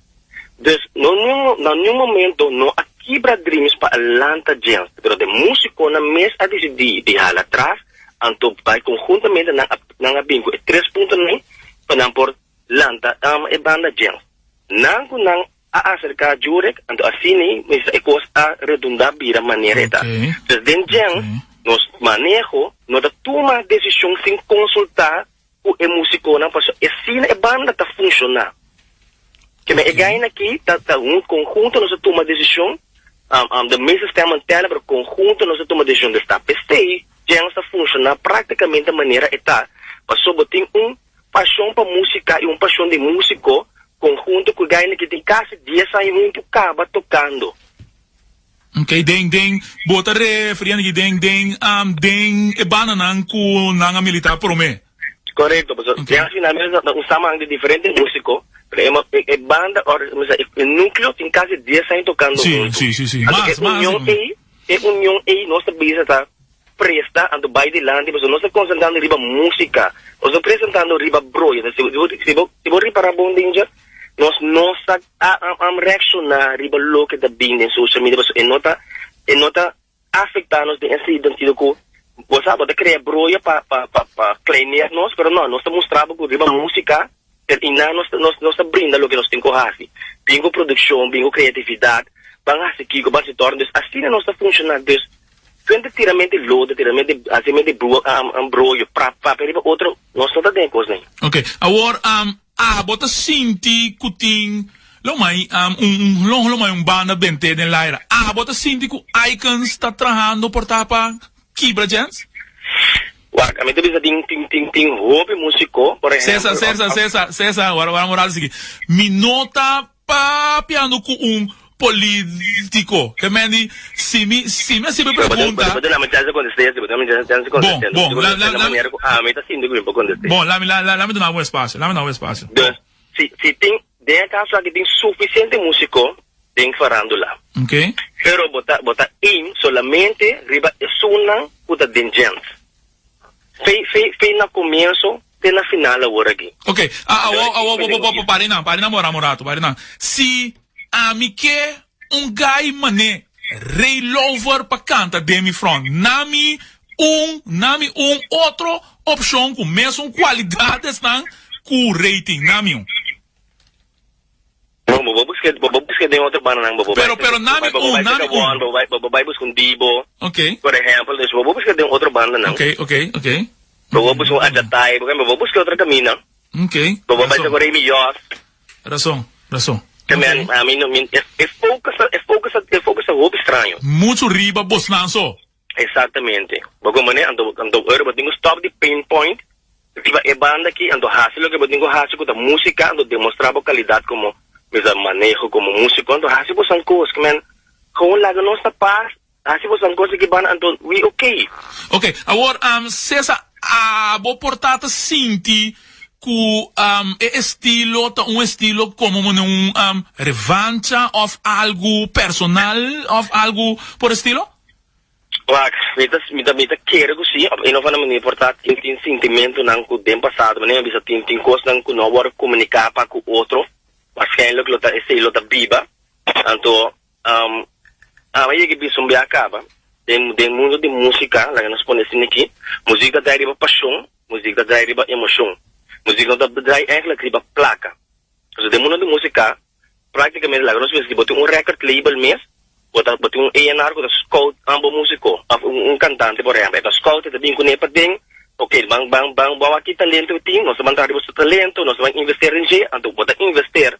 Dus no niun na niun momento no a kibra Dreams pa a lanta Gents, pero de musiconan mes a dicidi di hala atras, anto bai conhuntamente nan a nan a bin cu e tres puntonan pa nan por lanta e banda Gents. Nan cu nan a acerca Jurek, anto asina mester e cos a redunda bira manera e ta. Dus den Gents nos maneho no ta tuma decision sin consulta ku e musikonan pasobra esina e banda ta funshoná. Ke men e gaina aki ta ta un konhunto nos a tuma desishon, de meeste stemmen tellen pero konhunto nos a tuma desishon. Dus ta p'esei Jens ta funshoná praktikamente manera e ta pasobra bo tin un pashon pa musika i un pashon di musiko konhunto ku e gaina aki tin kasi dies aña huntu kaba tokando. Ok, den, den, bo ta referiendo aki den, den, um, den e bandanan ku nan a militá promé. Korekto, pasobra Ok. den al final mes ta un saman di diferente músiko, pero e ma- e, e banda, or, mi sa, e, e núkleo tin kasi dies aña tokando Sí, huntu. sí, sí, sí. Anto Mas, e mas. union ei, e union ei nos ta bisa ta presta, anto bai dilanti, pasobra nos ta konsentrando riba músika, nos ta presentando riba broya. Si bo, si bo, si bo ripará bon den dje, nos no sa a a reakshoná riba loke ta bin den social media pasobra e no ta e no ta afektá nos den e sentido ku bo sa bo ta krea broya pa pa pa pa kleineer nos pero no nos ta mustra bo ku riba músika pero i nan nos nos nos ta brinda loke nos tin ku hasi bin ku produkshon bin ku kreatividat ban hasi kiko ban hasi tòrna dus asina nos ta funshoná dus Fuente tiramente lodo, tiramente hasimente broyo, pra papia riba otro, nos no ta den e kosnan. Ok, awor abo ta sinti ku tin lo mai un un lo mai un banda bent'é den laira. Abo ta sinti ku Icons ta trahando por ta pa kibra Jens? Wak, ami ta bisa tin tin tin tin hopi musiko, por Cesar, ehempel, Cesar, Cesar, Cesar, wara wara un rato sigui. Mi no ta Papiando cu un politico. Ke men di, si mi, si mi a sibi pregunta. Bo duna mi chance contesta, bo duna mi chance contesta. Bon, bon, la, la, la. Manera cu ami ta sinti cu mi por contesta. Bon, la mi, la, la, la mi duna bo espacio, la mi duna bo espacio. Dus, si, si tin, den e caso aki tin suficiente musico den farandula. Ok. Pero bo ta, bo ta aim solamente riba esunnan cu ta den gents. Fe, fe, fe na comienso te na final awor aki. Ok, a awor, awor, bo, bo, bo, bo, pari nan, pari nan mora un rato, pari nan. Si ami ke un guy mané Ray Lover pa canta den mi front, na mi un, na mi un otro opcion cu mesun cualidadesnan cu Ray tin, na mi un. Bo bo buska bo bo buska den otro bandanan bo bo Pero pero nami bo bo un bai nami serka un. Bo bai bo bai buska un Dibo. Ok. Por ehempel dus bo bo buska den otro bandanan. Ok ok ok. Bo bo buska un Ajatai bo bo buska otro kaminda. Ok. Bo bo bai serka Remy Jos. Rason rason. Te men ami no mi e focus e focus e focus ta hopi straño. Muchu riba bosnan so. Exactamente. Bo comprende? Anto, anto ora bo tin cu stop di pinpoint riba e banda aki, anto haci loke bo tin cu haci cu ta musica, anto demostra bo calidad como mester maneho como musico, anto haci bosan cos, ke men gewoon laga nos na paz, haci bosan cos aki banda, anto we okay. Ok, awor Cesar, abo por ta ta sinti cu e estilo ta un estilo como mone un revancha of algo personal of algo por estilo? Wak, mi ta, mi ta, mi ta kere ku si, op een of andere manier por ta tin, tin sintimentunan ku den pasado, manera mi a bisa tin, tin kosnan ku no a wòrdu komuniká pa ku otro, waarschijnlijk lo ta esei lo ta biba. Anto, ami a yega bisa un bia kaba, den, den mundo di músika, laga nos pone asina aki, muzik ta drai riba pashon, muzik ta drai riba emoshon, muzik no ta drai eigenlijk riba plaka. Pasobra den mundo di músika, Práktikamente laga nos bisa si bo tin un record label mes, bo ta bo tin un A&R ku ta scout bo músiko òf un kantante por ehèmpel, e ta scout e ta bin kuné paden, ok ban ban ban bo a wak ki talento e tin, nos ta ban traha riba su talento, nos ta ban investeer den dje, anto bo ta investeer,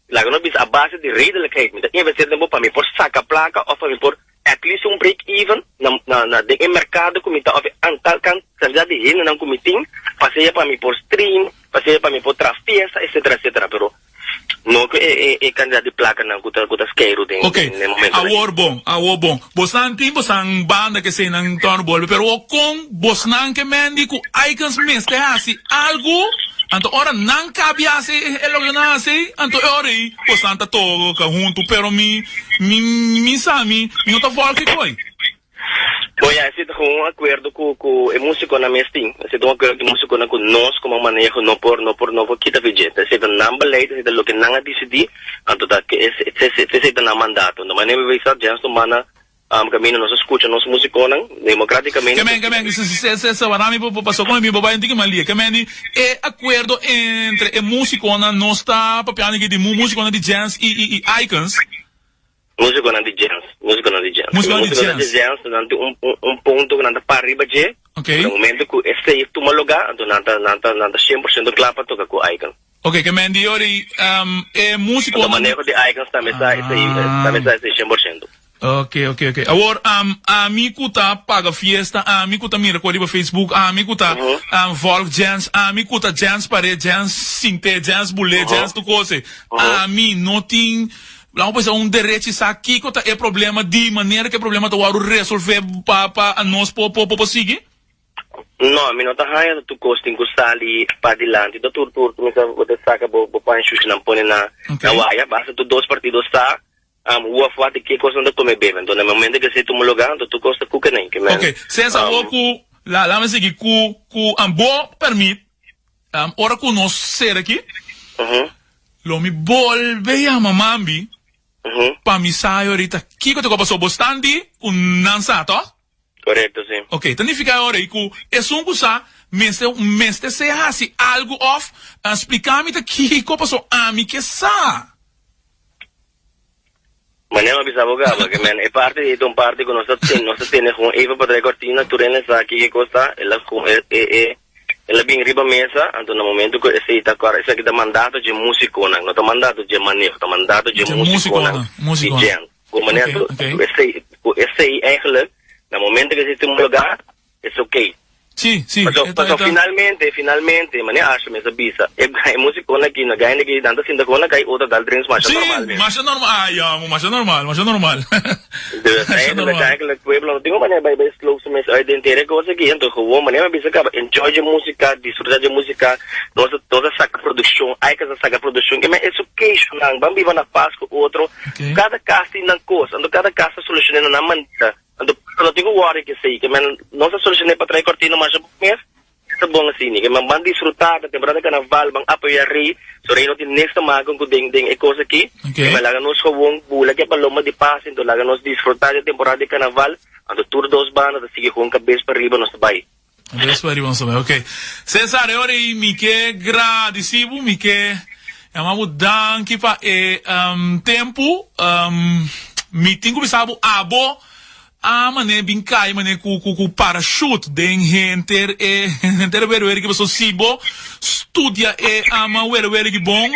laga nos bisa a base di redelijkheid, mi ta investeer den bo pa mi por saka plaka òf pa mi por at least un break even na na na den e merkado ku mi ta òf e antal kantidat di hendenan ku mi tin, pasea pa mi por stream, pasea pa mi por traha fiesta etcetera etcetera, pero. No ku e e kantidat di plakanan ku ta ku ta skeiru den Ok, den e momentonan. awor bon, awor bon. Bosnan tin bosan banda ke eseinan torno bolbe, pero awor kon bosnan ke mendi ku Icons mester hasi algu, anto ora nan kabi hasi e loke nan hasi, anto e ora ei bosnan ta toka huntu, pero mi mi mi sa mi mi no ta volg e koi. Bo ya, esei ta gewoon un akuerdo ku ku e musikonan mes tin. Esei ta un akuerdo ku e musikonan ku nos komo maneho no por no por no por kita fi dje. Esei ta nan beleid, esei ta loke nan a disidí, anto ta ke esei ta nan mandato. No manera mi bisa, Jens Tombana kaminda nos a skucha nos musikonan demokratikamente. Kemen, kemen, se se se wara mi paso kon mi bo bai un tiki malia. Kemen di e akuerdo entre e musikonan nos ta papiando aki di musikonan di Jens i i i Icons. Músikonan di jazz, músikonan di jazz. Músikonan di Músikonan di jazz. jazz, nan tin un, un, un punto ku nan ta para riba dje. Ok. Na momento ku esei tuma lugá, anto nan ta, nan ta, nan ta 100% kla pa toka ku Icon. Ok, ke men di ori um, e Anto músikonan di... maneho di Icons tambe sa esei, Ah. tambe sa esei 100%. Ok, ok, ok. Awor, um, ami ku ta paga fiesta, ami ku ta mira ku riba Facebook, ami ku ta um, volg jazz, ami ku ta jazz pare, jazz sinte, jazz bule, jazz tu kose. Ami no tin Laat me pensa un derechi sa kiko ta e problema di manera ku e problema ta wòrdu resolvé pa pa nos por por por sigui? No, mi no ta haña tur kos tin ku sali padilanti. Ta tur tur kuminsá bo ta saka bo bo pan shushinan pone na Ok. na waya. Basta tur dos partido sa um wou of wat di ke kos nan ta kome bebe. Anto na momento ku esei tuma lugá anto tur kos ta kukenan. Ke men Ok, Cesar um awor ku la laat me sigui ku ku um bo permit um ora ku nos sera aki Lo mi bolbe yama mambi pa mi sa ahorita kiko ta pasó. Bo stan di ku nan sa, tòg? Korekto, si. Oke, ta nifiká e ora ei ku esun ku sa mester mester ser hasi algu òf splika mi ta kiko pasó. Ami ke sa. Manera mi a bisa bo kaba, ke men e parti ei ta un parti ku nos ta tene, nos ta tene gewoon even pa trae kortina, tur hende sa kiko e kos ta, el a gewoon e e e el a bin riba mesa, anto na momento ku esei ta kòrda, esaki ta mandato dje musikonan, no ta mandato dje maneho, ta mandato dje Dje musikonan musikonan, di musikonan. jazz. Ku manera Oké, ku oké. ku esei ku esei eigenlijk na momento ku esei tuma lugá, es oké. Sí, sí, Paso, e ta, paso e ta. finalmente, finalmente, manera Ashley mes a bisa, e, e musicona aki, na gaina aki, nan ta sinta con na kai otro dal drinks masha Sí, normal mes. masha normal, ay, amo, masha normal, masha normal. Dus Masha eigenlijk, normal. eigenlijk, pueblo, no tin un manera bai bai slow su mes uit den tere cos aki, enton gewoon, manera mi a bisa caba, enjoy je musica, disfruta je musica, nos a, nos a saca produccion, Icons a saca produccion, ke men es okay, nan, ban biba na paz cu otro, Ok. cada cas tin nan cos, anto cada cas ta soluciona na nan manera. Anto pueblo no tin ku wòri kesei, ke men nos a solushoné pa trae kòrtina masha bon mes, e ta bon asina. Ke men ban disfrutá ta temporada di karnaval, ban apoyá rei, so rei no tin niks ta maken ku den den e kos aki, ke men laga nos gewon bula ke paloma di pas, anto laga nos disfrutá di e temporada di karnaval, anto tur dos banda ta sigui gewoon kabes pa riba nos ta bai. Kabes pa riba nos ta bai, ok. Cesar, e ora ei mi ke gradisí bo, mi ke yama bo danki pa e tempu. Mi tin ku bisa bo abo a manera bin kai manera ku ku ku parachute den henter e henter e weri weri ki pasobra si bo studia e ama weri weri ki bon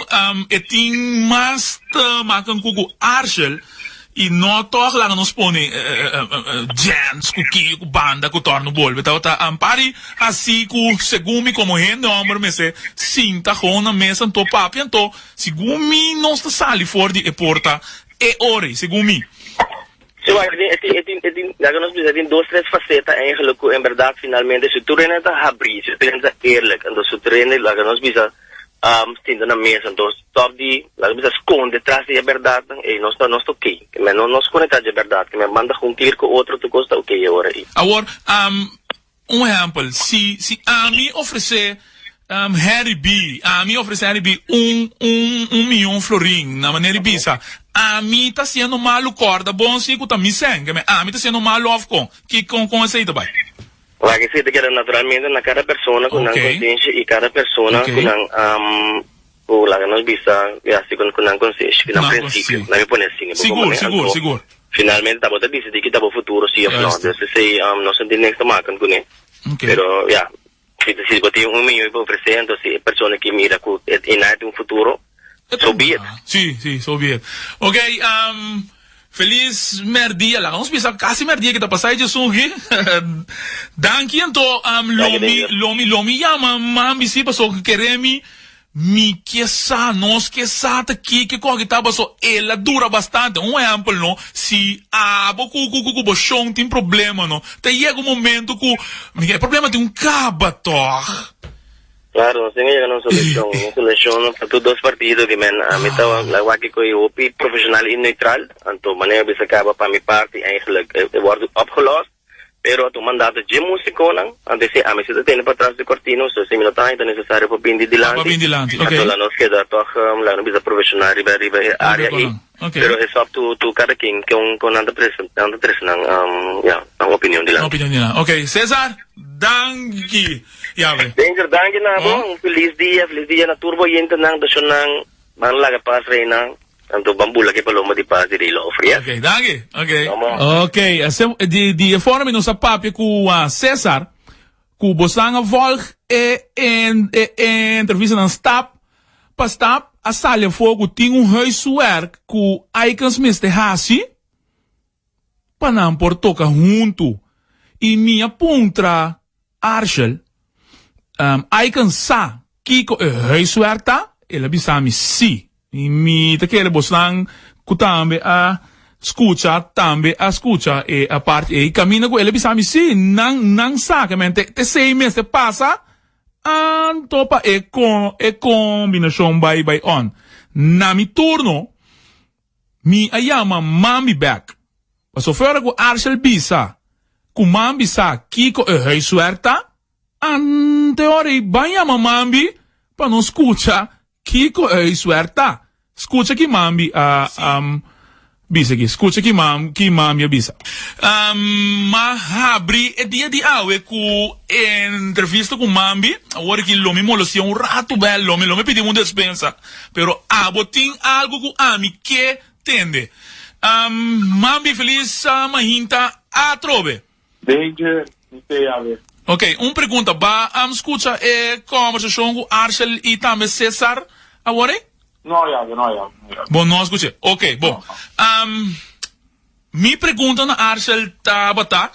e tin mas te maken ku ku Arshel. I no tòg laga nos pone djens ku ki ku banda ku tòrnu bolbe. Tabata ampari hasi ku segun mi komo hende hòmber mester sinta gewoon na mesa anto papia anto segun mi nos ta sali for di e porta e ora ei segun mi. Sí, wak, e tin, e tin, e tin, e tin, laga nos bisa, e tin dos, tres faceta eigenlijk ku en bèrdat finalmente si tur hende ta habrí, si tur hende ta eerlijk, anto si tur hende, laga nos bisa, sinta na mesa, anto stop di, laga bisa, skonde tras di e bèrdatnan, ey, nos ta, nos ta okey. Ke men no, no skonde tras di e bèrdat, ke men manda hun klir ku otro, tur kos ta okey e ora ey. Awor, un ehèmpel, si, si ami ofresé Harry B, ami ofresé Harry B un, un, un miyon florin, na manera di bisa, ami ta hasiendo malu, kòrda bon si ku ta mi sèn, ke men ami ta hasiendo malu òf kon? Ki, kon, kon esei ta bai? Wak esei ta keda naturalmente na kada persona ku nan konsenshi i kada persona ku nan ku laga nos bisa ya si ku nan konsenshi ku nan prinsipio nan mi pone asina Sigur sigur sigur. Finalmente ta bo ta disidí ki ta bo futuro si òf no dus esei nos no tin niks ta maken kuné pero ya si bo tin un miño pa ofresé entonces si e persona ki mira ku e nan tin un futuro So be it. Sí, sí, so be it. Ok, um, feliz merdia. Laga nos bisa casi merdia ki ta pasa e djesun ki. Danki anto, um, lo mi, lo mi, lo mi yama mambi si paso kere mi, mi ke sa, nos ke sa ta kiko ku aki ta paso el a dura bastante. Un ehempel no, si abo ku ku ku bo shon tin problema no, ta yega un momento ku, mi e problema tin un kaba tog. Claro, nos tin que yega na un solucion, un solucion pa tur dos partido que men ami ta la wak cu e hopi profesional y neutral, anto manera bisa caba pa mi parti eigenlijk e wordo opgelost. Pero ta un mandato dje musiconan, anto esei ami si ta tene patras di cortina, so si mi no ta haña ta necesario pa bini dilanti. Pa bini dilanti, ok. Anto la nos keda tog, laga nos bisa profesional riba riba e area ei. Ok. Pero es up to to cada ken kon kon nan ta prese nan ta trese nan ya nan opinion dilanti. Nan opinion dilanti. Ok, Cesar, danki. Yawe. Danger, danki na bo. Un feliz dia, feliz dia na tur bo oyentenan, doshonan. Ban laga pas reina, anto ban bula ke paloma di pas di Rey Lofri, eh? Ok, danki. Ok. Tomo. Ok, ase, di, di e forma mi nos a papia ku ah, Cesar, ku bosan a volg e, en, e, e entrevistanan stap pa stap, a sali afó ku tin un huiswerk ku Icons mester hasi pa nan por toka huntu. I mi a puntra Arshel, um, Icon sa kiko e huiswerk ta? El a bisa mi si. I mi ta kere bosnan ku tambe a skucha, tambe a skucha e a parti ei. Kaminda ku el a bisa mi si, nan, nan sa ke men te, esei mester pasa anto pa e ko, e kombinashon bai bai on. Na mi turno, Mi a yama mami bek. Pasobra ora ku Arshel bisa ku mambi sa kiko e huiswerk ta, ante ora ei ban yama mambi pa nos skucha kiko e huiswerk ta. Skucha ki mambi a bisa aki. Skucha ki mam ki mami a bisa. M'a habri e dia di awe ku entrevista ku mambi. Awor aki lo mi molestia un ratu bel, lo mi lo mi pidi un despensa. Pero abo tin algo ku ami ke tende. Mambi felis mahinta atrobe. Danger, mi te awe. Ok, un pregunta, ba am skucha e kòmbersashon ku Arshel i tambe Cesar awor ei? No yawe, no yawe, no yawe. Bo no a skuch'é. Ok, bon. Mi pregunta na Arshel tabata,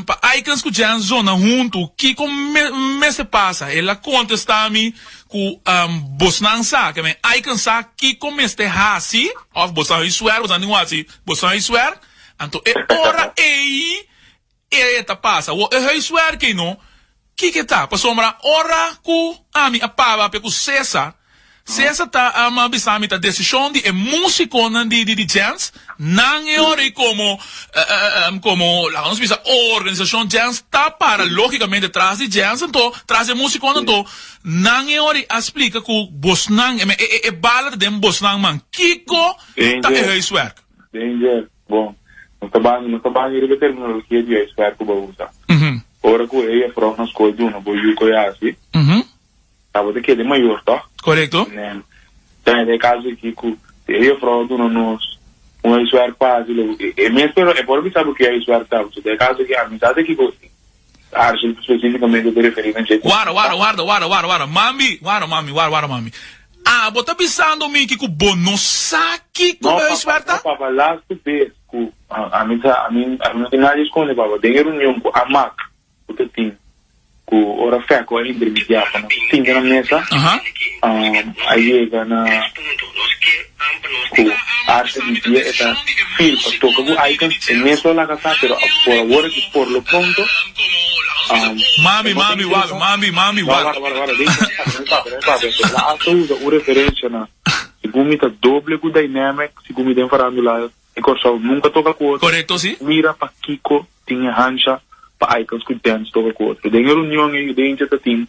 Pa Icons ku Jens zona huntu, kiko mester pasa? El a kontestá mi ku bosnan sa, ke men Icons sa kiko mester hasi, òf bosnan hoi suer, bosnan tin ku hasi, bosnan hoi suer, anto e ora ei e ta pasa. Awor e huiswerk ei no, kiko e ta? Pasobra ora ku ami a papia ku Cesar, Cesar ta a bisa mi ta desishon di e musikonan di di Jens, nan e ora ei komo komo laga nos bisa organisashon Jens ta para logikamente tras di Jens anto tras di e musikonan anto nan e ora ei a splika ku bosnan e e e bala ta den bosnan man. Kiko ta e huiswerk? Danger, Bon, nos ta bani nos ta bani riba e terminologia di huiswerk ku bo a usa. Ora ku e jefrou na skol duna bo yu ku e hasi, Tabata keda e mayor toch? Korekto. Nen. Ta e kaso aki ku si e jufrou a duna nos un huiswerk pa hasi lo e mes pero e por bisa bo ki huiswerk ta pasobra den e kaso aki ami sa ta kiko Arshel spesifikamente ta referí na dje. Warda, warda, warda, warda, warda, warda. Mami, warda, mami, warda, warda, mami. Abo ta bisando mi ki ku bo no sa kiko No, e papa, huiswerk ta? no, papa, laatste bes ku ami sa, ami, ami no tin nada di skonde, papa. Den e reunion ku Amak ku ta tin ku ora Fèko a intermediá pa nos sinta na mesa, a yega na ku Arthur di dia e ta feel pa toka ku Icons, e mes lo laga sa, pero por awor aki por lo pronto Mami, mami, wak, mami, mami, wak. Wara, wara, wara, dei papia, dei papia, el a hasta usa un referencia na segun mi ta doble ku Dynamic, segun mi den farándula di Kòrsou nunka toka ku otro. Korekto, si. Mira pakiko tin e hansha pa Icons ku Dance toka ku otro. Den e reunion ei Danger ta tin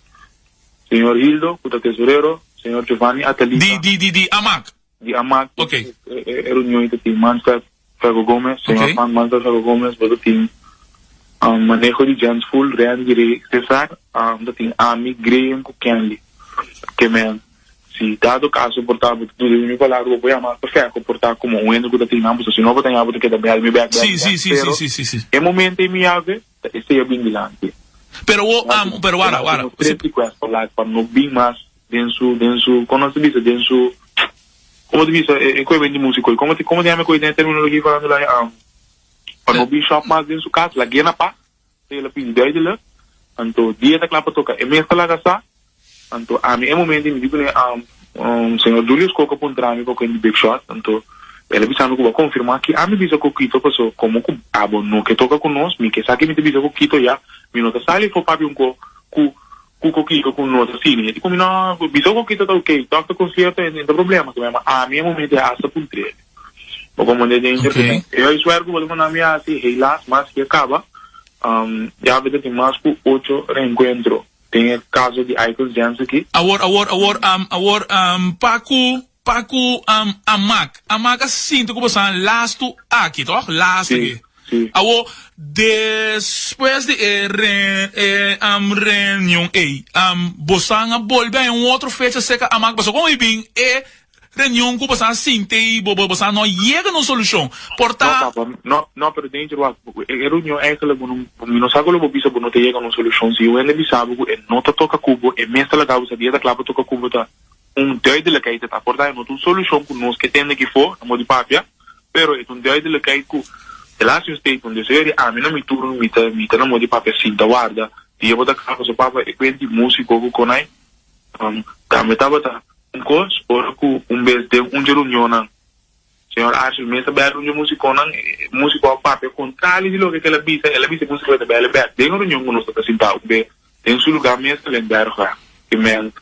señor Hildo ku ta tesorero, señor Giovanni Atalita. Di di di di Amak. Di Amak. Ok. E e reunion ei ta tin Manfred Fergo Gomez, señor Ok. Juan Manfred Fergo Gomez, bo ta tin maneho di Jens Full, Randy Rey Cesar, ta tin ami, Graham ku Kenley. Ke men. Si dado caso por ta bo ta duda di mi palabra bo por yama pa Ferco por ta como un hende cu ta tin nan pasobra si no bo ta ña bo ta keda bel mi bek bel Sí, mi sí, bek sí, pero sí, sí, sí, sí. e momento ey mi yabe ta esey a bin dilanti. Pero wo am, pero wara, wara. Nos tres request pa laat pa no bin mas den su den su como nos ta bisa den su como ta bisa e e coe di musico ey como como ta yama e coe den e terminologia farándula ey am pa no bin shop mas den su cas lag'e na pas. El a pidi duidelijk, anto dia ta kla pa toka e mes ta laga sa, anto ami e momento mi di kuné señor Julius Kok a puntra mi pa kuen di Big Shot, anto el a bisa mi ku bo a konfirmá ki ami bisa ku Kito paso komo ku abo no ke toka ku nos mi ke sa ki mi ta bisa ku Kito ya mi no ta sali afó papia un ko ku ku Kokito ku no ta sini e di ku mi no bisa ku Kokito ta oke tòg ta konsierto e no ta problema ami e momento ya asta puntr'é. Bo komprendé den interpreta. E huiswerk ku bo ta manda mi hasi, helaas, mas ke a kaba. Ya a tin mas ku ocho reenkuentro den e kaso di Icons Jams aki. Awor, awor, awor, awor, pa ku, pa ku Amak. Amak a sinti ku boso lastu aki, tòg? Lastu aki. Sí. Awor, despues di e re, e reunion ei, boso a bolbe haña un otro fecha serka Amak? Pasobra kon bin e Reunion cu boso a sinti y bo boso a no yega na un solucion. Por ta. No papa, no, no, pero danger wak, e reunion eigenlijk bo no, mi no sa cu lo bo bisa bo no ta yega na un solucion, si un hende bisa bo cu e no ta toca cu bo, e mes ta laga bo sa dia ta cla pa toca cu bo ta un duidelijkheid e ta, por ta e no ta un solucion cu nos ke tende aki for, na modo di papia, pero e ta un duidelijkheid cu el a haci un statement, dus e ami na mi turno mi ta, mi ta na modo di papia sinta warda dia bo ta cla pasobra papa e cuenti musico cu conai. Tambe tabata un kos ora ku un bes den un dje reunionnan, señor Archel mes a bèl un dje musikonan, e musiko a papia kontrali di loke ku el a bisa, el a bisa e musiko e ta bèl e bèk den e reunion ku nos tabata sintá un be den su lugá mes ta den Bergweg. Ke men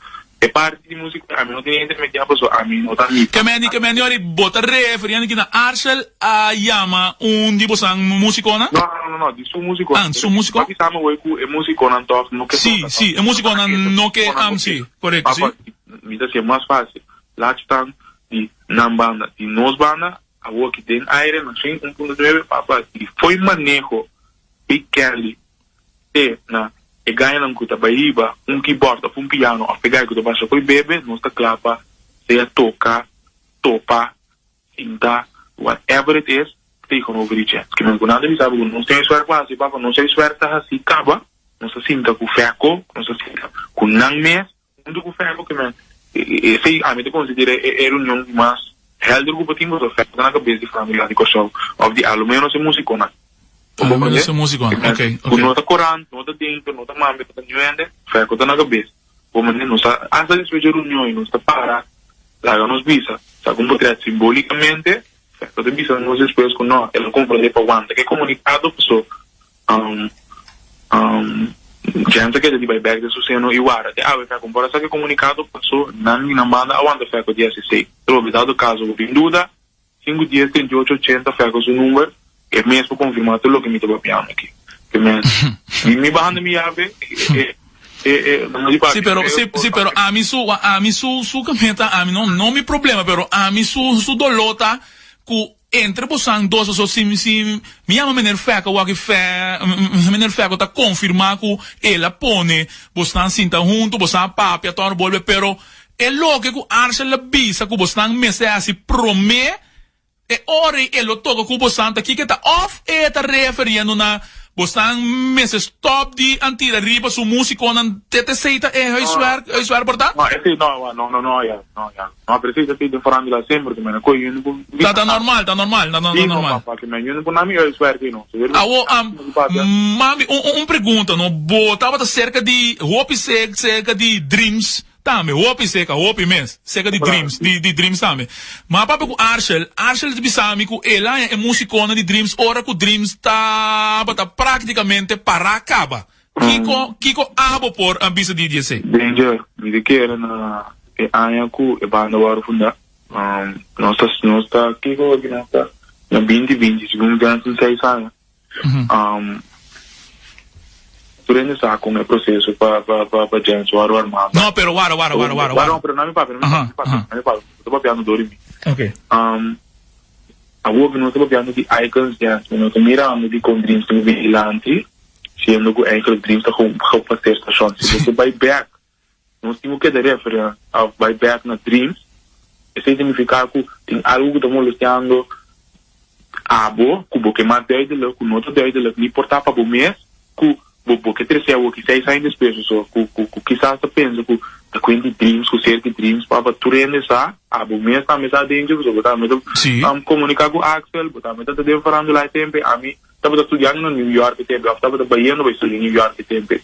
e parti di musiko ami no tene intermediá pasobra ami no ta mi. Ke men di ke men di ora bo ta referiendo ki na Archel a yama un di bosan musikonan? No, no, no, no, di su musikonan. Ah, su musiko? Papi sa mi wei ku e musikonan tòg no ke Sí, toka sí, tòg. e musikonan no ke, am, sí, korekto, sí. Papa, mi ta hasié mas fásil. Laat staan di nan banda, di nos banda, awor ki den aire na 101.9, papa, di fo'i maneho Big Kelly te na e gainan ku ta bai riba un keyboard òf un piano òf e gai ku ta basha fo'i bebe, nos ta kla pa sea toka, topa, Sinta, whatever it is, tegenover di dje. Kimen ku nan ta bisa bo ku nos tin huiswerk pa hasi, papa, nos huiswerk ta hasi kaba, nos ta sinta ku Fèko, nos ta sinta ku nan mes huntu ku Fèko, kimen esei ami ta konsidera e reunion di mas helder ku por tin, pasobra Fèko ta na kabes di familia di Kòrsou, òf di alomenos e musikonan. A lo menos e musikonan, ok, ok. Ku no ta korant, no ta denter, no ta mami, no ta niun hende, Fèko ta na kabes. Bo manera nos a hasta despues dje reunion y nos ta para laga nos bisa sa con potret simbolicamente Fecto ta bisa nos despues cu no el a comprende pa wanta ke comunicado paso Jens a keda di bay bek den su seno y wara te awe Fecto por a sa ke comunicado paso nan di nan banda a wanta Fecto di SC pero dado caso bo tin duda Sinku dies trinta i ocho ochenta Fergo su number, e mes por konfirmá tur loke mi ta papiando aki. Ke mes di mi banda mi yabe e e e no di Sí, papia pero e sí, por sí, pero ami su ami su su kameta ami no no mi problema, pero ami su su doló ta ku entre bosan dos paso si si mi yama meneer Fergo wak fe meneer Fergo ta konfirmá ku el a pone bosnan sinta huntu bosan a papia tòrno bolbe pero E loke ku Arshel a bisa ku bosnan mester hasi promé, e ora ei e lo toka ku bosnan ta kiko e ta. Òf e ta referiendo na bosnan mester stòp di antira riba su músikonan te te esei ta e huiswerk, huiswerk por ta? No, esei no, no, no, no, ya, no, ya. No, pero esei ta esei den farándula semper ku men a kohe yendo ku. Ta, ta normal, ta normal, ta, ta Sí, no, normal. papa, ke men yendo ku nan mi huiswerk ei no. Awo, mami, un, un pregunta, no. Bo tabata serka di, hopi serka di Dreams Tambe, hopi seca, hopi mes. Seca di Dreams, di, di Dreams tambe. Ma papia cu Arshel, Arshel ta bisa mi cu el haña e musiconan di Dreams ora cu Dreams tabata practicamente para caba. Kico, kico abo por a bisa di di esey? Danger, mi ta kere na e aña cu e banda wòrdu fundá. Nos ta, nos ta, kico aki nos ta? Na binti binti, segun Johnson seis aña. Tur hende sa con e proceso pa pa pa pa James wòrdu armá. No, pero wara, wara, wara, wara, wara. No, pero no mi papia, no mi papia, no mi papia. No ta papiando dor di mi. Okay. Awor nos ta papiando di Icons Jazz, mi no ta mirando di con Dreams tin Vigilanti, siendo cu eigenlijk Dreams ta gewoon gepasseerd station. Si bo ke bai bek, nos tin cu keda referia of bai bek na Dreams, esey significa cu tin algo cu ta molestiando Abo ku bo ke mas duidelijk ku no ta duidelijk ni por ta pa bo mes ku bo bo ke trese awoki seis aña despues oso ku ku ku kisas ta pensa ku ta kuenti dreams ku serki dreams papa tur hende sa abo mes tambe sa den dje pasobra bo tambe ta Sí. komunika ku Axel bo tambe ta ta den farandula e tempe ami tabata studiando na New York e tempe of tabata bayendo bai studia New York e tempe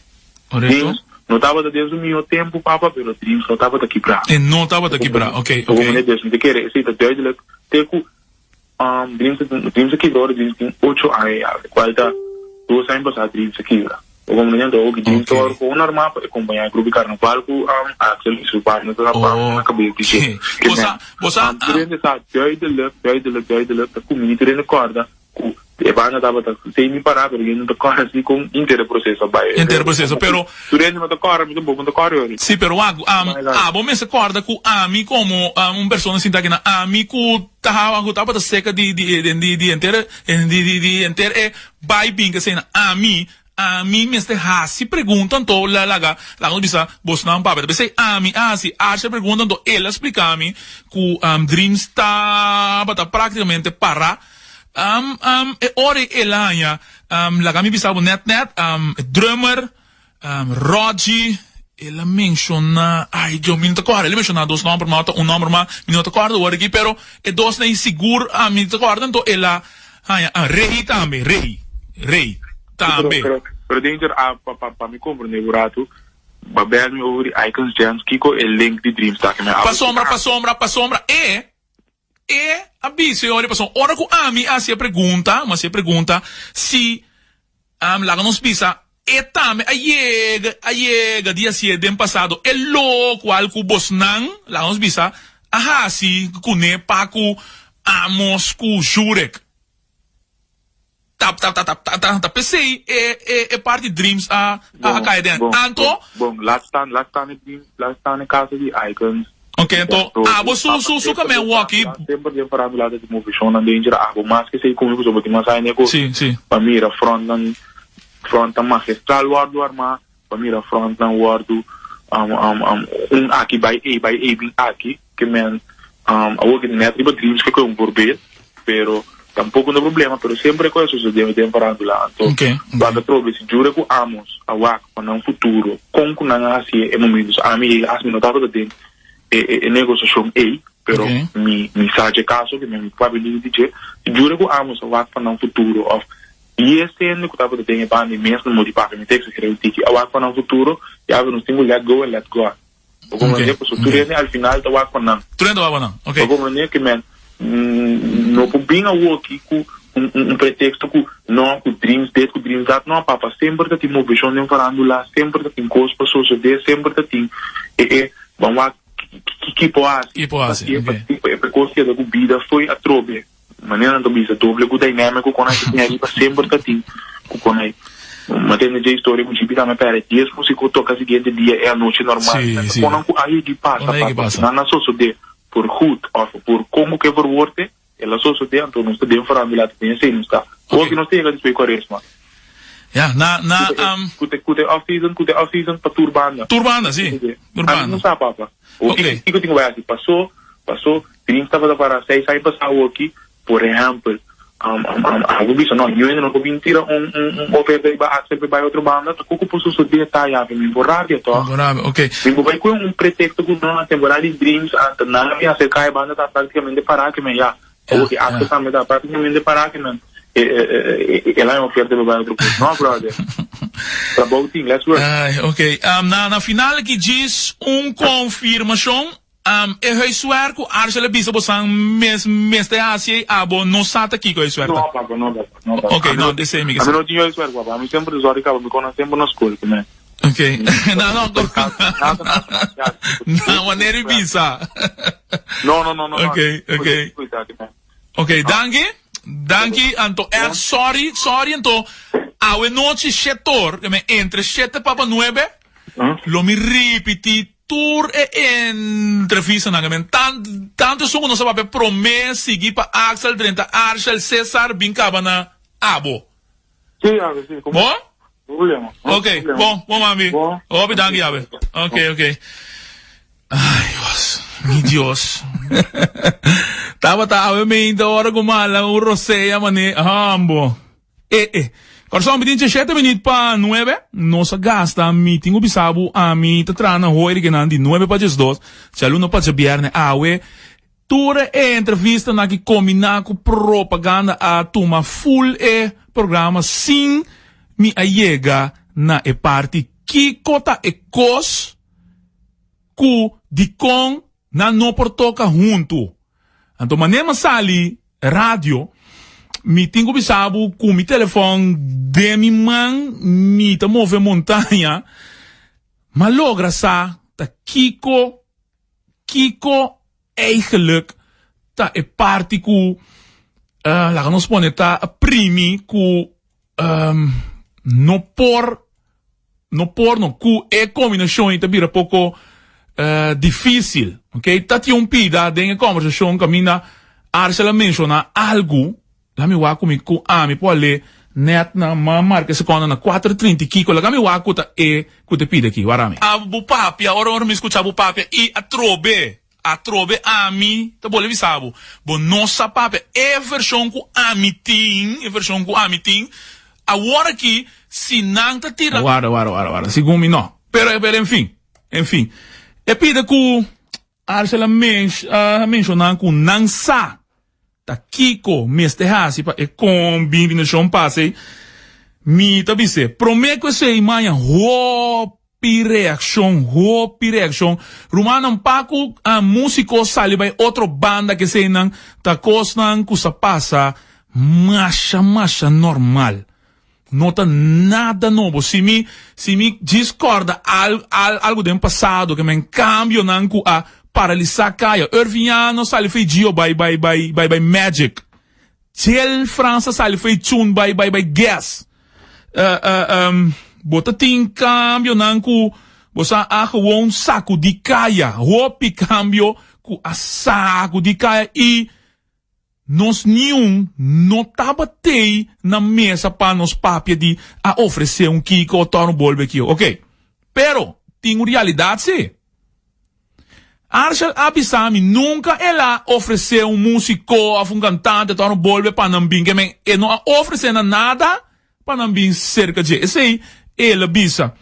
Korekto. Dreams no tabata den su miho tempu papa pero dreams no tabata kibrá. E no tabata kibrá ok Bo ok. mane dus mi ta kere esei ta duidelijk te ku Dreams Dreams a kibra ora Dreams tin ocho aña ya, lokual ta dos aña pasá Dreams a kibra. Bo komprende? Anto oki Dreams ta wòrdu kon armá pa e kompañá e grupo di karnaval ku Axel i su partner ta pa na kabes di dje. Bo sa, bo sa. Tur hende sa duidelik, duidelik, duidelik ta kuminí tur hende kòrda ku. E banda tabata semi pará, pero hende no ta kòrda si kon henter e proseso a bai. Henter e proseso, pero. Tur hende no ta kòrda, mi tampoco no ta kòrda yori. Sí, pero wak, abo mester kòrda ku ami komo un persona sinta aki nan, ami ku ta ku tabata seka di di di di henter di di di henter e bai bin k'esei nan, ami Ami mester hasi pregunta anto la laga laga nos bisa bosnan papia ta pesey ami a hasi Asha pregunta anto el a splica mi cu Dreams tabata practicamente para e ora ey el a haña laga mi bisa bo net net e drummer Rodgy el a menciona ay Dios mi no ta corda el a menciona dos nomber ma un nomber ma mi no ta corda awor aki pero e dos nan ey sigur ami ta corda anto el a Haña, ah, Rey tambe, Rey, Rey tambe. Pero, pero Danger, ah, pa, pa, pa mi comprende un rato, ba bel mi over di Icons Jams, kiko e link di Dreams ta? Ke mi a Pasobra, pasobra, pasobra e, e a bisa e ora, pasobra ora ku ami a hasi e pregunta, mi a hasi e pregunta si, ah, laga nos bisa, e tambe a yega, a yega di hasié den pasado e lokual ku bosnan, laga nos bisa, a hasi kuné pa ku Amos ku Jurek. Ta ta ta ta ta ta p'esei e e e parti Dreams a a kai den. Anto. Bon, laat staan, laat staan e Dreams, laat staan e kaso di Icons. Ok, anto abo su su su kamen woki. Semper den farándula ta tin moveshonnan den jera abo mas ke sei kumi pasobra bo tin mas aña ku Sí, sí. pa mira frontnan frontnan magistral wòrdu armá, pa mira frontnan wòrdu un aki bai ei bai ei bin aki. Ke men awor ke net riba Dreams ke un voorbeeld, pero tampoco no problema, pero semper e cosa sucede den farándula. Anto wak atrobe si jure ku Amos a wak pa nan futuro kon ku nan a hasi e momento. So ami helaas mi no tabata den e negociacion ei, pero mi mi sa dje caso ke men mi papia libi di dje. Si jure ku Amos a wak pa nan futuro of dies hende ku tabata den e banda e mes no modi papia, mi ta exagera un tiki, a wak pa nan futuro, ya nos tin ku let go and let God. Bo comprende? Pasobra tur hende al final ta wak pa nan. Tur hende ta wak pa nan, ok. Bo comprende? Ke men no por bin awoki ku un pretexto ku no, ku dreams dit, ku dreams dat. No, papa, semper ta tin moveshon den farandula, semper ta tin kos pa sosode, semper ta tin e e ban wak ki por hasi. Ki por hasi, ok. Pa e kos keda ku bida fo'i atrobe. Manera nan ta bisa doble ku dynamic ku kon ai ta tin ariba semper ta tin ku kon ai ma tende dje historia ku djibi tambe pere dies musico toka siguiente dia e anochi normal Sí, sí. kon nan ku a yegi pasa Kon a yegi pa pasa. nan a sosode por goed of por kon ku ke verwoorde el a sosode anto nos ta den farandula ta den esei nos ta Ok. hopi nos ta yega despues cuaresma Ya, na, na, ku te um, ku te ku te off season ku te off season pa tur banda tur banda, sí. Tur ami banda. no sa papa Ok. Kiko tin ku bai hasi paso Paso, Dreams tabata para seis aña pasá awoki, por ehèmpel, algu bisa, no, yu hende no por bin tira un un oferta riba Axel pa e bai otro banda, ta kiko por sosodé ta ya? Mi por rabia tòg. Mi por rabia, ok. Mi por bai ku un preteksto ku no, na temporada di Dreams anta nan a bin aserká e banda ta práktikamente pará ke men ya. Awoki Axel tambe ta práktikamente pará ke men el haña oferta pa bai otro kos. No, brother. Trabou tin, let's work. Ay, ok. Na na final aki djis un konfirmashon. E huiswerk ku Arshel a bisa bosan mes mester hasi ei abo no sa ta kiko huiswerk ta? No papa, no papa, no papa. Ok, no, desei mi ke sa. Ami no tin huiswerk papa, ami semper ta sòri kaba mi konan semper na skol ku mi. Ok, no no, na wanneer u bisa. No, no, no, no. Ok, ok. Ok, danki, danki, anto echt sorry, sorry anto awe nochi shetor, entre shete pa pa nuebe, lo mi ripiti Tur e entrevistanan a men tantu esun ku nos a papia promé sigui pa Axel drenta Arshel Cesar bin kaba na abo. Sí, awe sí. Bon? No problema. Ok, bon, bon mami. Hopi danki awe. Ok, ok. Ay Dios, mi Dios. Tabata awe meinta ora ku mala un rosea mané hambo. E e. Kòrsou, mi tin djeshete minüt pa nuebe. Nos a gasta, mi tin ku bisa bo, ami ta traha na hoirigenan di nuebe pa djesdos, djaluna pa djabièrnè. Awe, tur e entrevistanan ki kombiná ku propaganda a tuma ful e programa sin mi a yega na e parti kiko ta e kos ku dikon nan no por toka huntu. Anto manera mi a sali radio, mi tin ku bisa bo ku mi telefòn den mi man, mi ta move montaña, m'a logra sa ta kiko, kiko eigenlijk ta e parti ku. Laga nos pone ta primi ku no por no por no ku e kombinashon ei ta bira poko difisil ok. Ta tin un pida den e kombersashon kaminda Arshel a menshoná algu laga mi wak ku mi ku ami por a lé nèt na m'a marka e sekonda na kuater trinta i kiko laga mi wak ku ta e ku ta e pida aki wara mi. A bo papia ora ora mi skucha bo papia i atrobe Atrobe ami ta bolbe bisa bo, bo no sa papia e vershon ku ami tin, e vershon ku ami tin awor aki, si nan ta tira. Warda, warda, warda, warda, segun mi no. Pero, pero en fin, en fin. E pida ku Arshel a a menshoná ku nan sa ta kiko mester hasi pa e kombinashon pasa ei, mi ta bis'é, promé ku esei maña hopi reakshon, hopi reakshon. Rumannan, pa ku músiko sali bai otro banda ku eseinan ta kosnan ku sa pasa masha masha normal. No ta nada nobo. Si mi, si mi djis kòrda al, al, algu den pasado, ke men kambionan ku a paralisá kaya. Irving no sali fei Gio bai, bai, bai, bai, bai Magic. Tjel Frans a sali fei Chun bai, bai, bai Guess. Uh, uh, um, bo ta tin kambionan ku bo sa a gewoon sakudí kaya. Hopi kambio ku a sakudí kaya i Nos niun no tabat'ei na mesa pa nos papia di a ofresé un kiko o torno bolbe kio. Ok. Pero, tin un realidat si. Arshel a bisa mi nunka el a ofresé un músiko òf un kantante torno bolbe pa nan bin ke men e no a ofresé nan nada pa nan bin serka dje. Esei el a bisa.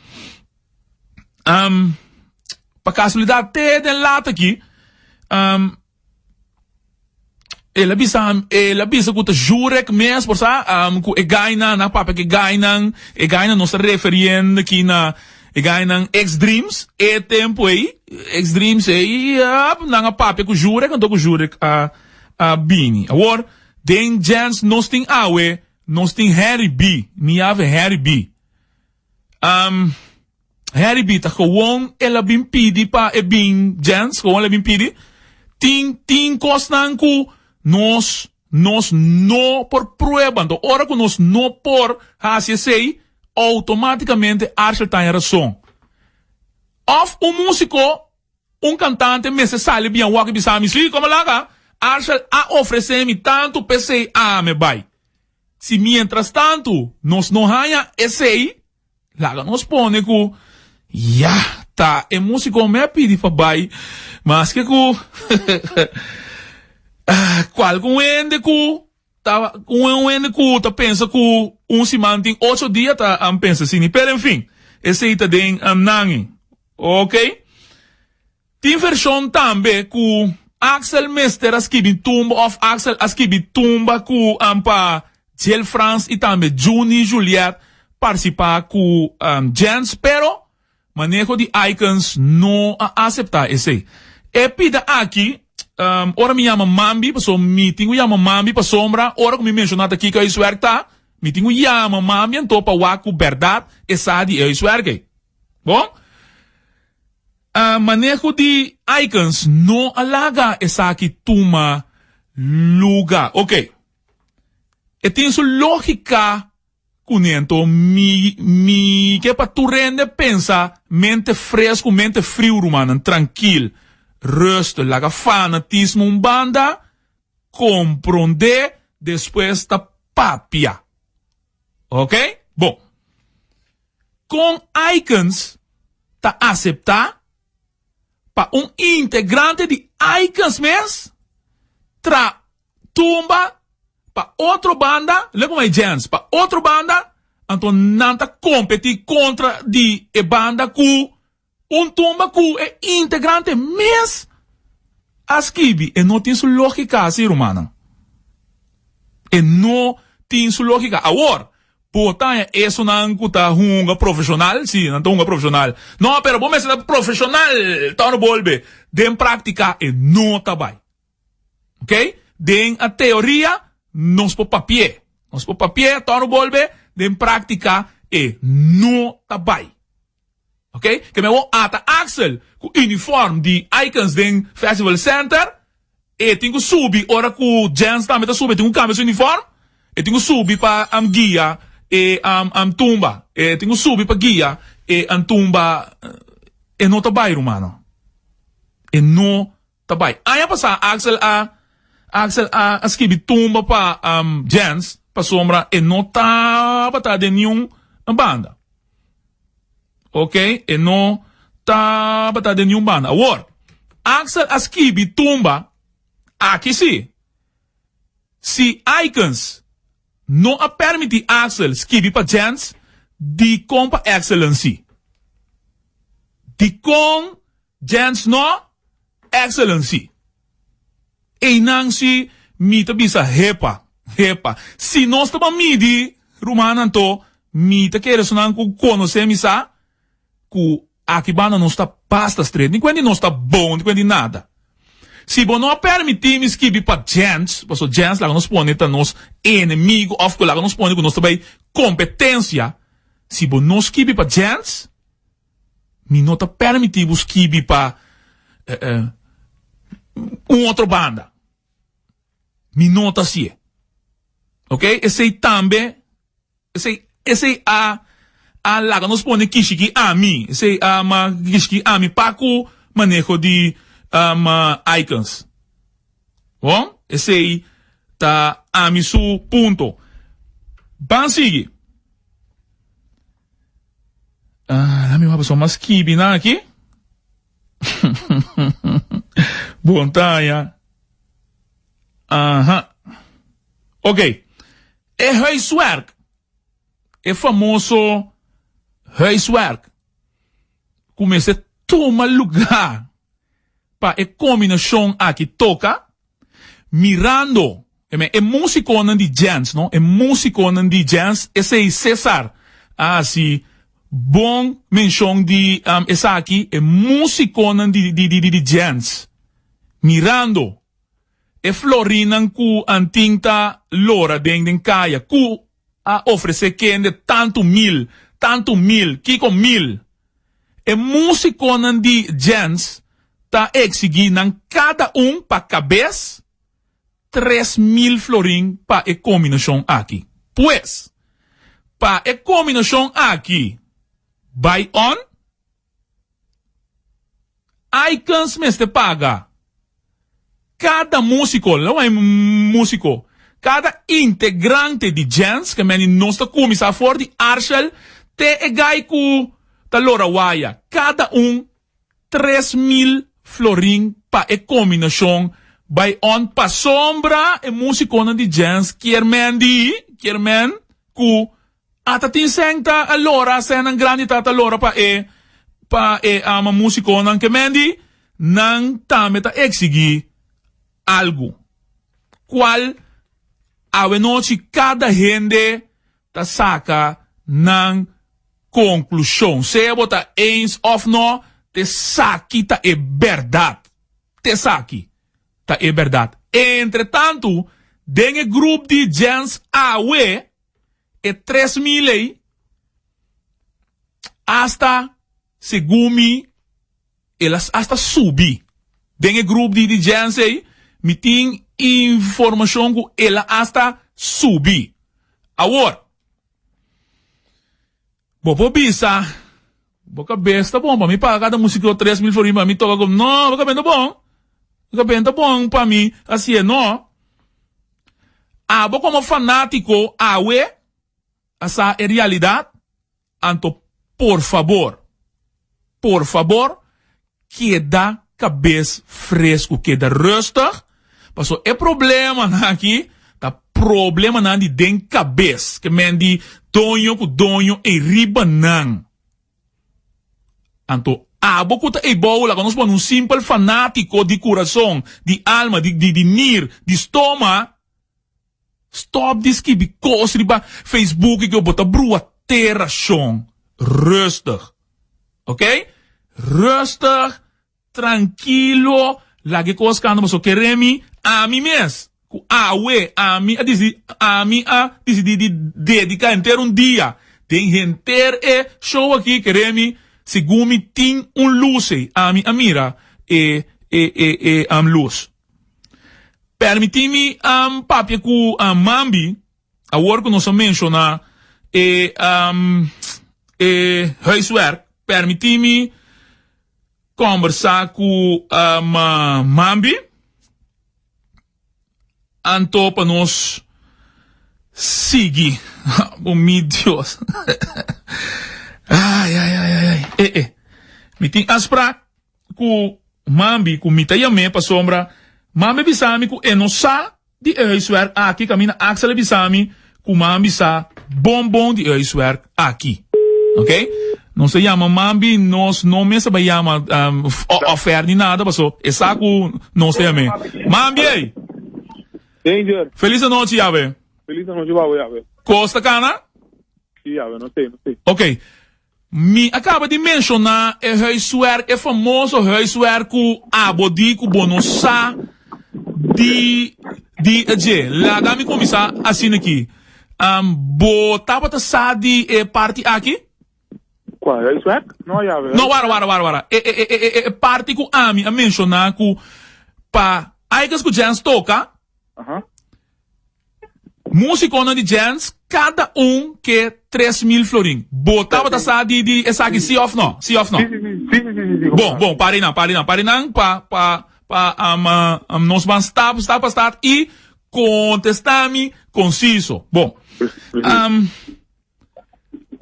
Pa kasualidat te den lat aki. El a bisa, el a bisa ku ta Jurek mes, por sa, ku e gainan, nan papia ku e gainan, e gainan nos ta referiendo aki na e gainan ex-Dreams, e tempu ei, ex-Dreams ei, nan a papia ku Jurek, anto ku Jurek a a bini. Awor, den Jens nos tin awe, nos tin Harry B, mi yave Harry B. Harry B ta gewoon el a bin pidi pa e bin Jens, gewoon el a bin pidi. Tin tin kosnan ku nos nos no por prueba. Anto ora ku nos no por hasi esei, outomátikamente Arshel ta haña rason. Òf un músiko, un kantante mester sali bian wòk i bisa mi, sí, komo laga, Arshel a ofresé mi tantu p'esei ami bai. Si mientrastantu nos no haña esei, laga nos pone ku ya ta e músiko me a pidi pa bai, maske ku kualkun hende ku ta un hende ku ta pensa ku un siman tin ocho dia ta pensa asini. Pero enfin, esei ta den nan. Oke. Tin vershon tambe ku Axel mester a skibi tumba òf Axel a skibi tumba ku pa Jill Frans i tambe Juni Juliet partisipá ku Jens pero maneho di Icons no a aseptá esei. E pida aki ora mi yama Mambi pasobra mi tin ku yama Mambi pasobra ora ku mi menshoná ta kiko huiswerk ta mi tin ku yama Mambi anto pa wak ku bèrdat e sa di e huiswerk ei. Bon. Maneho di icons no a laga esaki tuma luga. Ok. E tin su logika kuné anto mi mi ke pa tur hende pensa mente fresku, mente friu rumannan, trankil, rustig, laga fanatismo un banda, komprondé, despues ta papia. Ok? Bon. Kon Icons ta aseptá pa un integrante di Icons mes tra tumba pa otro banda, lek como e Jens, pa otro banda, anto nan ta kompetí kontra di e banda ku Un tumba ku e integrante mes a skibi e no tin su lógika asi, rumannan. E no tin su lógika. Awor, bo ta haña esunnan ku ta hunga profeshonal, si, nan ta hunga profeshonal. No, pero bo mester ta profeshonal, ta ora bolbe. Den práktika e no ta bai. Ok? Den a teoria nos por papi'é. Nos por papi'é, ta ora bolbe, den práktika e no ta bai. Ok, ke me wou ata Axel ku uniform di Icons den Festival Center. E tin ku subi ora ku Jens tambe ta subi, e tin ku kambia su uniform, e tin ku subi pa guia e tumba, e tin ku subi pa guia e tumba, e no ta bai rumannan, e no ta bai. Aña pasá Axel a Axel a skibi tumba pa Jens pasobra e no tabata den niun banda. Ok, e no tabata den niun banda. Awor, Axel a skibi tumba aki si. Si Icons no a permiti Axel skibi pa Jens, dikon pa Excellence si? Dikon Jens no, Excellence si? Einan si mi ta bisa hepa, hepa. Si nos ta ban midi rumannan anto mi ta kere esunnan ku konosé mi sa ku aki banda nos ta basta stret. Ni kuenti nos ta bon, ni kuenti nada. Si bo no a permití mi skibi pa Jens, pasobra Jens laga nos pone ta nos enemigo òf ku laga nos pone ku nos ta bai kompetensia, si bo no skibi pa Jens, Mi no ta permití bo skibi pa un otro banda. Mi no ta hasié. Ok? Esei tambe, esei, esei a, a laga nos pone kishiki ami. Esei a ma kishiki ami pa ku maneho di icons. Bon? Esei ta ami su punto. Ban sigui. Ah, la mi wak pasobra mas skibi nan aki. Bon taña. Aha. Ok. E huiswerk. E famoso huiswerk. Ku mester tuma lugá pa e kombinashon aki toka. Mirando e musiconan di Jens, no, e musiconan di Jens, esey Cesar a haci bon mencion di esaki, e musiconan di di di di Jens, mirando e florinnan cu antin ta lora den den caya, cu a ofrece kende tanto mil, tanto mil, kico mil? E musiconan di Jens ta exigi nan cada un pa cabes 3000 florin pa e combinacion aki. Pues, pa e combinacion aki bai on, Icons mester paga kada músiko, lo e músiko, kada integrante di Jens, ke meni nos ta kuminsá for di Arshel te e gai ku ta lora waya, kada un 3000 florin pa e kombinashon bai on pasobra e músikonan di Jens kier men di, kier men ku Ata tin sèn ta a lora, sènnan grandi ta ta lora pa e pa e ama musikonan ke mendi, nan tambe ta eksigí algu, kual awenochi kada hende ta saka nan konklushon, sea bo ta eens òf no, t'esaki ta e bèrdat, t'esaki ta e bèrdat. Entretantu, den e grup di Jens awe, E 3000 ei, hasta segun mi, el a hasta subi. Den e grup di di Jens ei, mi tin informashon ku el a hasta subi. Awor, bo por bisa, bo kabes ta bon pa mi paga kada musiko 3000 florin pa mi toka ku. No, bo kabes ta bon. Bo kabes ta bon pa mi hasié, no. Abo komo fanátiko awe a sa e realidat, anto por fabor, por fabor keda kabes fresku, keda rustig, paso e problemanan aki ta problemanan di den kabes, ke men di doño ku doño ei riba nan. Anto abo ku ta ei bou laga nos pone un simpel fanátiko di kurason, di alma, di di di nir, di stoma, stòp di skibi kos riba Facebook i ku bo ta brua tera shon. Rustig. Ok? Rustig. Trankilo, laga e kos kanta pasobra kere mi, ami mes, ku awe ami a disidi, ami a disidi di dediká henter un dia den henter e show aki, kere mi, segun mi tin un lus ei, ami a mira e e e e lus. Permití mi papia ku Mambi, awor ku nos a menshoná e e huiswerk, permití mi kòmbersá ku Mambi. Anto pa nos sigui. Oh mi Dios. Ai, ai, ai, ai, ai. Eh, eh. Mi tin afspraak ku Mambi ku mi ta yam'é pasobra Mambi a bisa mi ku e no sa di e huiswerk aki kaminda Axel a bisa mi ku Mambi sa bon bon di e huiswerk aki. Ok? Nos ta yama Mambi, nos no mester bai yama ofer ni nada paso e sa ku nos ta yam'é. Mambi ey! Danger! Felis anochi yawe. Felis anochi babo yawe. Kos ta kana? Si yawe, no sé, no sé. Ok. Mi a kaba di menshoná e huiswerk, e famoso huiswerk ku abo di ku bo no sa di di dje. Laga mi kuminsá asina aki. Bo tabata sa di e parti aki? Kua huiswerk? No, ya. No, wara, wara, wara, wara. E, e, e, e, e parti ku ami a menshoná ku pa Aikens ku Jens toka, Músikonan di Jens kada un ke 3000 florin. Bo tabata sa di di esaki sí òf no? Sí òf no? Sí, sí, sí, sí, sí, sí, sí. Bon, bon, para einan, para einan, para einan pa pa pa um, um, nos ban stap, stap pa stap i kontestá mi konsiso. Bon. Um,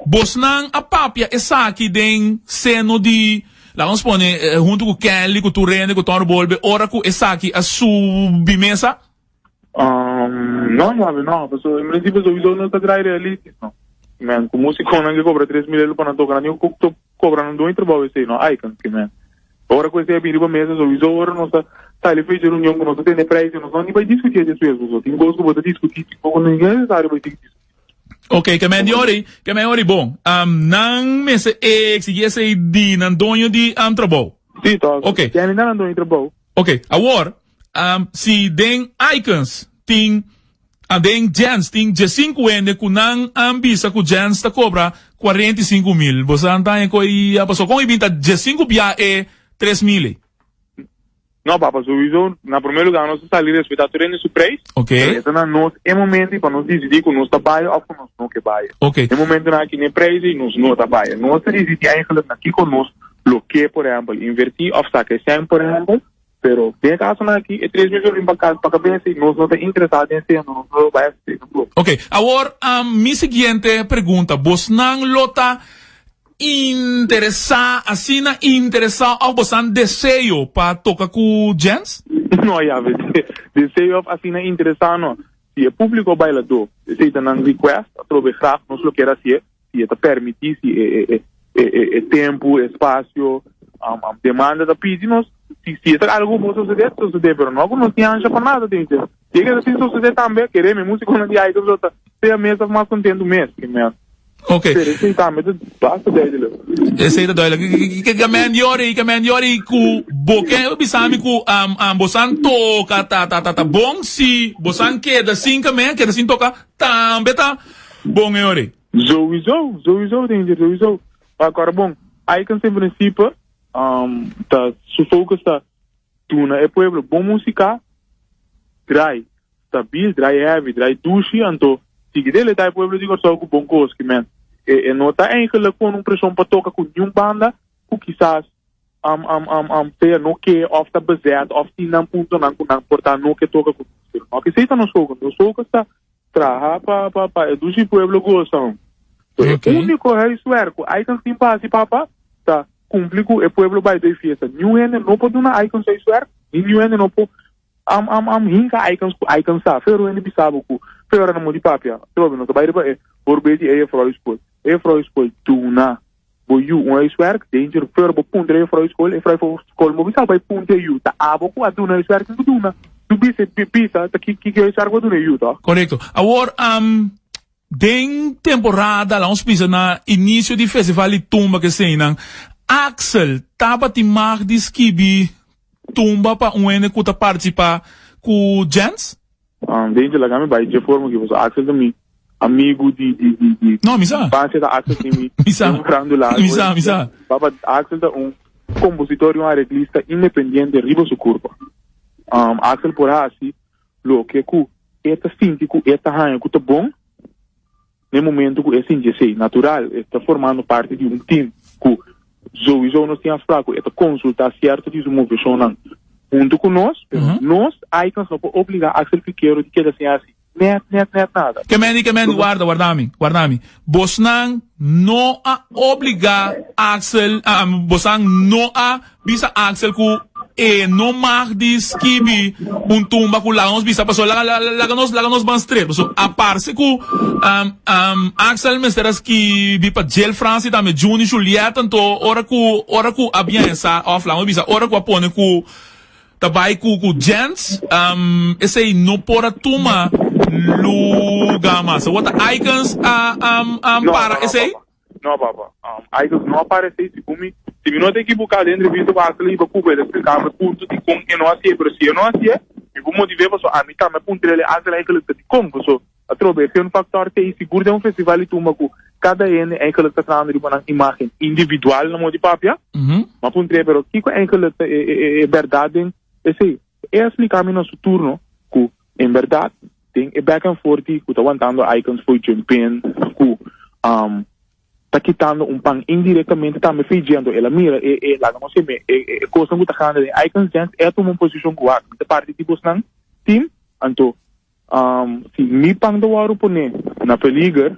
Bosnan a papia esaki den seno di, laga nos pone, huntu ku Kelly, ku tur hende, ku Tony Bolbe, ora ku esaki a subi mesa? No, yabe, no. Pasobra en prinsipio souiso no ta draai realistisch, no. Men, ku musikonan ke kobra 3000 euro pa nan toka, nan tin ku kobra nan doño trabou esei, no. Ai, kan ke men. Ora ku esei a bin riba mesa, souiso ora nos ta sali fecha reunion ku nos ta tene prijs, nos no ni bai diskuti e despues, pasobra tin kos ku bo ta diskuti, tin kos ku no ta nesesario bai sigui diskuti. Ok, ke men di ori, ke men ori bon. Um, nan mester exigi esei di nan doño di um, trabou. Sí, toch. Ok. Ken di nan doño trabou. Ok, awor, um, si den Icons tin, uh, den Jens tin 15 hende ku nan um, bisa ku Jens ta kobra 45 mil, bo sa antaña ku e a pasó? Kon e bin ta 15 bia e 3 mil ei? No, papa, souiso, na prome lugar nos ta sali respeta tur hende su prijs. Ok. Pero e ta na nos e momento pa nos dicidi cu nos ta bay of cu nos no ke bay. Ok. E momentonan aki n'e prijs ey nos no ta bay. Nos ta dicidi eigenlijk na kico nos lo ke, por ehempel, inverti of saca e cen, por ehempel. Pero den e casonan aki e 3000 florin pa pa cabeza ey nos no ta interesa den esey, nos no lo bay haci esey tampoco. Ok. Awor, mi siguiente pregunta, bosnan lo ta Interesá, asina interesá òf bosan deseo pa toka ku Jens? No, ya ves, deseo òf asina interesá no. Si e públiko bailadó esei ta nan request, atrobe grag nos lo kier hasié, si e ta permití, si e e tempu, e espasio, demanda ta pidi nos, si si e ta algu ku por sosodé, ta sosodé, pero no ku nos tin ansha pa nada tin esei. Si e keda sin sosodé tambe, kere mi músikonan di Icons lo ta sea mes òf mas kontentu mes. Ok. Pero esei tambe ta basta duidelijk. Esei ta duidelijk. Ke men di ori, ke men di ori ku bo ke bisa mi ku um, um, bosan toka ta ta ta ta bon si bosan keda sin ke men keda sin toka tambe ta bon e ori. Sowieso, sowieso danger, sowieso. Agora bon, Icons en principe um, ta su focus ta duna e pueblo bon música, draai stabil, draai heavy, draai dushi, anto sigui deleita e pueblo di Kòrsou ku bon kos, ki men e e no ta eigenlijk pone un preshon pa toka ku niun banda ku kisas am am am am sea no ke òf ta bezet òf tin nan puntonan ku nan por ta no ke toka ku nos. Pero no kesei ta nos focus, nos focus ta traha pa pa pa e dushi pueblo gosa. So e úniko huiswerk ku Icons tin pa hasi papa ta kumpli ku e pueblo bai doi fiesta. Niun hende no por duna Icons huiswerk, ni niun hende no por Am am am hinka icons ku icons sa fe ruende bisa bo ku fe ora na modi papia trobe no ta bai riba e voorbeeld di e juffrouw school e juffrouw school duna bo yu un huiswerk danger fe ora bo puntra e juffrouw school e juffrouw school no bisa bai puntra e yu ta abo ku a duna huiswerk tin ku duna tu bisa bisa ta ki ki huiswerk bo a duna e yu to. Korekto. Awor am den temporada la nos bisa na inicio di festival di tumba keseinan Axel tabatin mag di skibi tumba pa un hende ku ta partisipa ku Jens? Danger laga mi bai dje forma ki pasobra Axel ta mi amigu di di di di No, mi sa. infancia ta Axel tin mi Mi sa. den farándula Mi sa, mi sa. Papa Axel ta un kompositor i un areglista independiente riba su kurpa. Axel por hasi. loke ku e ta sinti ku e ta haña ku ta bon na e momento ku e sinti esei. Natural, e ta formando parti di un team ku souiso nos tin afsprak ku e ta konsultá sierto di su moveshonnan huntu ku nos, pero nos Icons no por obligá Axel Pikero di keda sin hasi Net, net, net nada. Kemendi, kemendi, warda, warda mi, warda mi. Bosnan no a obliga Axel, ah, bosnan no a bisa Axel ku e no mag di skibi un tumba ku laga nos bisa, pasobra laga, laga, laga nos, laga nos ban straight. Pasobra a parse ku um, um, Axel mester a skibi pa Jill Francie tambe, Juni Juliet, anto ora ku, ora ku a biensa, of laga nos bisa, ora ku a pone ku Ta bai cu cu gents, um, esey no por a tuma luga mas. Awor ta Icons a um, um, No, para no, no, esey? papa. No, papa. Um, Icons no a para esey. Segun mi, si mi no ta ekibuká den entrevista ku Axel hiba Cuba, el a splika mi punto di kon e no hasié. Pero si e no hasié, mi por motivé pasobra ami tambe a puntra el e Axel eigenlijk ta dikon. Pasobra atrobe e fen factor ta ei sigur den un festival di tumba ku kada hende eigenlijk ta trahando riba nan imagen individual na modo di papia. M'a puntr'é, pero kiko eigenlijk ta e, e, e, e bèrdat den esei? E a splika mi na su turno ku en bèrdat den e back and forth di ku ta wantando Icons fo'i Jumpin, ku um, ta kitando un pan indirektamente tambe fo'i dje. Anto el a mira e, e, laga nos heme, e, e, e kosnan ku ta ganda den Icons Dance, e a tuma un posishon ku wak, mi ta parti di bosnan team, anto Si mi pan ta wòrdu poné na peliger,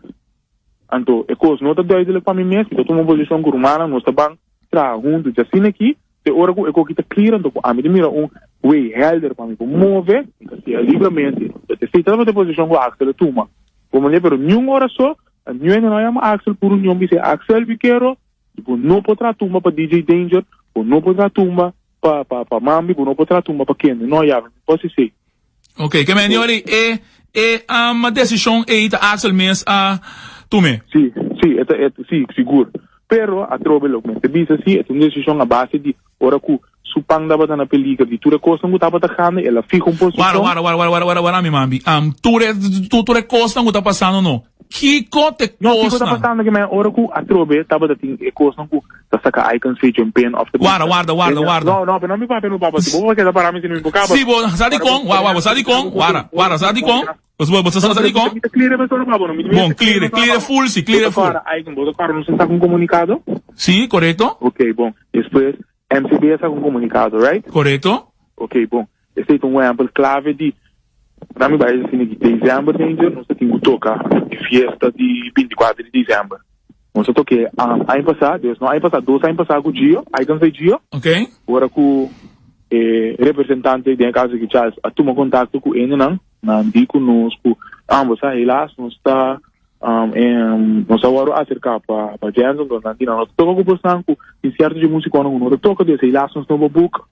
anto e kos no ta duidelijk pa mi mes, mi ta tuma un posishon ku rumannan, nos ta ban traha huntu. Djasina aki, te ora ku e koki ta clear, anto ku ami ta mira un way helder pa mi por move, mi ta sea libremente. Esei tabata e posishon ku Axel a tuma. Bo manera, pero niun ora so, niun hende no a yama Axel puru niun bis'é, Axel, mi kero, bo no por traha tumba pa DJ Danger, bo no por traha tumba pa pa pa Mambi, bo no por traha tumba pa kende. No, ya, mi por hasi esei. Ok, ke men yori e e um, decision ei ta Axel mes a tume. Sí, sí, e ta, e, sí, sigur. Pero atrobe lo mester bisa sí, e ta un decision a base di ora ku su pan tabata na peliger di tur e kosnan ku tabata gande, el a fiha un Wara, posishon. wara, wara, wara, wara, wara, wara mi mambi. Um, tur e tur, tur e kosnan ku ta pasando no. Kiko te No, kiko ta kosnan? pasando ke men ora ku atrobe tabata tin e kosnan ku ta saka icons feature en pen of ta Warda, bisa. warda, warda, warda. No, no, pero no mi papia, no papa. Si bo keda para mi si no mi por kaba. Si bo sa di kon, wa, wa, bo sa di kon, wara, wara, sa di kon. Bo, bo, bo sa di kon? Mi ta clear e persona papa, no. Mi Bon, clear, clear full si, clear full. Bo ta para icon, bo ta para no sa saka un komunikado? Si, korekto. Ok, bon. Despues MCB a saka un komunikado, right? Korekto. Ok, bon. Esei ta un ehempel clave di na mi bai asina di december danger nos ta tin cu toca e fiesta di 24 di december. Nos a toke um, aña pasá, dus no aña pasá, dos aña pasá cu Gio, Icons by Gio. Ok. Ora cu e representante, den e caso aki Charles, a tuma contacto cu hendenan, nan di cu nos cu ambos a helaas nos ta um, em, nos a wòrdu acerca pa, pa Jensen, donde nan di nan no ta toca cu bosnan, cu tin cierto dje musiconan cu no ta toca, dus helaas nos no por book.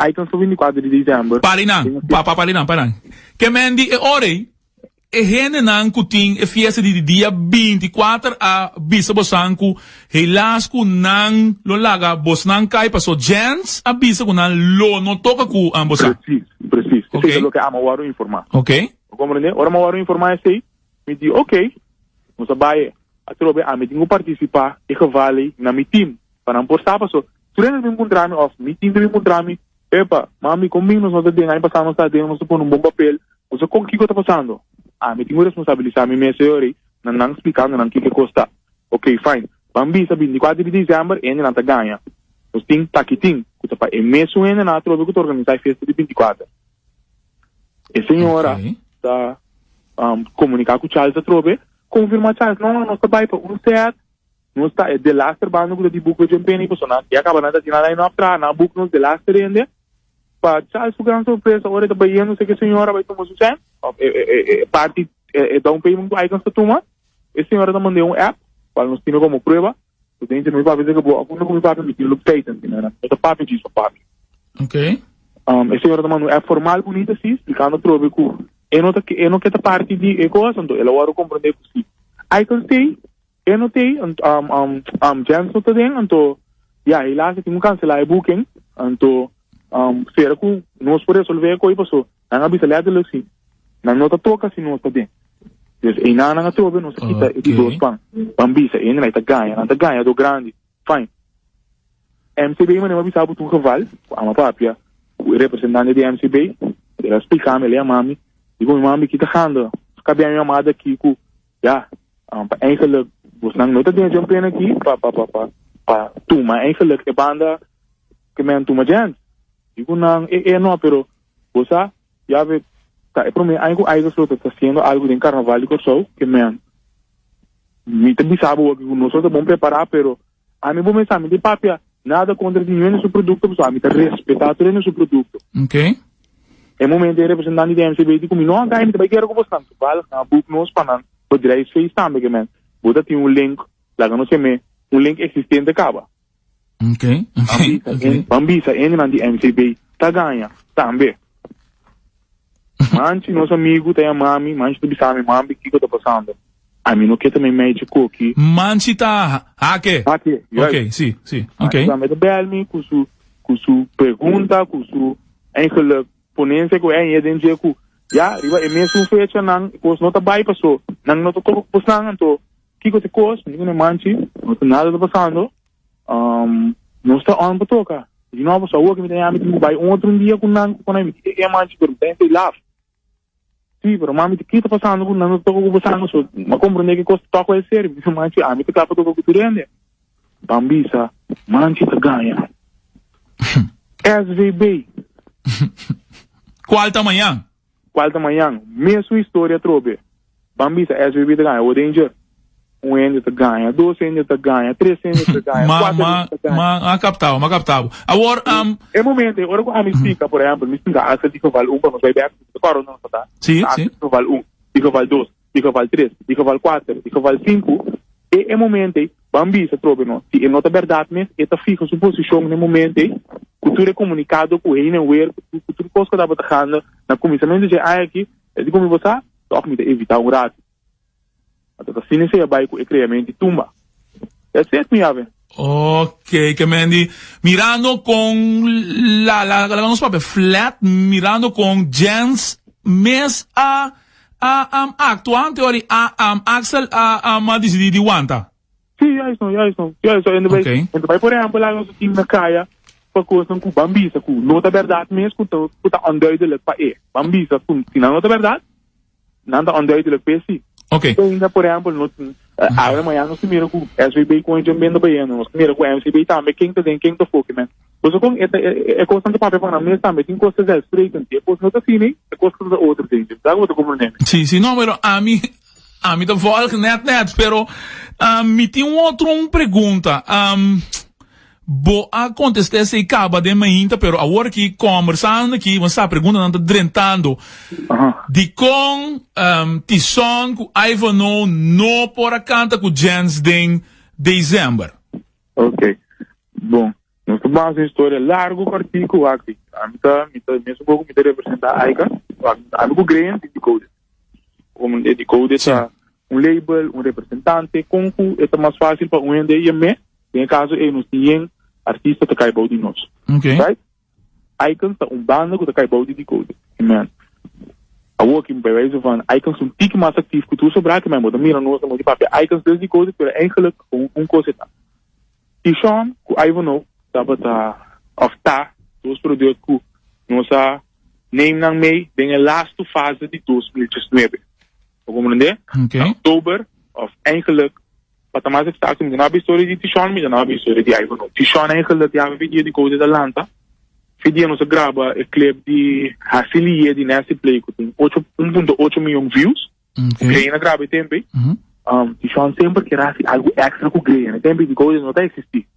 Icons pa 24 di december. Parinan, pa, pa, parinan, parinan. Ke men di e ora ei, e hendenan ku tin e fiesta di di dia 24 a bisa bosan ku helaas ku nan lo laga bosnan kai paso Jens a bisa ku nan lo no toka ku bosan. Precies, precies. Ok. Esei ta loke amo wòrdu informá. Ok. Bo komprendé? Ora mi a wòrdu informá esei, mi di ok, nos a bai atrobe, ami tin ku partisipá e geval ei na mi team pa nan por sa paso Tur hende ta bin puntra mi of mi tin ta bin puntra mi, Epa, mami, kon bin nos no ta den? Aña pasá nos ta den, nos ta pone un bon papel. Bo sa kon kiko ta pasando? Ami tin ku responsabilisá mi mes e ora ei na nan splikando nan kiko e kos ta. Ok, fine. Ban bisa bintikuater di desèmber e hendenan ta gaña. Nos tin takitin, ku ta pa e mesun hendenan atrobe ku ta organisá e fiesta di bintikuater. E señora ta komuniká ku Charles atrobe, konfirmá Charles, no, nos ta bai pa un sèt. Nos ta e delaster banda ku ta di buk pa Djempeni pasobra nan ya kaba nan ta asina line up traha nan buk nos delaster hende pa Charles su gran sorpresa ora e ta bayendo seki e señora bai tuma su sèn òf e e e parti e down payment ku Icons ta tuma e señora ta mand'é un app kual nos tine komo prueba ku den mi papia seki bo afunda ku mi papia mi tin look feiten no ta papia djis pa papia. E señora ta manda un app formal bunita si splikando atrobe ku e no ta e no ke ta parti di e kos anto el a wòrdu komprendé ku si Icons t'ei E no t'ei, Jens no ta den, anto ya, helaas e tin ku kanselá e booking, anto sera ku nos por resolvé e koi paso nan a bisa letterlijk si nan no ta toka si nos ta den. Dus einan nan a trobe nos a kita e di dos pan, ban bisa e hende ta gaña, nan ta gaña do grandi, fine. MCB manera mi a bisa bo ta un geval ku ama papia ku e representante di MCB, el a splika mi, el a yama mi. Digo mi mami ki ta gando? Kabia mi mamada aki ku ya, pa eigenlijk bosnan no ta den dje pena aki pa pa pa pa pa tuma eigenlijk e banda ke men tuma djent. Digo nan e e no pero bo sa ya ve ta e prome aña ku Aiga Slot ta haciendo algo den karnaval di Kòrsou ke men mi ta bisa bo aki ku nos ta bon prepara pero Ami bo mester ami di papia nada kontra di niun su produkto pasobra ami ta respetá tur hende su produkto. Ok. E momento e representante di MCB di ku mi no a kai mi ta bai kere ku bosnan toevallig nan a boek nos pa nan bedrijfsfeest tambe ke men bo ta tin un link laga nos yam'é un link existente kaba. Ok, ok, ok. Ban bisa hendenan di MCB ta gaña tambe. Manchi nos amigu ta yama mi, Manchi ta bisa mi, Mambi kiko ta pasando? Ami no ke ta meimei dje koki. Manchi ta hake? Hake, juist. Ok, si, si, ok. Manchi tambe ta bel mi ku su, ku su pregunta, ku su eigenlijk ponencia ku e haña den dje ku ya riba e mesun fechanan e kos no ta bai paso nan no ta toka ku bosnan anto kiko ta e kos? Mi di ku ne Manchi no ta nada ta pasando. Nos ta on pa toka. Di nobo, so awor ki mi ta yami tin ku bai un otro un dia ku nan ku konai mi tin e manchi pero mi ta henter laf. Si, pero mami ta ki ta pasando ku nan no ta toka ku bosan so mi a komprende ki kos ta tok wei serio. Mi bisa manchi ami ta kla pa toka ku tur hende. Ban bisa manchi ta gaña. SVB. Kual ta mañan? Cual ta mañan? Mesun historia atrobe. Ban bisa SVB ta gaña o danger. Un hende ta gaña, dos hende ta gaña, tres hende ta gaña, Ma, cuater ma, hende ta gaña. ma, a captabo, ma captabo. Awor, um, E momento ei, ora cu ami splica, por ehempel, mi splica hasta di geval un pa nos bai bek, ta corda unda nos ta ta? Sí, Hasta sí. di geval un, di geval dos, di geval tres, di geval cuater, di geval cinco. E e momento ei, ban bisa atrobe no, si e no ta berdad mes, e ta fiha su posicion na e momento ei, cu tur e comunicado cu heen en weer, cu tur cos cu tabata gaande na cuminsamentu dje aña aki, e di cu mi bo sa, toch mi ta evita un ratu. Anto ta asina esei a bai cu e creamento di tumba. That's it, mi ave. Ok, ke men di, mirando con la, la, laga nos papia flat, mirando con Jens mes a, a, a actua ante ora a, a, Axel a, a, a dicidi di wanta. Sí, juist no, juist no. Juist no. En daarbij, Oké. en daarbij, por ehempel, laat nos team na kaya pa kosnan ku ban bisa ku no ta bèrdat mes ku ta ku ta onduidelijk pa e. Ban bisa ku si nan no ta bèrdat, nan ta onduidelijk p'e sí. Oké. Ainda, por ehempel, no awe mañana nos ta mira ku SVB kon e djan benda bayendo, nos ta mira ku MCB tambe ken ta den ken ta foki men. Boso kon e ta e kosnan ta papia pa nan mes tambe tin kos ta zelfsprekend. Si e kos no ta asina, e kos ta otro ding. Sa ku bo ta komprende mi? Sí, sí, no, pero ami Ami ta volg net net, pero mi tin un otro un pregunta. Bo a contesta esey caba den mainta, pero awor aki conversando aki, bo sa preguntanan ta drentando. Dicon Tison cu Ivanhoe no por a canta cu Jens den december? Ok, bon. Nos ta basa un historia largo cortico wak. Ami ta, mi ta, mesun poco mi ta representa Aika. Wak, ami cu Graham tin Decoded. Como e Decoded ta un label, un representante, con cu e ta mas facil pa un hende yam'é. Den e caso ey nos tin yen artista ta cay bou di nos. Right? Icons ta un banda cu ta cay bou di Decoded. Amen. Awor aki, bij wijze van, Icons ta un tiki mas actief cu tur sobrá ki, maar bo ta mira nos ta mochi papia Icons des Decoded, pero eigenlijk un, un cos e ta. Tishon ku Ivanhoe tabata òf ta dos produkt ku nos a neem nan mee den e lastu fase di 2019. Bo komprendé? Oké. Na oktober, òf eigenlijk, pa ta mas eksakto, mi ta no habia historia di Tishon, mi ta no habia historia di Ivanhoe. Tishon eigenlijk ya fi dia di kousa ta lanta, fi dia nos a graba e clip di Hasi Liye di Nasty Play ku tin ocho, 1.8 miyon views. Okay. Green a graba e tempo ei. Tishon semper kier hasi algo extra ku Green. E tempo ei Decoded no ta existi.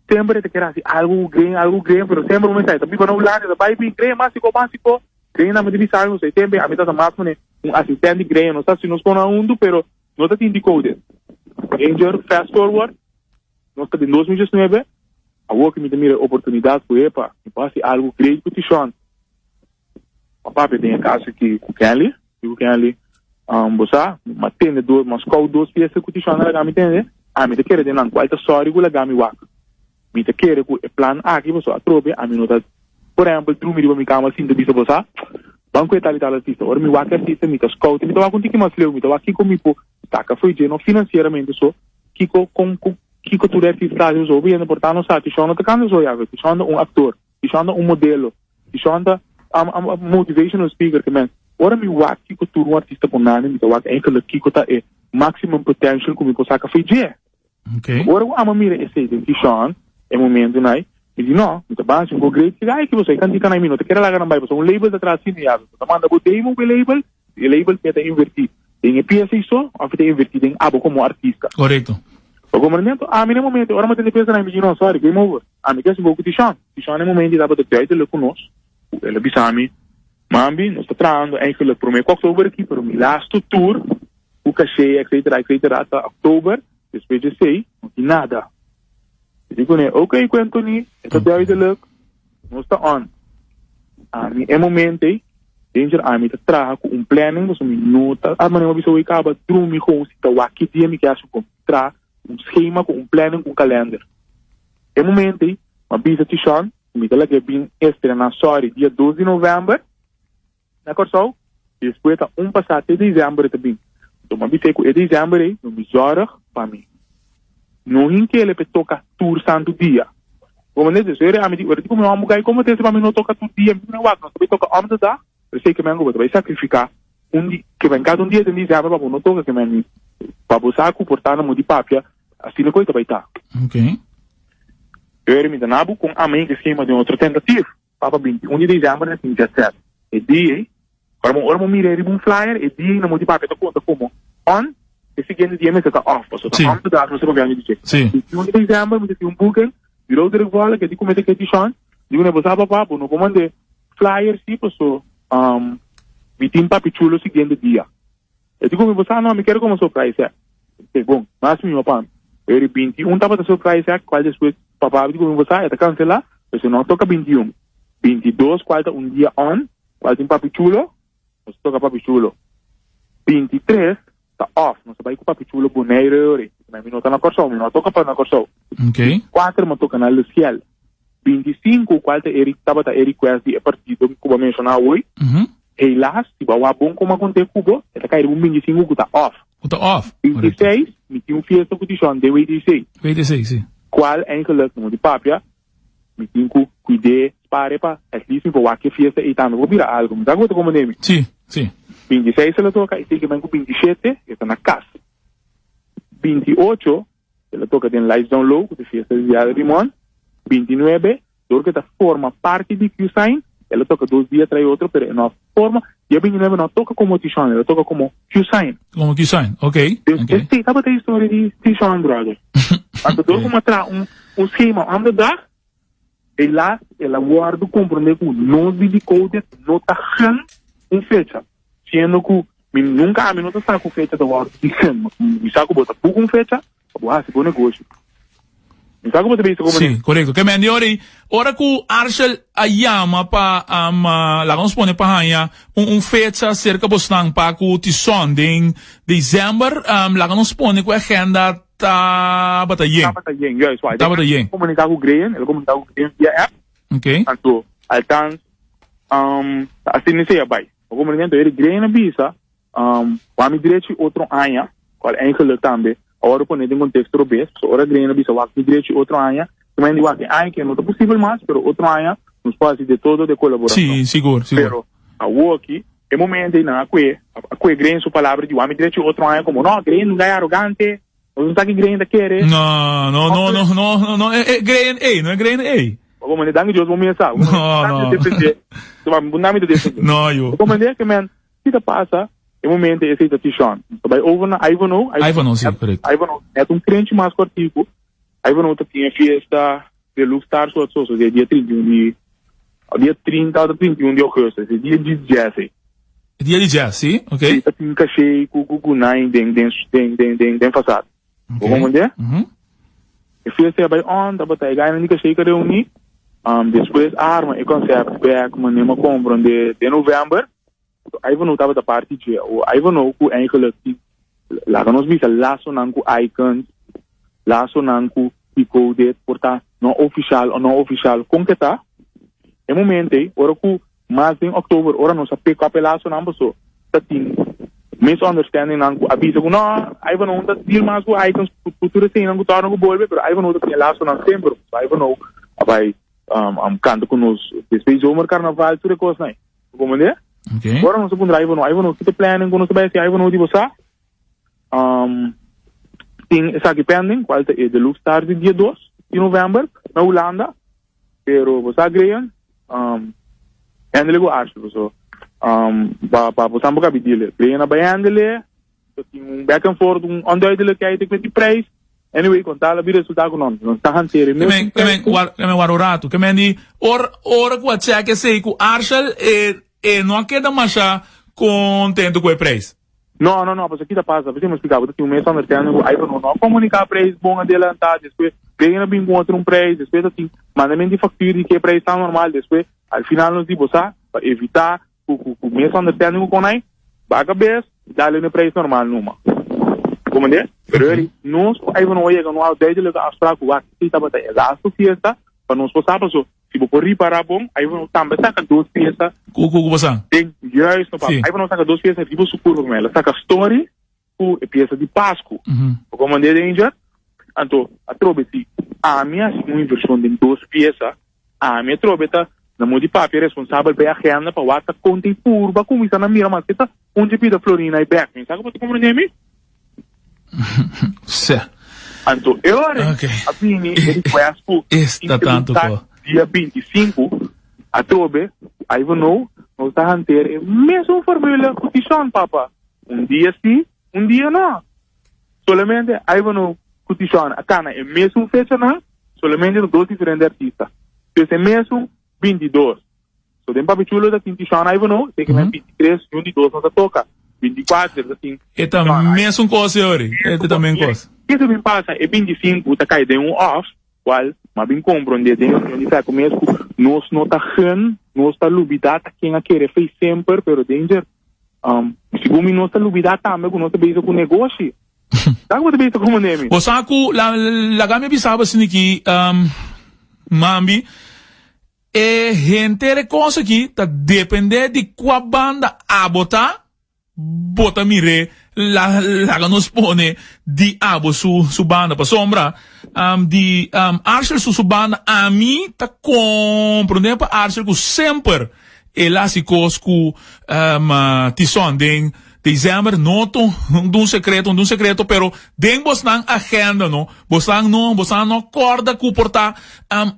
Semper e ta kier hasi algo ku Green, algo ku Green, pero semper un mensai ta biba na Hulanda, ta bai bin Green, masiko, masiko. Green a mete bisa algo, e tempo ei ami ta mas mane un asistent di Green, no sa si nos kono huntu, pero no ta tin Decoded. Ranger, fast forward, nos ta den 2019, awor ku mi ta mira e oportunidat ku epa, mi por hasi algo great ku Tishon. Ma papia den e caso aki cu Kelly, di cu Kelly, um, bo sa, m'a tende dos, m'a scout dos pieza cu Tishon a laga mi tende, ami ta kere den nan cual ta sorry cu laga mi wak. Mi ta kere cu e plan aki pasobra atrobe ami no ta, por ehempel, drumi riba mi cama sinta bisa bo sa, ban cu e tal y tal artista. Ora mi wak e artista mi ta scout y mi ta wak un tiki mas leu, mi ta wak kico mi por saca fo'i dje, no financieramente so, kico, con, cu, kico tur e artista ta haci pasobra hopi hende por ta no sa, Tishon no ta canta so ya, Tishon ta un actor, Tishon ta un modelo. Tishon ta motivational speaker ke men. Ora mi wak kiko tur un artista por nani, mi ta wak eigenlijk kiko ta e maximum potential ku mi por saka fei dje. Ora ku amo mira esei den Tishon, e momentunan ei, mi di no, mi ta ban hasi un go great si gai ki pasobra e kantikanan ei mi no ta kere laga nan bai pasobra un label ta traha asina ya. Bo ta manda bo demo ku e label, e label ke ta invertí den e piesa ei so òf e ta invertí den abo komo artista. Korekto. Pa komprendé? Ami na e momento, ora mi a tende piesa nan, mi di no, sorry, game over. Ami ke hasi un go ku Tishon. Tishon na e momento ei tabata duidelijk ku nos. Ku el a bisa mi, Mambi, nos ta trahando eigenlijk promé ku òktober aki, pero mi lastu tur ku kashe, etcetera, etcetera, ta òktober, despues di esei no tin nada. Mi di kuné, Oké, Quentony, e ta duidelijk, nos ta on. Ami e momento ei, Danger, ami ta traha ku un planning, pasobra mi no ta, a manera mi a bisa hoy kaba, drumi gewoon si ta wak ki dia mi ke hasi un kon. Traha un schema ku un planning ku un kalender. E momento ei, mi a bisa Tishon, Mi ta laga bin estrená Sorry dia dos di novèmber na Kòrsou, despues ta un pasá te desèmber e ta bin. Anto mi a bis'é ku e desèmber ei lo mi zòrg pa mi no hink'el p'e toka tur santu dia. Bo manda despues ora ami di ora di ku mi hòmber gai komo ta ese pa mi no toka tur dia? Mi mira wak nos ta bai toka òm de dag, pero esei ke men ku bo ta bai sakrifiká un di ke men kada un dia den desèmber pa bo no toka ke men mi pa bo sa ku por ta na mudi papia asina ku e ta bai ta. Pero mi ta na bu con amén ke schema den otro tentativ. Papa 21 di december na tin Jet Set. E dia ei, ora bo ora bo mira riba un flyer, e dia ei na moti papia ta conta como on, e siguiente dia mester ta off, pasobra ta om de dag nos ta papiando di dje. 21 di december mi ta tin un booking, bureau druk volle, ke di ku mester ke di shon, di ku bo sa papa, bo no por mande flyer si paso mi tin papi chulo siguiente dia. E di ku mi, bo sa no, mi kere komo surprise act. Oke, bon, mas mihó pa mi. Pero e 21 tabata surprise act, kual despues papá di ku mi, bo sa, e ta kanselá, pues e no toka 21. 22, kual ta un dia on, kual tin Papi Chulo, nos toka Papi Chulo. 23 ta off, nos a bai ku Papi Chulo Bonaire ori. Mi no ta na Kòrsou, mi no a toka pa na Kòrsou. 24 mi a toka na Le Ciel. 25, kual ta e tabata e request di e partido ku bo a menshoná awor. Helaas, si bo a wak bon kon a konté ku bo, e ta kai riba un 25 ku ta off. Ku ta off, korekto. 26, mi tin un fiesta ku Tishon den WTC. WTC, si. Kual eigenlijk no di papia, mi tin ku kuid'é, spare pa at least mi por wak e fiesta ei tambe por bira algu. Mi sa ku bo ta komprendé mi. Si, si. 26 el a toka i sigui men ku 27 e ta na kas. 28 El a toka den Lights Down Low ku ta fiesta di Dia di Rimon. 29, dor ku e ta forma parti di Q-Sign, el a toka dos dia tras otro, pero e no a forma, dia 29 no a toka komo Tishon, el a toka komo Q-Sign. Komo Q-Sign, ok. Dus esei tabata e historia di Tishon, brother. Anto dor ku mi a traha un un schema om de dag, helaas el a wòrdu komprondé ku nos di Decoded no ta gen un fecha. Siendo ku mi nunka ami no ta sa ku fecha ta wòrdu di ken. Mi sa ku bo ta buka un fecha pa bo hasi bo negoshi. Mi sa ku bo ta bisa komo Sí, korekto. Ke men di ora ei, ora ku Arshel a yama pa laga nos pone pa haña un un fecha serka bosnan pa ku Tison den desèmber, laga nos pone ku e agenda tabata yen. Tabata yen, juist. Tabata yen. El a komuniká ku Grayen, el a komuniká ku Grayen via app. Oké. Anto, althans, ta asina esei a bai. Bo komprendé? Anto e Grayen a bisa, wak mi drechi otro aña, kual eigenlijk tambe a wòrdu pone den konteksto robes, pasobra ora Grayen a bisa wak mi drechi otro aña, ta mende wak e aña ke no ta posibel mas, pero otro aña nos por hasi de todo de kolaborashon. Sí, sigur, sigur. Pero awoki, e momento ei nan a kue, a kue Grayen su palabra di wak mi drechi otro aña komo no, Grayen un gai arogante, Nos no sa ki Grayen ta kere. No, no, no, no, no, no, no, e, e Grayen ei, no e Grayen ei. Bo komende, danki Dios, bo mi sa. No, no. Defende. Bo nami ta defende. No, yo. Bo komende ke men, ki ta pasa e momento esei ta Tishon. Ta bai over na Ivanhoe. Ivanhoe, si, korekto. Ivanhoe, net un krenchi mas kortiku. Ivanhoe ta tin e fiesta de Lux Star so so, so dia 31 di, dia 30 o 31 di augustus, e dia di jazz ei. E dia di jazz, si, ok. Si, ta tin caché ku ku ku nai den den den den den den fasad. Bo comprende? E fiesta a bai on, tabata e gainan di caché ka reuni. Despues a arma e concept bek, manera mi a comprende, den november. Ivanhoe tabata parti dje. O Ivanhoe ku eigenlijk tin, laga nos bisa lasonan ku Icons, lasonan ku Decoded, por ta no ofishal o no ofishal, kon ke ta? E momento ei, ora ku mas den oktober, ora nos a pick up e lasonan paso ta tin misunderstandingnan ku a bisa ku no, Ivanhoe no ta deal mas ku Icons, ku tur eseinan ku torna ku bolbe, pero Ivanhoe ta tin e lasonan semper. So Ivanhoe a bai kanta ku nos despues zomerkarnaval, tur e kosnan ei. Bo comprende? Okay. Ora nos a puntra Ivanhoe, Ivanhoe ki ta planning ku nos ta bai hasi? Ivanhoe di bo sa um, tin esaki pending, kual ta e Deluxe Star di dia 2 di november na Hulanda. Pero bo sa Graham, um, handle ku Archie, so um, pa pa bo sa bo kabi deal. Graham a bai handle, so tin un back and forth, un onduidelijkheid met die prijs. Anyway, kon tal a bi resulta ku non, nos ta hantera e Kemen, mesun kemen, prijs ku war, kemen war un ratu. Kemen di, or, ora ku a check esei ku Arshel, e, e no a keda masha kontento ku e prijs. No, no, no, pasobra ki ta pasa? P'esei mi a splika bo, ta tin un misunderstanding ku Ivan no a komuniká prijs bon adelantá, despues Graham a bin ku otro un prijs, despues ta tin mandament di faktura di ke prijs ta normal, despues al final nos di bo sa, pa evitá ku ku ku misunderstanding ku kon ai, baka bes, dale un prijs normal numa. Comprende? Pero eri, nos ku Ivan no a yega no a duidelijke afspraak ku wak si tabata e laatste fiesta pa nos por sa paso si bo por ripara bon, Ivan tambe saka dos fiesta. Ku ku ku bo sa? Den juist no papa. Si. Ivan no saka dos fiesta riba su kurpa ku el a saka story ku e piesa di Pasku. Bo comprende Danger? Anto atrobe si ami a hasi un inversion den dos piesa, ami atrobe ta na modo di papia responsabel pa e agenda pa wak ta konta i purba kuminsá na mira maske ta un dje pida Florina i bek. Mi sa ku bo ta comprende mi? Sè. Anto e ora Ok. a bini e request ku Esta tantu ko. dia 25 atrobe ku Ivanhoe nos ta hanteer e mesun formule ku Tishon papa. Un dia si, un dia no. Solamente Ivanhoe ku Tishon a kana e mesun fechanan, solamente ta dos diferente artista. Pues e mesun 22. So den Papi Chulo ta tin Tishon Ivanhoe, te men 23, un di dos no ta toka. 24 ta tin E ta mesun kos yori. E ta men kos. Kiko bin pasa e 25 ta kai den un off, cual m'a bin comprende den reunion di FECO mes cu nos no ta gun, nos ta lubida ta ken a kere fey semper, pero danger. Um, segun mi nos ta lubida tambe cu nos ta bezig cu negoshi. Sa cu bo ta bezig como nemi? Bo sa cu la laga mi a bisa bo asina aki, um, Mambi, e henter e cos aki ta depende di cua banda abo ta, Bo ta mir'é la laga nos pone di abo su su banda pasobra di Arshel su su banda ami ta comprende pa Arshel cu semper el a haci cos cu Tison den december no ta un secreto no ta un secreto pero den bosnan agenda no bosnan no bosnan no corda cu por ta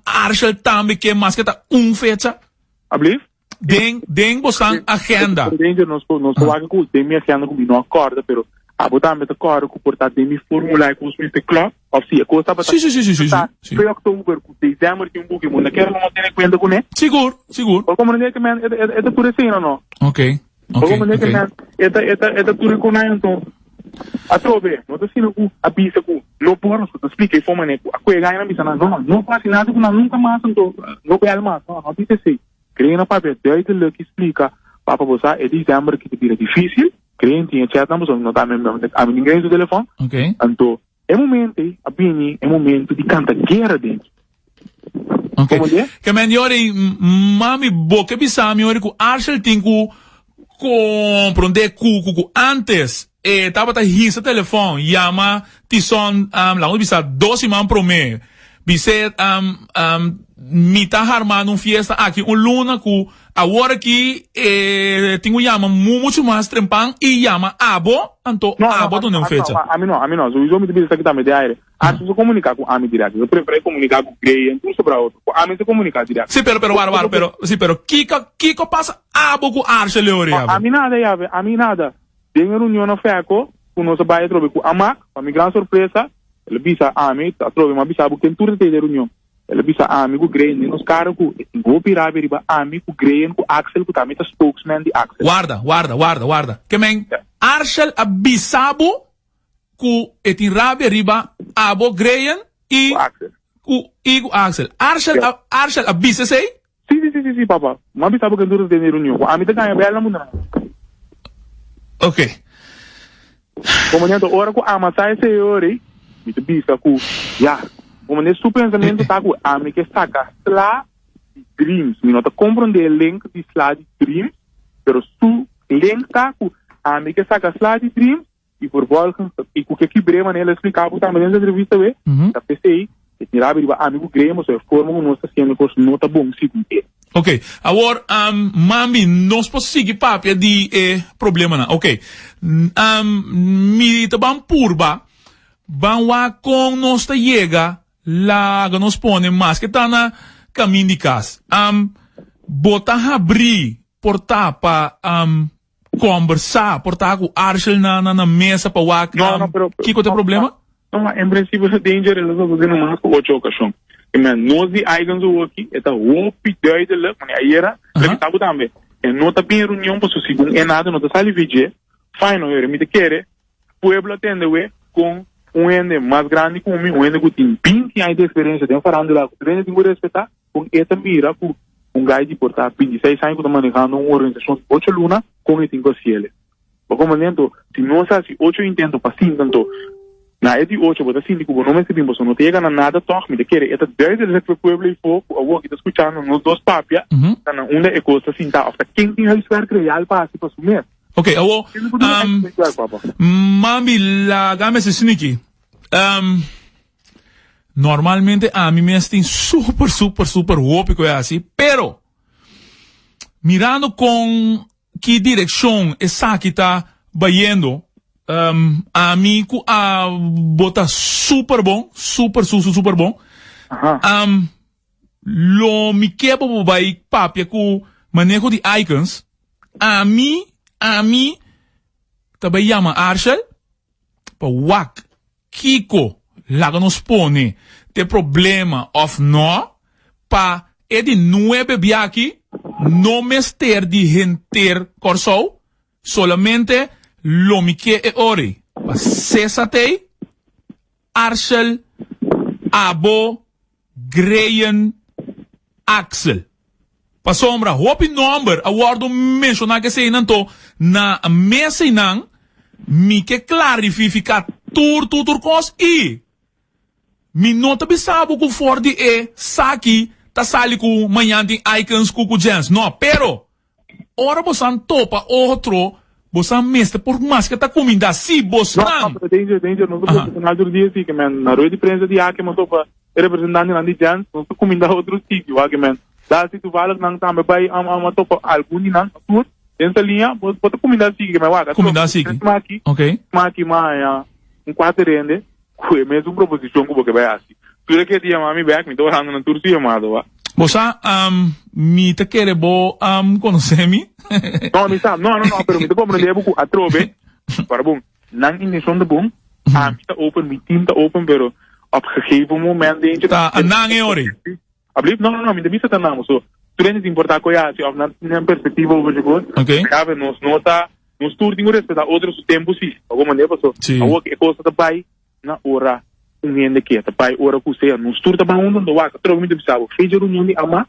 Arshel tambe ke maske ta un fecha. Alblief? Den den bosan agenda. Danger nos por nos por wak ku den mi agenda ku mi no a kòrda pero abo tambe ta kòrda ku por ta den mi formula e kos mester klòp òf si e kos tabata Sí sí sí sí sí ta sí. fe oktober ku december tin un buki bo no kere lo no tene kuenta kuné. Sigur sigur. Por komprende ke men e ta e ta tur esei no? Ok Por ok komprende ke ok. men e ta e ta e ta tur e konai anto atrobe no ta asina ku a bisa ku no por nos ta splika e forma ne ku a koe gana bisa nan no no por hasi nada ku nan nunka mas anto no bèl mas no no bisa esei. Creen a papia duidelijk y splica, Papa bo sa e december aki ta bira dificil, Creen tin e chatnan pasobra mi no ta ami tin Creen su telefon, Ok. anto e momento ey a bini e momento di canta guera den. Ok. Como de? Ke men di ora ey, mami bo ke bisa mi ora cu Arshel tin cu comprende cu cu cu antes e tabata hisa telefon yama Tison, laga nos bisa dos siman prome, Bis'é, Mi ta harmando un fiesta aki un luna ku awor aki e tin ku yama muchu mas trempan i yama abo, anto No, no, abo ami duna no, un ami no, fecha. ami no, ami no. Souiso mi ta bisa esaki tambe di aire. Arthur sa komuniká ku ami dirèkt. Mi ta preferá e komuniká ku Grey en tur sobra otro. Ku ami ta komuniká dirèkt. Sí, pero, pero, wara, wara, pero, sí, pero kiko, kiko pasa abo ku Arshel Leori, No, abo? ami nada, yabe, ami nada. Den e reunion na Fèko ku nos a bai atrobe ku Amak, pa mi gran sorpresa, El a bisa ami, atrobe mi a bisa bo ken tur ta tei den reunion. El a bisa ami ku Grayen den nos kara ku e tin hopi rabia riba ami ku Grayen ku Axel ku tambe ta spokesman di Axel. Warda, warda, warda, warda. Ke men Arshel a bisa bo ku e tin rabia riba abo, Grayen i Ku Axel. ku i ku Axel. Arshel a Arshel a bisa esei? Sí, sí, sí, sí, sí, papa. Mi a bisa bo ken tur ta tei den reunion. Ku ami ta gaña bel na mundu. Ok. Como neto ora cu ama sa e señor ei, mi ta bisa cu ya. Como ne su pensamiento ta cu ami ke saca sla di Dreams. Mi no ta comprende e link di sla di Dreams, pero su link ta cu ami ke saca sla di Dreams y vervolgens y cu ke kibr'é manera el a explica bo tambe den su entrevista we, ta p'esei e tin rabia riba ami cu Graham pasobra e forma cu nos ta haciendo cos no ta bon segun e. Ok, awor um, Mambi, nos por sigui papia di e problemanan. Ok, um, mi ta ban purba, ban wak kon nos ta yega, laga nos pone maske ta na kamin di kas. Um, bo ta habrí por ta pa um, Kombersá, por ta ku Arshel na na na mesa pa wak No, no, pero, kiko ta e problema? No, ma en prinsipio e danger el a sosodé no mas ku ocho okashon. I men, nos di Icons awoki e ta hopi duidelijk, mane ayera, lo bisa bo tambe, e no ta bin reunion pasobra segun e nada no ta sali VG. Fine, ohere, mi ta kere pueblo a tende we kon un hende mas grandi ku mi, un hende ku tin binti aña di eksperensia den farandula, ku tur hende tin ku respetá, Kon e ta mira ku un gai di por ta bintiseis aña ku ta manehando un organisashon di ocho luna, kon e tin ku hasiel? Bo komprende? Anto, si nos hasi ocho intento pa sinta, anto na e di ocho bo ta sinti ku bo no mester bin, boso no ta yega na nada tòg. Mi ta kere e ta duidelijk pa e pueblo ei afó ku awor ki ta skuchando nos dos papia, ta na unda e kos ta sintá òf ta ken tin huiswerk real pa hasi pa su mes. Ok, awor, Mambi, laga mi hasi sniki. Normalmente ami mes tin super super super hopi ku e hasi, pero mirando kon ki direkshon esaki ta bayendo, ami ku a bo ta super bon, super su super bon, lo mi ke pa bo bai papia ku maneho di Icons, ami ami ta bai yama Arshel pa wak Kiko laga nos pone t'e problema of no, pa e di nuebe biaki no mester di henter Kòrsou, solamente lo mi ke e ori pa Cesar t'ei, Arshel, abo, Greyen, Axel. Pasobra hopi nòmber a wòrdu menshoná ku eseinan to na meseinan mi ke klarififiká tur tur tur kos i mi no ta bisa bo ku for di e saki ta sali ku mañan tin Icons ku ku Jens no pero ora bosan topa otro bosan mester por maske ta kumindá si bosnan. No, pero danger, danger, nos ta profesional tur dia si ke men na rueda di prensa di ake nos topa e representantenan di Jens, nos ta kumindá otro sitio wak ke men da si toevallig nan tambe bai am am a topa algun di nan tur den sa liña bo bo ta kumindá siki ke men wak a Kumindá siki, maki ok. maki ma haña un kuater hende ku e mesun proposishon ku bo ke bai hasi. Tur e ke ta yama mi bek, mi ta orando na tur su yamada wak. Bo sa, mi ta kere bo konosé mi. No, mi sa. No, no, no, pero mi ta komprendé bo ku atrobe, para bon, nan intenshon ta bon, ami ta open, mi team ta open, pero op gegeven moment dentro. Ta nan e ora ei. Ablief? No, no, no, mi ta bisa ta nan, so tur hende tin por ta koe hasi of nan tin nan perspektiva over dje kos. Ok. Gabe, nos no ta, nos tur tin ku respetá otro su tempu si, pa bo manera paso Sí. awor ku e kos ta bai na ora un hende ke ta bai ora ku sea, nos tur ta bai huntu, anto wak, atrobe mi ta bisa bo, fecha reunion di ama,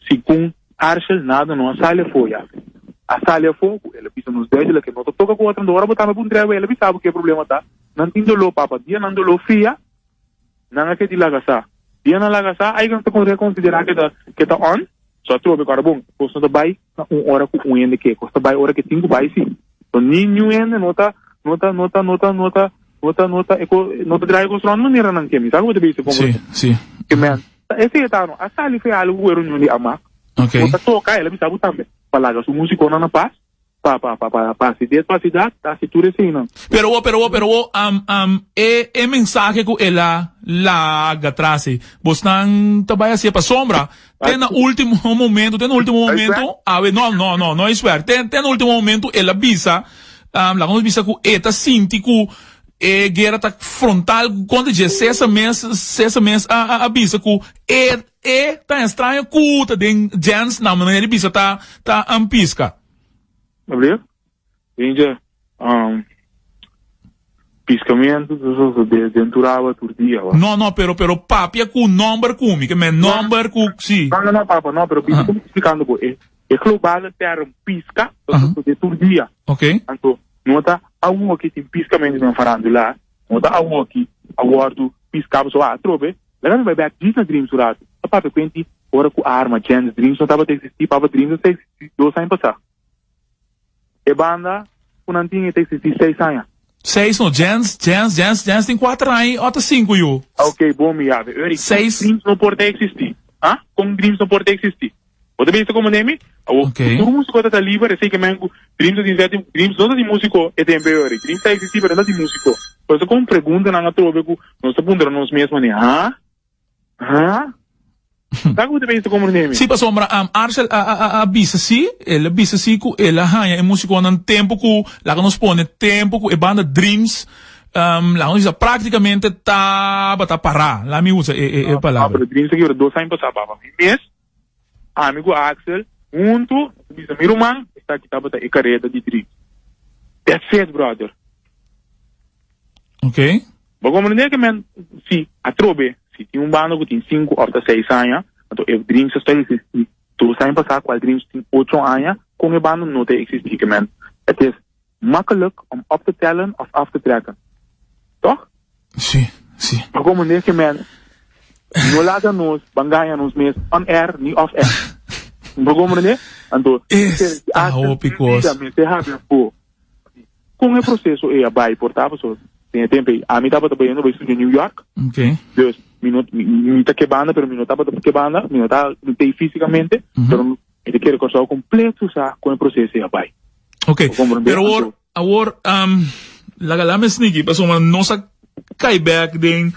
segun Arshel nada no a sali afó ya. A sali afó ku el a bisa nos duidelijk ke no ta toka ku otro, anto ora bo tambe puntra el a bisa bo ke e problema ta, nan tin doló papa, dia nan doló fria, Nan a ke di laga sa. Dia nan laga sa, aigan ta rekonsiderá ke ta ke ta on. So atrobe ku ora bon, kos no ta bai na un ora ku un hende ke. Kos ta bai ora ke tin ku bai si. So ni niun hende no ta no ta no ta no ta no ta no ta no ta e ko no ta draai e kos rònt manera nan ke. Mi sa ku bo ta bisa Sí, sí. Ke men ta esei ta no a sali fe algu ku e reunion di amak. Oké. No ta toka, el a bisa bo tambe pa laga su musikonan na pas. Pa pa pa pa pa si dit pa si dat ta si tur eseinan. Pero wo pero wo pero wo am am e e mensahe ku el a laga tras ei bosnan ta bai hasié pasobra te na ultimo momento te na ultimo momento awe no no no no e swer te te na ultimo momento el a bisa am laga nos bisa ku e ta sinti ku e guera ta frontal kontra dje Cesar mes Cesar mes a a a bisa ku e e ta estraño ku ta den Jens na manera di bisa ta ta am piska. Gabriel, Ranger, um, piscamento ta sosode den tur awa tur dia, wa. No, no, pero, pero papia cu nomber cu mi, ke men nomber cu, si. No, no, no, papa, no, pero bisa como explicando bo, e, e globale term pisca ta sosode tur dia. Ok. Anto, no ta awo ki tin piscamento den farandula, no ta awo ki a wordo pisca, pasobra atrobe, Laga mi bai bek djis na Dreams un ratu. Ta papia kuenti ora ku arma, Jens, Dreams no tabata eksistí, papa Dreams a eksistí dos aña pasá. E banda ku nan tin e ta eksistí seis aña. Seis no, Jens, Jens, Jens, Jens tin kuater aña i ota sinku yu. Ok, bon mi yabe. Eri, kon Seis. Dreams no por ta eksistí? Ha? Kon Dreams no por ta eksistí? Bo ta bisa como nemi? Awo, Ok. tur musico ta ta liber, esey ke men ku Dreams ta tin seti, Dreams no ta tin musico e tempo ei ori. Dreams ta existi pero no ta tin musico. Por eso kon preguntanan atrobe ku nos ta puntra nos mes mane, ha? Ha? Sa ku bo ta bisa como nemi? Sí, pasobra um, Arcel a, a, a, a bisa sí, el a bisa sí ku el a haña e musiconan tempo ku, laga nos pone tempo ku e banda Dreams, um, laga nos bisa prácticamente tabata pará. Laga mi usa e, e, e Ah, palabra. pero Dreams a kibra dos aña pasá, papa. Mi mes Ami ku Axel huntu nos a bisa mi ruman esaki tabata e kareda di Dreams. That's it brother. Ok. Bo komprende ke men si atrobe si tin un banda ku tin sinku òf ta seis aña anto e Dreams a sta eksistí dos aña pasá kual Dreams tin ocho aña kon e banda no ta eksistí ke men het is makkelijk om op te tellen of af te trekken. Toch? Sí, sí. Maar como nege men, no laga nos ban gaña nos mes on air ni off air. Bo comprende? Anto, Esta hopi cos. Mester habia afó. Con e proceso ei a bai por ta paso den e tempo ei ami tabata bayendo bai studia New York. Okay. Dus mi no mi ta ke banda pero mi no tabata ke banda, mi no ta mi tei fisicamente, pero mi ta kere Kòrsou completo sa con e proceso ei a bai. Ok, Bo comprende? pero awor, Anto, awor, um, laga la me sneaky, pasobra nos a kai bek den,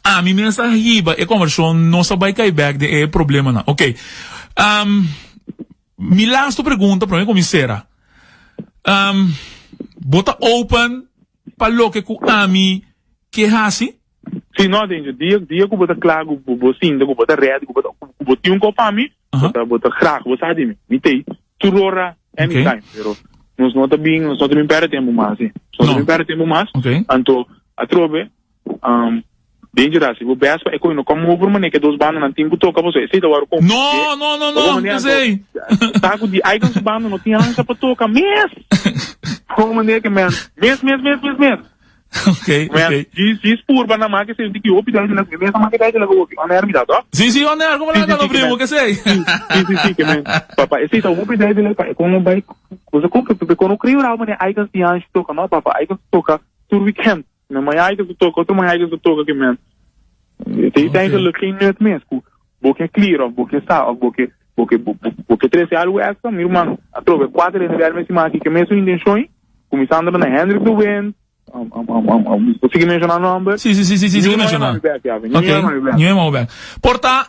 ami mes a hiba e conversacion, nos a bai kai bek den e problemanan. Ok, um, mi laatste pregunta prome cu mi cera. Um, bo ta open pa loke cu ami ke haci? Si no, Danger, dia, dia ku bo ta kla, ku bo, bo sinta, ku bo ta ready, ku bo ta, ku bo tin un kos pa mi, bo ta, bo ta graag, bo sa di mi. Mi t'ei tur ora, anytime. Pero nos no ta bin, nos no ta bin perde tempu mas, sí. Nos no ta No. bin perde tempu mas. Ok. Anto, atrobe, um, Danger a hasi bo best pa e koe no kom over manera ke dos bandanan tin ku toka pasobra esei ta wòrdu konfundí. No, no, no, Bo no, manera anto, esei. sa ku di Icon su banda no tin hansa pa toka mes. Bo manera ke men, mes, mes, mes, mes, mes. Ok, ok. Si, si purba na make senti ki hopi dai na mesa make dai la hopi. On air mi da, toch? Si, si, on air, como Si, la si, no si, primo, que que sei. Si, si, si, si, ke men. Papa, esse tá hopi dai la pa kono bai. Cosa com que kono crio ra mane icons di anjo toca, no papa, icons toca tur weekend. Na manhã icons toca, outro manhã icons toca ke men. Te tem que geen nut mes ku bo ke clear of bo ke sa of bo ke bo ke bo ke trece algo extra, mi ruman, atrobe cuatro hende bel mes siman aki ke mesun intencion. Kuminsando na Hendrik de Wind, bo sigui menshoná nòmber. Sí, sí, sí, sí, sí, sigui menshoná. Niun no yama mi bèk, ya, niun no yama mi bèk. Niun yama bo bèk. Por ta,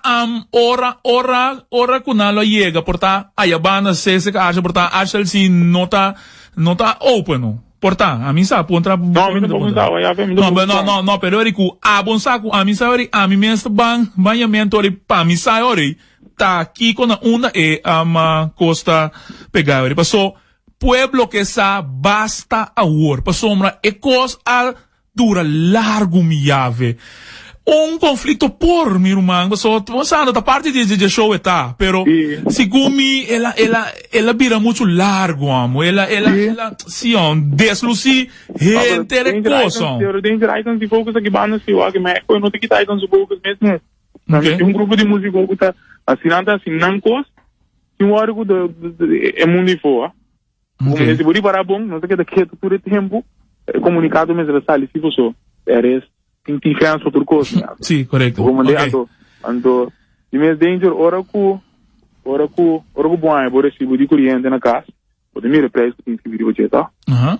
ora, ora, ora ku nan lo a yega, por ta aya banda CCK Arshel, por ta Arshel si no ta, no ta open no. Por ta, ami sa, puntra. No, mi tampoco sa, ya, mi No, tampoco no, sa. no, no, pero ori ku abo sa ku ami sa ori, ami mes ta ban, ban yamento ori pa mi sa ori, ta kiko na unda e kos ta pegá ori. Paso, Pueblo ke sa basta awor, pasobra e kos a dura largu mi yave. Un konflikto por, mi ruman, paso bo sa no ta parti di dje show e ta, pero segun mi el a el a el a bira muchu largu amo, el a el a el a si hom, deslusi henter e kos hom. Pero Danger Icons di focus aki banda si wak, ma e no ta kita Icons su focus mes mes. Tin un grupo di musiko ku ta hasi nan ta hasi nan kos. Tin wòrdu ku e mundu i foa. Okay. Si bo ripará bon, nos a keda ketu tur e tempu. E komunikado mester a sali si boso eres tin tin fans pa tur kos. Sí, korekto. Bo mande anto anto di mes danger ora ku ora ku ora ku bo haña bo resibo di koriente na kas, bo ta mira e prijs ku tin skibí riba dje, toh? Aha.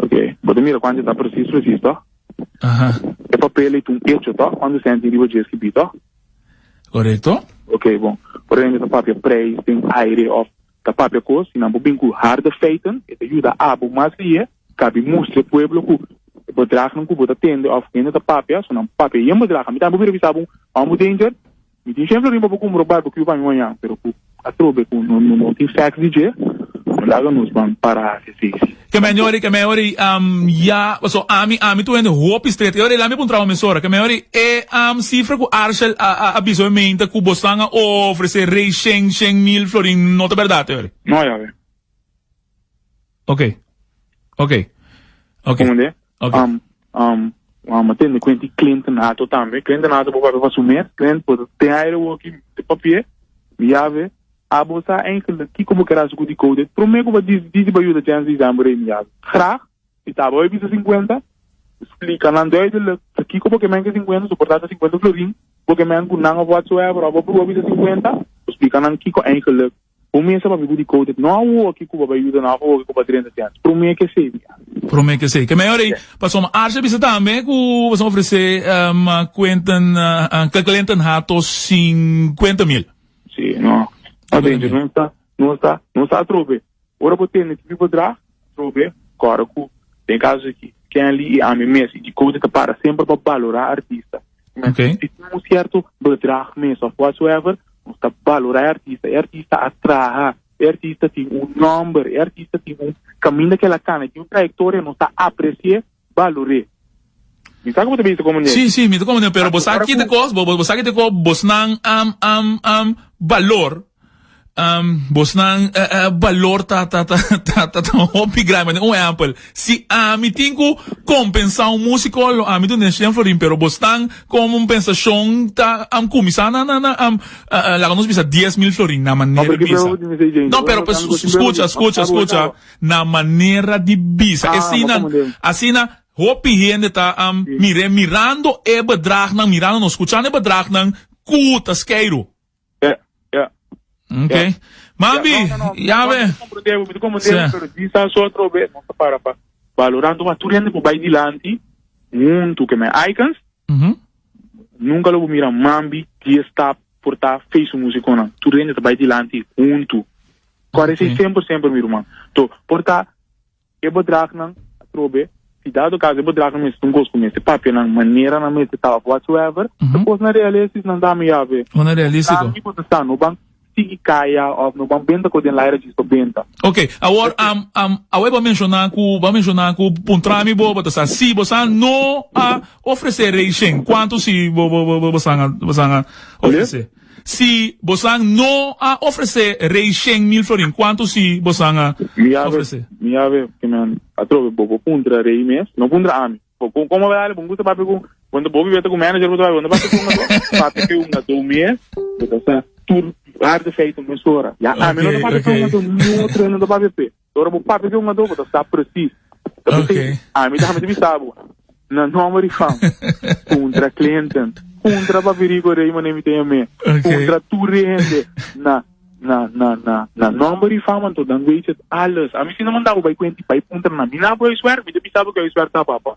Ok, bo ta mira kuantu ta presis presis, toh? Aha. E papel ei ta un echo, toh? Kuantu sènt tin riba dje skibí, toh? Korekto. Ok, bon. Por ehempel, ta papia prijs den aire of ta papia kos, si nan por bin ku harde feiten, e ta yuda abo mas lihe kabi mustra e pueblo ku e bedragnan ku bo ta tende of hende ta papia, so nan papia yen bedrag. Ami tambe por bira bisa bo, Amo Danger, Mi tin shen florin pa bo kumpra barbecue pa mi mañan, pero ku atrobe ku no no tin facts di dje, no laga nos ban para hasi esei si. Ke men yori, ke men yori, ya, paso ami, ami tur hende hopi stret. E ora ei lami puntra bo mesora, ke men yori, e sifra ku Arshel a a a bisa mi meinta ku bosnan a ofrese rei shen, shen mil florin no ta bèrdat e ora ei? No, yawe. Ok. Ok. Ok. Comprende? Ok. Um, um, um, a tende cuenta di Clinton Hato tambe. Clinton Hato bo papia pa su mes. Clint, bo ten aire woki te papie, mi yave. Abo sa eigenlijk kiko bo kera su decoded. Prome ku ba disi disi ba yuda chance di zambo rei mi yave. Graag. Si ta bo bisa 50, splika nan duidelijk ta kiko bo ke men ke 50, soporta ta 50 florin, bo ke men ku nan of whatsoever, of bo bisa 50. Splika nan kiko eigenlijk bo mes a papia ku Decoded no awoki ku bo bai yuda nan of awoki ku bo a drenta chèns. Promé ke esei mi a. Promé ke esei. Ke mei ora ei pasobra Arsha a bisa tambe ku boso a ofresé Quentin Clinton Hato sinkuenta mil. Sí, no. No, Danger, nos ta, nos ta, nos ta atrobe. Ora bo tende ki bedrag, atrobe, kòrda ku den kaso aki Kenley i ami mes i Decoded ta para semper pa balorá artista. Ok. Si tin un cierto bedrag mes of whatsoever, nos ta balora e artista. E artista a traha, e artista tin un nomber, e artista tin un caminda que el a cana, tin un trayectoria, nos ta apreci'e, balor'e. Mi sa cu bo ta bisa como ne. Sí, sí, mi ta comprende, pero bo sa kita cos, bo, bo sa kita cos, bosnan am, am, am balor Bosnan balor ta ta ta ta ta ta hopi grandi. Un ehempel, si ami tin ku kompensá un músiko lo ami duna e shen florin, pero bosnan kompensashon ta am kuminsá na na na am laga nos bisa 10,000 florin na manera di bisa. No, pero skucha, skucha, skucha, na manera di bisa. Esina, asina hopi hende ta am mire mirando e bedragnan, mirando no skuchando e bedragnan ku ta skeiru. Ja, ja. Ok. Ja. Mambi, Ja, no, no, no. ya No, ve. mi ta comprende, mi ta comprende, Sí. pero di sa so atrobe, nos ta para pa valorando ma tur hende por bai dilanti huntu ke men icons. Mhm. Nunca lo bo mira Mambi die stap por ta face su musiconan. Tur hende ta bai dilanti huntu. Kore Ok. esei semper semper mi ruman. To por ta E bedragnan, atrobe, si dado caso e bedragnan mester ta un cos cu mester papia nan manera nan mester ta of whatsoever, ta cosnan realistis nan dami yabe. Cosnan realistico. Dami bo ta sa, no ban sigui caya of no ban benta cos den laira djis pa benta. Ok, awor am am awor bo a menciona cu bo a menciona cu puntra mi bo bo ta sa si bo sa no a ofrece Rei Shen cuanto si bo bo bo bo san a bo san a ofrece? Si bosan no a ofresé rei 100,000 florin, kuantu si bosan a Mi yabe, ofresé? mi yabe, ke men atrobe bo por puntra rei mes, no puntra ami. Bo kon komo bai bo gusta papia ku, bo no bo biba ta ku manager bo ta papia, bo no papia ku un adó, papia ku un adó mes, bo ta sa tur harde feiten mesora. Ya ami no ta Oké, papia ku un oké. adó, ni otro hende no ta papia p'e. Ora bo papia ku un adó bo ta sa presis. Ta p'esei Oké. ami ta hami ta bisa bo, na nòmber di fam, puntra Clinton, puntra Papirico Rey manera mi ta yam'é, Oké. puntra tur hende na na na na na nòmber di fam anto dan weet het alles. Ami si no manda bo bai kuenti bai puntra nan. Mi na bo huiswerk, mi ta bisa bo ku e huiswerk ta papa.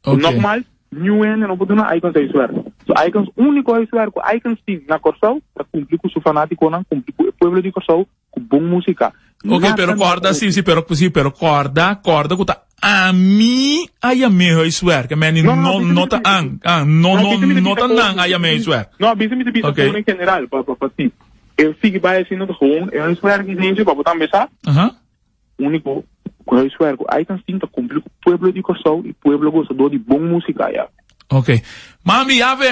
Oké. Nogmaals, niun hende no por duna Icons huiswerk. So Icons úniko huiswerk ku Icons tin na Kòrsou ta kumpli ku su fanátikonan, kumpli ku e pueblo di Kòrsou Ku bon músika. Ok, pero kòrda, sí, sí, pero, sí, pero kòrda, kòrda ku ta ami a yam'é huiswerk. I mean, No, no, no, bisa mi no ta ta bisa. an, an, no, No, no, bisa mi ta no bisa ta gewoon, nan a bisa yam'é mi, huiswerk. no, bisa mi ta bisa Ok. gewoon en general, pa, pa, pa si. E sigui bai asina ta gewoon e huiswerk di Danger pa bo tambe sa. Aha. Úniko ku huiswerk ku Icon tin ta kumpli ku pueblo di Kòrsou i pueblo gosadó di bon músika ya. Ok. Mami, Yave,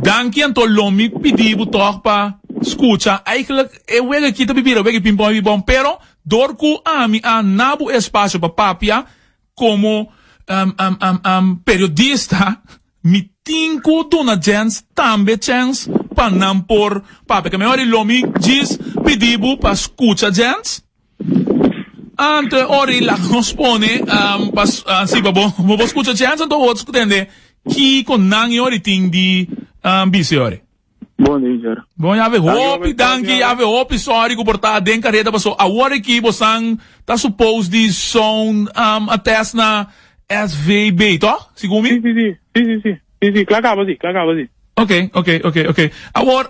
danki anto lo mi pidi bo tòg pa skucha. Eigenlijk e wega aki ta bibira wega di pimpòn i bibòn, pero dor ku ami a na bo espasio pa papia komo periodista, mi tin ku duna Jens tambe chèns pa nan por papia. Ke mehor lo mi djis pidi bo pa skucha Jens. Anto e ora ei laga nos pone pa si pa bo bo por skucha chèns anto bo por tende kiko nan e ora ei tin di bisa e ora ei. Bon dia. Bon yawe hopi danki yawe hopi sorry ku por ta den kareda paso awor aki bosan ta suppose di sound a test na SVB toh segun mi? Si si si si si si si si kla kaba si kla kaba si. Ok ok ok ok awor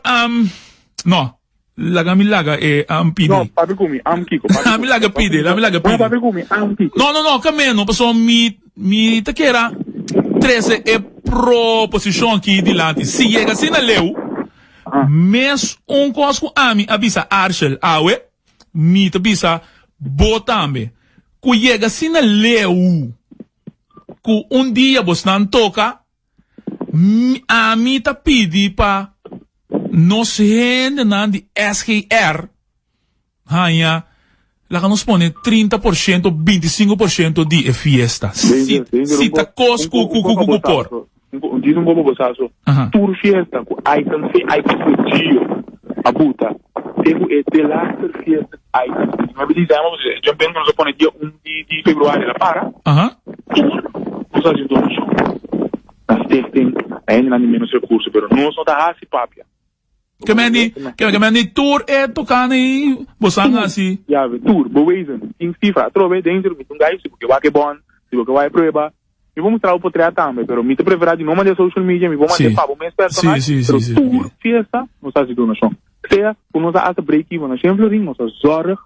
no Laga mi laga e am pidi. No, papia ku mi, am kiko. Laga mi laga pidi, laga mi laga pidi. No, papia ku mi, am kiko. No, no, no, ka meno, pasobra mi, mi ta kera trese e proposishon aki dilanti. Si yega asina leu, mes un kos ku ami a bisa Arshel awe, mi ta bisa bo tambe. Ku yega asina leu ku un dia bosnan toka, Ami ta pidi pa nos hendenan di SGR haña, laga nos pone 30 por ciento, 25 por ciento di e fiesta. Si, si ta kos ku ku ku ku por. Djis un poco bo sa so. Tur fiesta ku Icon se Icon ku Gio a buta te ku e delaster fiesta di Icon di 9 di diciember, pasobra nos a pone dia 1 di februari el a para. Tur nos a hasi donashon na stichting, na hendenan di menos rekurso, pero nos no ta hasi papia. Ke men di, ke men di tur e tocando y bosan hasi. Ja, tur, bewezen. Tin cifra. Atrobe, danger, mi ta un guy, si bo ke wak e bon, si bo ke wak e prueba, mi por mustra bo potret tambe, pero mi ta prefera di no manda e social media, mi por manda e pa bo mes personal, pero tur fiesta nos ta hasi donacion. Sea cu nos a hasta break even na Shen Florin, nos a zorg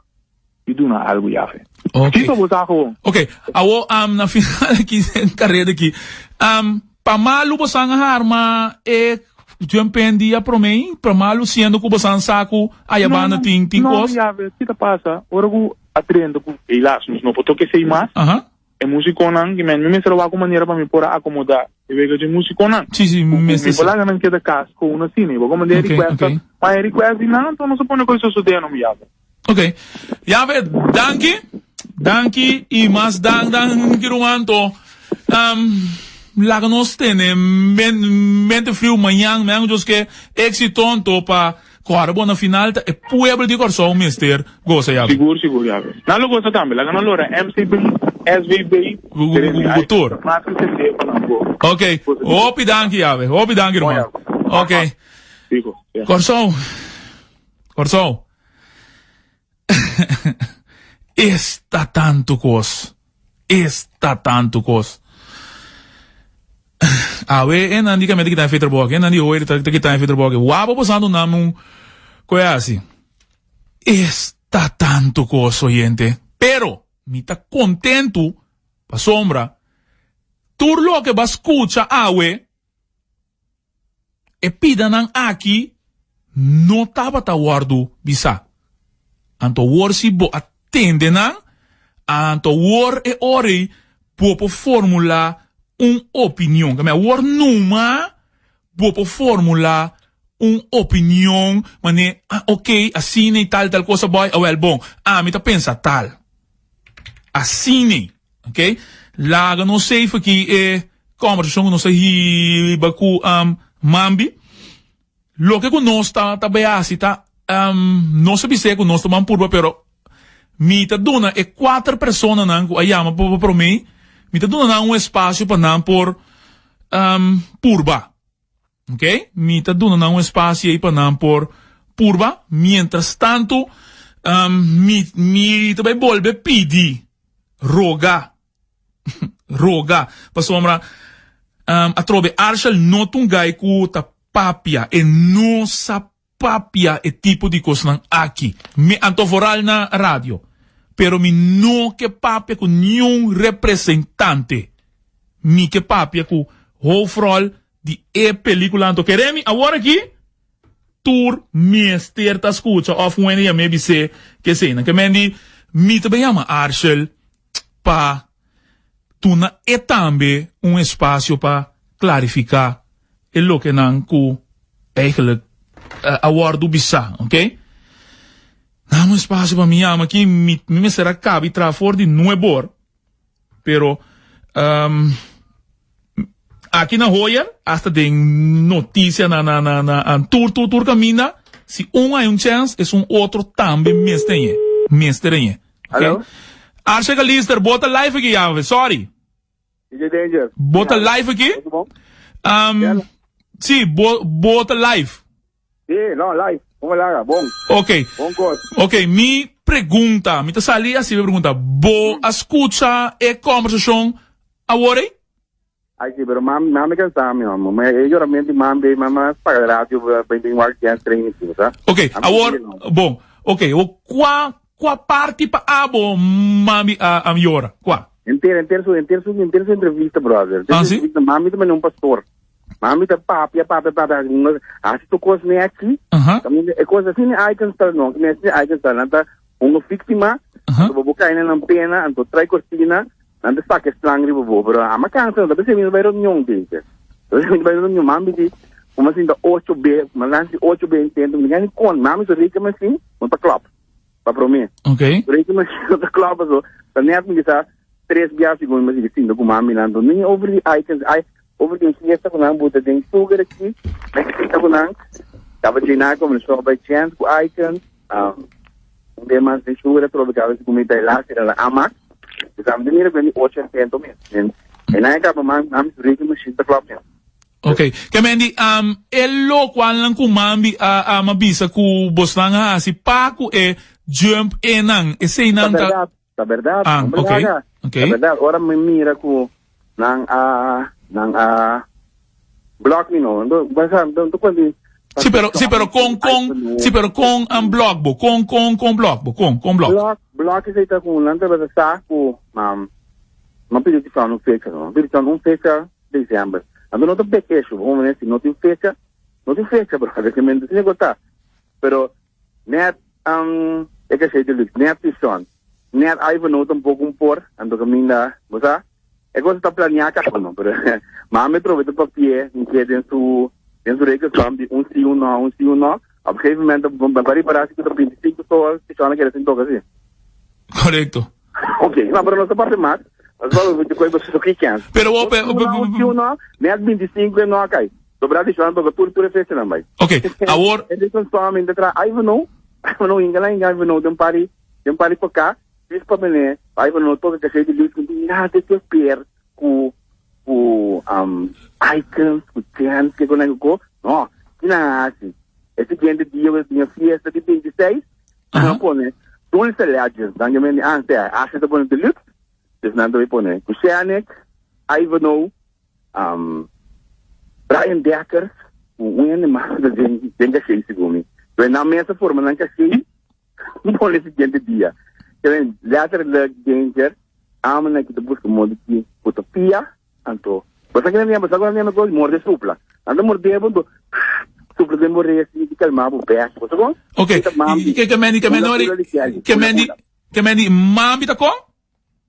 di duna algu yafe. Ok. Kiko bo sa gewoon? Ok, awo um, na final aki den kareda aki. Um, pa malu bosan a harma e jumpen dia promé, pa malu siendo ku bosan sa ku aya banda tin tin No, kos. yafe, ki ta pasa? Ora ku a drenta ku helaas nos no por toka esei mas. Aha. E musikonan, ki men mi mester a wak un manera pa mi por a akomodá e wega dje musikonan. Sí, sí, Ku mester mi por ser. laga nan keda kas ku un asina. I bo komand'é e Ok, request, ok. ma e request di nan, anto nos a pone ku e sosodé no mi yafe. Ok. Yafe, danki. Danki y mas dan danki ruman to. Um, laga nos tene men, mente friu mañan, mañan nos ke éxito anto pa kòrda bo na final ta e pueblo di Kòrsou mester gosa Yafe. Sigur, sigur, Yafe. Nan lo gosa tambe. Laga nan lora MCB, SVB, Gu- gu- Jeremy, gu- gu- ay, tur. mas ku sende pa nan go. Ok. Hopi danki Yafe. Hopi danki Bon, ruman. Yafe. Ok. Fico, ja. Kòrsou. Kòrsou. Esta tantu kos. Esta tantu kos. Awe e nan di kami ta kita e feterbok. E nan di hoy ta kita e feterbok. Waba bosando nan un koe hasi. Esta tantu kos, oyente. Pero mi ta kontentu pasobra tur loke bo a skucha awe E pidanan aki no tabata wòrdu bisá. Anto awor si bo a tende nan, anto awor e ora ei bo por formulá un opinion. Kami awor numa bo por formulá un opinion manera, ah ok, asina i tal tal cosa boy, awel bon, ami ta pensa tal. Asina ei. Ok, laga nos safe aki e conversacion cu nos a hiba cu um, Mambi. Loke cu nos ta ta bay haci ta um, nos a bis'é cu nos ta ban purba pero mi ta duna e cuater personanan cu a yama pa pa prome, mi ta duna nan un espacio pa nan por um, purba. Ok, mi ta duna nan un espacio ei pa nan por purba. Mientras tanto, um, mi, mi ta bai bolbe pidi, roga, roga, pasobra um, atrobe Arshel no ta un guy cu ta papia, e no sa papia e tipo di cosnan aki. Mi, anto vooral na radio. Pero mi no ke papia cu niun representante. Mi ke papia cu hoofdrol di e pelicula. Anto kere mi awor aki tur mester ta scucha of un hende yam'e bis'e ke eseinan. Ke men di mi ta bay yama Arshel pa duna e tambe un espacio pa clarifica e lokenan cu eigenlijk a wordo bisa, ok? Dame un espacio pa mi yama aki, mi, mi mester a cabi traha for di nuebor, pero um, aki na Hoyer, hasta den noticia na, na, na, na, tur, tur, tur caminda, si un hay un chance, es un otro tambe mester enye, mester enye. Okay? Hallo? Arsha Kalister, bota live aki ya, sorry. DJ Danger. Bo ta live aki? Um, sí, bo, bo ta live. Sí, no, live. Como laga, bon. Ok. Bon kos. Ok, mi pregunta, mi ta sali así mi pregunta. Bo a escucha e conversacion awor ei? Ay, sí, pero mami, mami cansa mi, mami. Ma e lloramento di mami, mami paga radio, ben ben wak dance training, sa? Ok, awor, bon. Ok, o qua Kua parti pa abo mami a a yora? Kua? Henter, henter su, henter su, henter su entrevista, brother. Henter Ah, su si? entrevista, mami ta manera un pastor. Mami ta papia, papia, papia, hasi un, hasi tur kos nèchi. Aha. Kaminda e kos asina ai kan sta, no, mi asina ai kan sta. Nan ta un víktima, Aha. anto bo bo kai na nan pena, anto trai kortina, nan ta saka e slang riba bo. Pero ama kansa, nan ta pensé mi ta bai reunion, dice. Ta pensé mi ta bai reunion, mami di, kuma sinta ocho be, ma lansi ocho be intento, mi gani kon, mami su rika mi asin, no ta klòp. Pa promé. Ok. Reken mi no ta klòp paso ta nèt mi kisa tres bia segun mi sigui sinta ku mami nan to ni over di items ai over di un fiesta ku nan buta den sugar aki mi sinta ku nan tabata llena komersó bai chèns ku items um un bia mas den sugar atrobe kaba segun mi ta e las era la amak dus ami ta mira ku e mi ocho intento mes en e nan e kaba mami su reken machine ta klòp mes. Ok. Ke men di, um, e lokualnan ku Mambi a a bisa ku bosnan a hasi pa ku e jump enan, eseinan Ta ta. bèrdat, ta bèrdat, Ah, hombre ok, laga. ok. Ta bèrdat, ora mi mira ku nan a nan a blòk mi no, anto basa anto ku di Sí, pero, sí, pero kon, kon, sí, pero kon an blòk bo? Kon, kon, kon blòk bo? Kon, kon blòk? Blòk, blòk esei ta ku nan tabata sa ku um, no pidi Tishon un fecha no, pidi Tishon un fecha December. Anto no ta big issue, bo mane si no tin fecha, no tin fecha brother, ke men asina ku ta. Pero net um, e Caché Deluxe, net Tishon, net Ivanhoe tampoco un por, anto kaminda, bo sa, e cosa ta planea kaba no, pero mami trobe ta papia ke den su den su rekensom di un si un no, un si un no, op gegeven moment bo a ripara si ku ta 25 so Tishon a keda sin toka si. Korekto. Ok, no, pero nos ta papia mas. Nos ta papia di koe boso ki kens. Pero wo pe, Un no, un si un no, net 25 e no a kai. Sobra Tishon toka tur tur e fechanan bai. Ok, awor. E rekensom in ta traha Ivanhoe, Ivanhoe inga la inga Ivanhoe den pari den pari pa ka. Dis pa mene Bible no toca caché di luz no tin nada que ver cu cu um, icons, cu chants, que con cu no, ki nan a haci? E siguiente dia we tin fiesta di 26, nan a pone Dulce Legends, nan ke mende antes, Ashley ta pone Deluxe, dus nan ta pone Kushanik, Ivanhoe, Um, Brian Dekkers, un hende mas ku ta den den caché segun mi. Pero nan mes a forma nan caché Pone siguiente dia. Keren letterlijk danger. Amo na kita busca modo ki puta pia. Anto, basta keren niya, basta keren niya ko morde supla. Anto morde bo do supla den bo resi di calma bo bek. Basta kon? Ok. Ke ke mendi ke mendi ori ke mendi ke mendi mambi ta kon?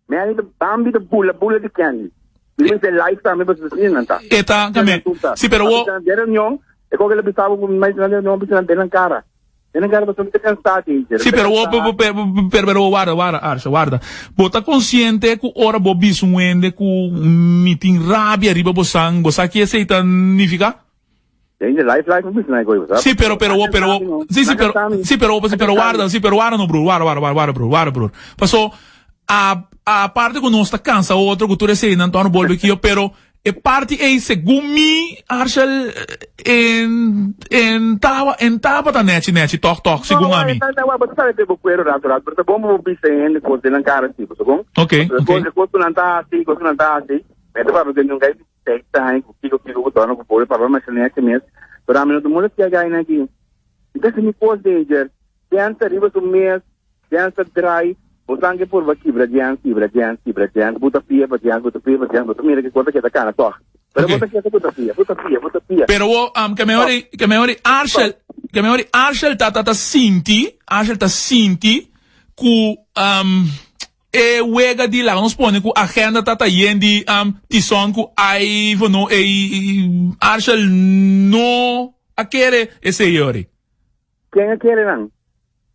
Mendi ta bambi ta bula bula di candy. Mi mester live tambe pasobra asina nan ta. E ta tambe. Si pero wo. Den reunion e koke lo bisa bo ku mi na reunion bisa nan den nan kara. Den nan kara pasobra mi ta kansa teacher. Si pero wo pero pero wo warda warda Arsha warda. Bo ta konsiente ku ora bo bisa un hende ku mi tin rabia riba bo san bo sa ki esei ta nifiká? Sí, pero, pero, pero, sí, sí, pero, sí, pero, sí, pero warda, sí, pero warda no, broer, warda, warda, warda, broer, warda, broer. Paso, a, aparte ku nos ta kansa otro, ku tur eseinan, torno bolbe kio, pero e parti ei, segun mi, Arshel, en, en tawa, en tabata nechi, nechi, tòg, tòg, segun ami. No, no, bo ta sabe te bo kuero rato, rato, pero ta bon bo bisa hende kos den nan kara, sí, bo segun? Ok, ok. Kos ku nan ta hasi, kos ku nan ta hasi, mi ta papia ku un gai Seis aña ku kiko kiko ku torna ku pobre papa masha nechi mes pero ami no ta molestia gaina aki mi ta hasi mi kos danger Jens ta riba su mes Jens ta drai bo san ke purba kibra Jens kibra Jens kibra Jens buta pia pa Jens buta pia pa Jens bo ta mira ke kos ta keda kana tog pero bo ta keda buta pia buta pia buta pia. Pero wo ke me ori ke me ori Arshel ke me ori Arshel ta ta ta sinti Arshel ta sinti ku E wega di laga nos pone ku agenda ta ta yen di tison ku Ivanhoe ei Arshel no a kere esei ori. Ken a kere nan?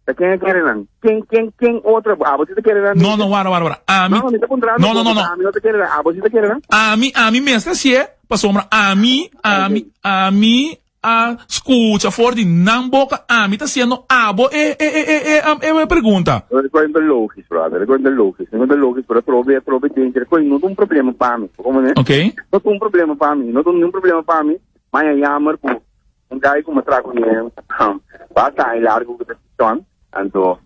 Ta ken a kere nan? Ken ken ken otro abo si ta kere nan? No no wara wara wara ami No no mi ta puntrando no no no no ami no ta kere nan abo si ta kere nan? Ami ami mester hasié pasobra ami ami ami A scucha for di nan boca ami ta haciendo abo e e e e e e pregunta. E coin ta logis brother, e coin ta logis, e coin ta logis pero atrobe atrobe danger, e coin no ta un problema pa mi, bo comprende? Ok. No ta un problema pa mi, no ta un problema pa mi, maña jammer cu un guy cu mi a traha cu ne basta aña largo cu ta Tishon, anto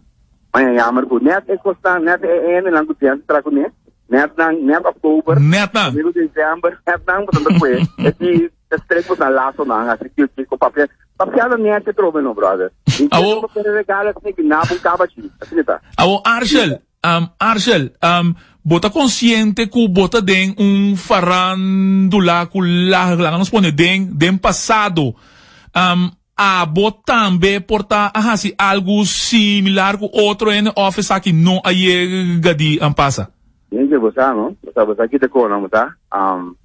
maña jammer cu net e cosnan, net e hendenan cu Jens a traha cu ne, net nan, net october, Net nan. prome di december, net nan bo ta cu e, e di. Ta strek bo nan lasonan hasi kiu kiko papia papia lo nechi atrobe no brother. Mi Awo. kier bo kere regalo asina ki na bo kaba chi asina ta. Awo Arshel, um, Arshel, um, bo ta konsiente ku bo ta den un farandula ku laga laga nos pone den den pasado. Um, abo tambe por ta a hasi algu similar ku otro hende òf esaki no a yega di um pasa? Gente bo sa no, bo sa bo sa kita kona bo sa. Um,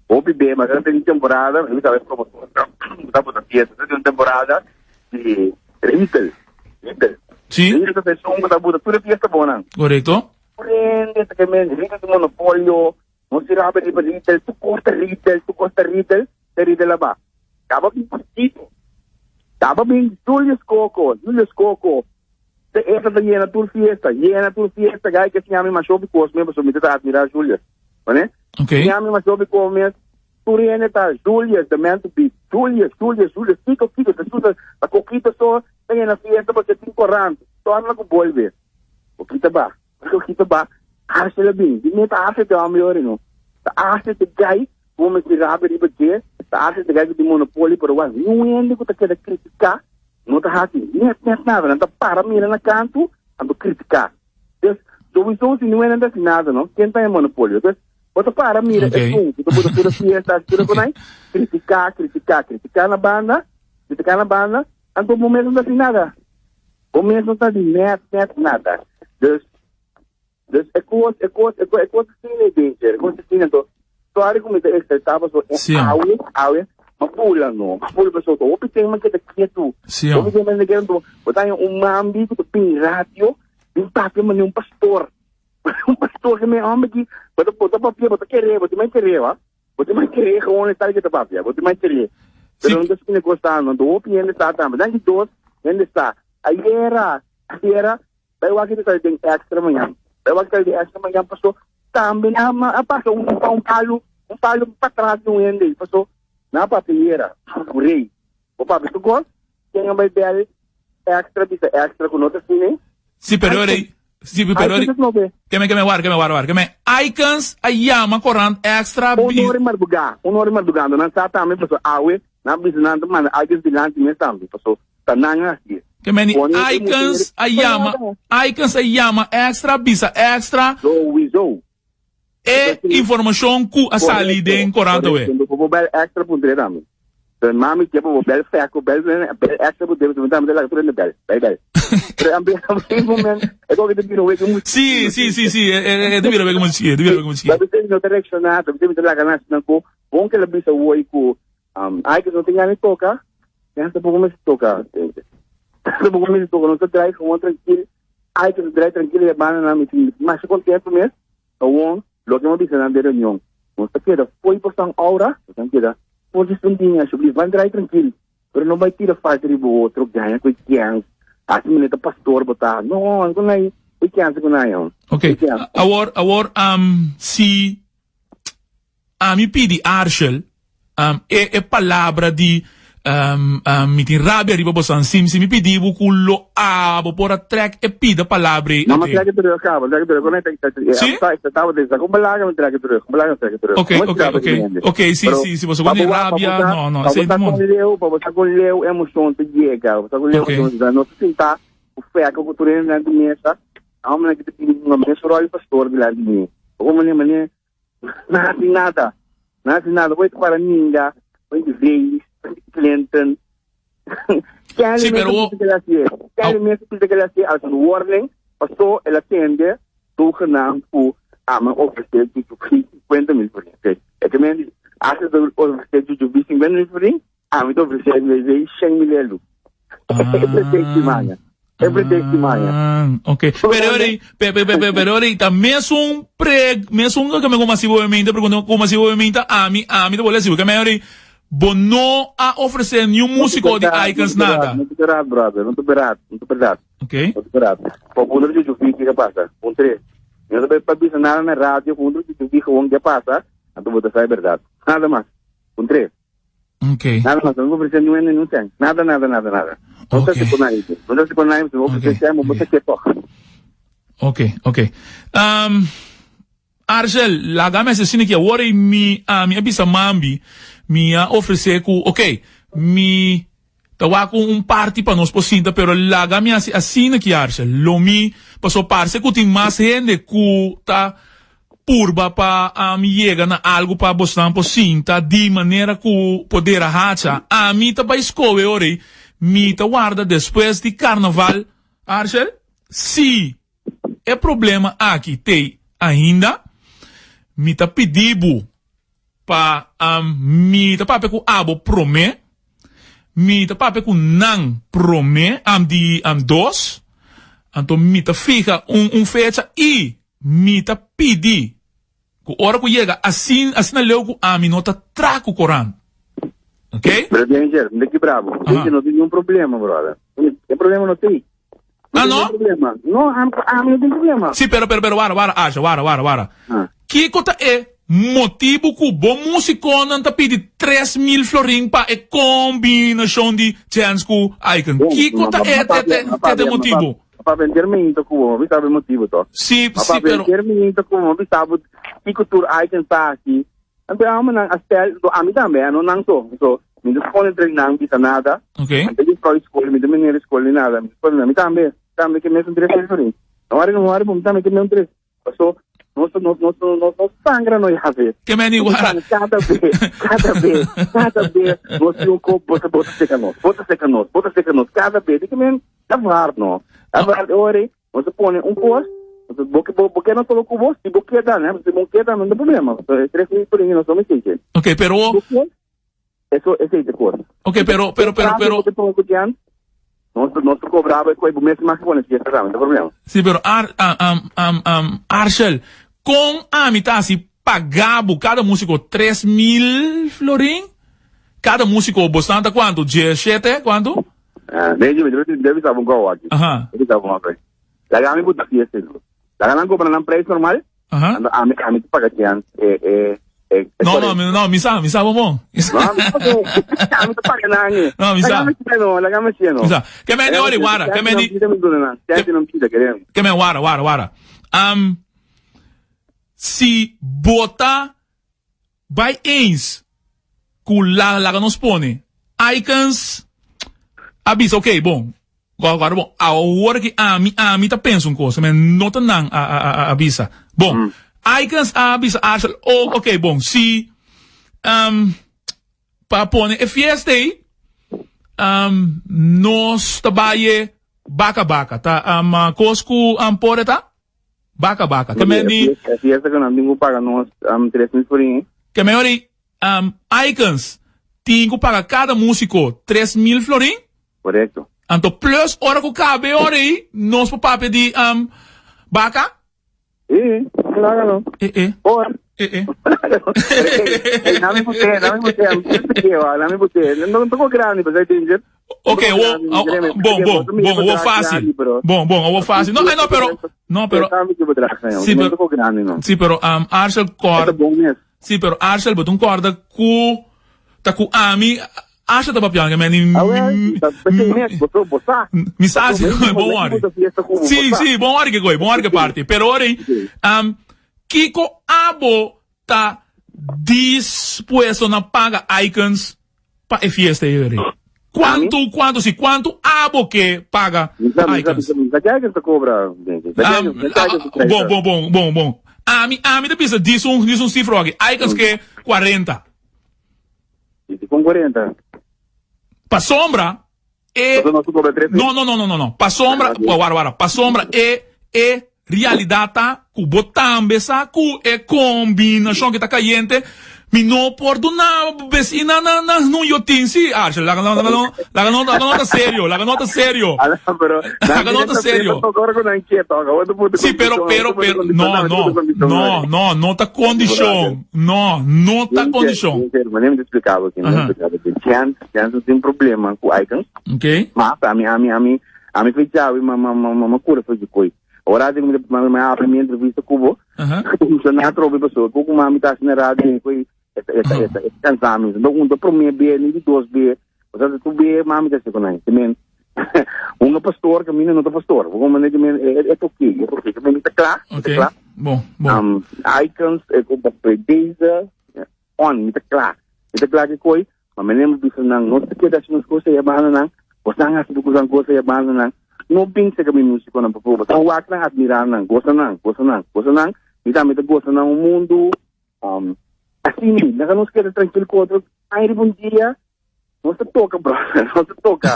Hopi be, mas ta tin temporada, mi sabe promotor ta bota fiesta, ta tin temporada di Ritel, Ritel. Sí. Ritel ta esun ku ta bota tur e fiesta bonan. Korekto. Prende ta ke men Ritel ta monopolio, no si rabe riba Ritel, tu kosta Ritel, tu kosta Ritel, te Ritel a ba. Kaba bin chiquito. Kaba bin Julius Coco, Julius Coco. Te esta ta yena tur fiesta, yena tur fiesta, gai ke siña mi masho bi kos me, pasobra mi ta admira Julius. Bane? Okay. Siña mi masho bi kos mes. Tur hende ta Julius, the man to beat. Julius, Julius, Julius, kiko, kiko, ta Julius, ta Kokito so ta yena fiesta pasobra tin korant. Torna ku bolbe. Kokito ba, Kokito ba, Arce la bin. Di meta Arce te hombre ori no. Ta Arce te guy ku bo mester rabia riba dje, ta Arce te guy ku tin monopolio, pero wak niun hende ku ta keda kritiká no ta hasi net net nada. Nan ta para mira na kantu anto kritiká. Dus, sowieso si niun hende no ta hasi nada no, ken ta e monopolio? Dus, Bo ta para mira okay. esun ku ta buta pura fiesta, hasi pura konai, kritiká, kritiká, kritiká na banda, kritiká na banda, anto bo mes no ta hasi nada. Bo mes no ta hasi net, net nada. Dus, dus e kos, e kos, e kos, e kos asina e danger, e kos asina, anto, sorry ku mi ta exaltá paso e Sí. awe, awe, ma bula no, ma bula paso hopi ten man keda ketu. Sí. Hopi ten man keda ketu, bo ta haña un mambi ku ta bin radio, bin papia manera un pastor. Un pastor ke me homber ki bo ta bo ta papia bo ta kere bo tin mai kere wa bo tin mai kere gewoon e tal ke ta papia bo tin mai kere pero no ta asina kos ta no hopi hende sa tambe dan ki dos hende sa ayera ayera bai wak ta sali den extra mañan bai wak ta sali den extra mañan paso tambe nan a pasa un un palu un palu patras di un hende paso nan a papia ayera ku rei Bo papia su kos, ken a bai bel extra bisa extra ku no ta asina ei? Si pero ora ei, si pero ora ei, keme keme war keme war war keme Icons a yama korant extra Un ora i mardugá, un ora i mardugá, anto nan sa tambe paso awe nan bisa nan ta manda Icons dilanti mes tambe paso ta nan a hasié. Keme ni Icons a yama Icons a yama extra bisa extra. Sowieso. E informacion cu a sali den corant awe. Correcto, bo bel extra puntre tambe. Pero mami ke bo bel feco, bel bel extra puntre, pero tambe la tur bel, bel bel. Pero ambe ambe moment, e ko te biro weke mu. Si, si, si, si, e e te biro weke mu si, e te biro weke mu si. Dabi te no te reacciona, dabi te la ganas nan ko, bon ke la bisa woi ku um ai ke no te gana toka, ya tampoco me toka. Tampoco me toka, no te draai gewoon tranquil. Ai ta drai trankil e hermanonan, mi tin masha kontento mes. Awor, loke mi a bisa nan den reunion, nos ta keda fo'i bosan ora, bosan keda for di sundin, ashublif, ban drai trankil, pero no bai tira falta riba otro, gaña ku e kèns, hasi manera ta pastor bo ta. No, no ku nan, e kèns ku nan, Ok, e kèns. awor, awor, si Ami pidi Arshel e e palabra di mi tin rabia riba bosan sim si mi pidi bo ku lo abo por a trek e pida palabra ei No, ma trek e terug caba, trek e terug. Con Si? Ok, ok, ok, ok, si, si, si boso con rabia, no, no, esei no mond. Pa bo sa con leu emocion ta yega, pa bo sa con leu emocion ta yega. No ta sinta ku feka ku tur hende dilanti mesa, a hombernan ki ta bini hunga mes rol di pastor dilanti mi. Bo mane mane No hasi nada. No hasi nada. Bo ta para ninga, bo di Veis, bo di Clinton. Sí, pero wo... Kelly mes pisa que le hacía als een warning, pasó el a tende zogenaamd ku a man ofrecer Juju B 50 mil florin. Okay. E que men als het ofrecer Juju B 50 mil florin, a mi te ofrecer WW 100 mil euro. Ah. Ah, ok. Pero ora, pe, pe, pe, pero ora, ta mesun pre, mesun que me como así obviamente, pregunta como así obviamente, a mi, a mi te voy a decir, que me ora, bo no a ofrecer ni un músico de Icons nada. No te verdad, brother, no te verdad, no te verdad. Ok. No te verdad. Pa punto de juju ¿qué pasa? Un tres. No te pa bisa nada na radio, punto de juju gewoon, ¿qué pasa? Anto bo ta sabe verdad. Nada más. Un tres. Ok. Nada más, no ofrecer ni un ni un cent. Nada, nada, nada, nada. No Ok. se con nadie. No se con nadie, no ofrecer Ok, cent, no ok. se que toch. Ok, ok. Um, Argel, laga mi asesina ki awor ei mi a mi a bisa mambi, mi a ofrece ku, ok, mi ta wak un, un party pa nos por sinta, pero laga mi hasi asina ki Argel, lo mi, paso parse ku tin mas hende ku ta Purba pa ami yega na algu pa bosnan por sinta di manera ku poder a hacha. Ami ta bai skohe ora ei mi ta warda despues di karnaval. Arshel, Si e problema aki t'ei ainda, mi ta pidi bo pa mi ta papia ku abo promé, mi ta papia ku nan promé, am di dos, anto mi ta fiha un un fecha i Mi ta pidi ku ora ku yega asin asina leu ku ami no ta tra ku korant. Ok? Pero Danger, no te kibra bo. Danger no tin niun problema, brother. E problema no tin. Ah, No no? tin problema. No, ami, ami no tin problema. Sí, pero, pero, pero, wara, wara, Asha, wara, wara, wara. Ah. Kiko ta e motibu ku bo musikonan ta pidi 3000 florin pa e kombinashon di Chance ku Icon? Kiko ta e te motibu? Ma papia henter minto ku bo, mi bisa bo e motibu to. Si, Ma si, papia pero. henter minto ku bo, mi bisa bo kiko tur Icon ta hasi. Anto e homennan a stel, do ami tambe, no nan so. So, mi no skol entre nan bisa nada. Ok. Mi ta juffrouw di skol, mi ta meneer di skol ni nada. Mi ta skol, mi tambe, tambe ke mesun tres florin. No wari, no wari, bo mi tambe ke mesun tres. Paso, nos, nos, nos, nos, nos sangra no ya ve. Ke meni Nos wara. sangra cada be, cada be, cada be. Nos tin un kop, bota, bota seca nos, bota seca nos, bota seca nos, cada be. Di ke men, ta waar no. Ta waar, ori, nos a pone un kos, bo, bo, bo keda solo ku bo, si bo keda, ne, si bo keda, no ta problema. 3000 florin nos no me seke. Ok, pero. Bo ke, Eso esei te kos. Ok, pero, pero, pero, pero. Te pongo ku Nos, nos cobraba e koi mes mas pone fiesta tambe, no problema. Sí, pero Ar, um, um, um, Arshel, kon ami ta hasi pagabo kada músiko 3000 florin? Kada músiko, bosnan ta kuantu? 17, kuantu? Ah, nee, debe, debe, debe sabe un gou aki. Aha. Debe sabe un gou. Laga ami buta fiesta. Laga nan cobra nan prijs normal. Aha. Ando ami ami te paga tian e e e e No, no, mi, no, mi sa, mi sa bon. No, ami te paga ami te paga nan e. No, mi sa. Laga mi no, laga mi no. Mi sa. Ke men di ori wara, ke men di Ke men wara, wara, wara. Um, si bota bai eens ku la laga nos pone icons a bisa ok bon guarda bon awor ki ami ami ta pensa un cosa men no ta nan a a a bisa bon icons a bisa Arshel oh ok bon si um, pa pone e fiesta ei um, nos ta baye baka baka ta um, kos ku um, pore ta Baka baka. Ke men di. E fiesta ku nan tin ku paga nos 3000 florin. Ke men ori Icons tin ku paga kada musiko 3000 florin. Korekto. Anto plus ora ku kabe ora ei nos por papia di baka. E, laga no. E e. Por. E e. Ei, nami pute, nami pute, nami pute. No toko grandi, pasai danger. Ok, wo, bon, bon, bon, wo fácil. Bon, bon, wo fácil. No, no, pero, no, pero. Sí, pero, sí, pero, um, Arshel corda. Sí, pero Arshel, but un corda ku, ta ku ami, Arshel ta papiando, men, mi, mi sa, bon ori. Sí, sí, bon ori que gooi, bon ori que party. Pero ori, um, kiko abo ta dispuesto na paga Icons pa e fiesta ei eri? Kuantu, kuantu, si kuantu abo ke paga Icons? Bon, bon, bon, bon, bon. Ami, ami ta bisa dis un, dis un sifra aki. Icons ke 40. Kon 40? Pasobra E No no no no no no pasobra wara wara pasobra e e realidad ta cu bo tambe sa cu e combinacion ki ta cayente mi no por duna besina na na nun yo tin si Arshel laga no laga no laga no laga no ta serio laga no ta serio laga no ta serio si pero pero pero no no no no no ta condicion no no ta condicion. Jensen tin problema ku Icon. Ok. Mas ami ami ami ami fe jawi ma ma ma ma kura fe koi. Ora di mi ma ma abri mi entrevista ku bo. Aha. Uh -huh. Na trobe paso ku ku mami ta na radio koi eta eta eta eta cansa mi. Do un do prome be ni di dos be. O sea, tu be mami ta se konai. Te men un pastor que mi no ta pastor. Bo men que men e e oké, e oké. Que men ta kla, Ok. kla. Bon, bon. Um, Icons e ku deze on mi ta kla. Mi ta kla ke koi. Ma mi lembra bisa nan, no ta keda hasi nos kos ei abanda nan, bosnan hasi bo kusan kos ei abanda nan. No bin seka mi musikonan, por favor. Bosan wak nan, admirá nan, gosa nan, gosa nan, gosa nan. Mi tambe ta gosa nan un mundu. Um, asina, laga nos keda trankil ku otro. Ai riba un dia, nos ta toka, brother, nos ta toka,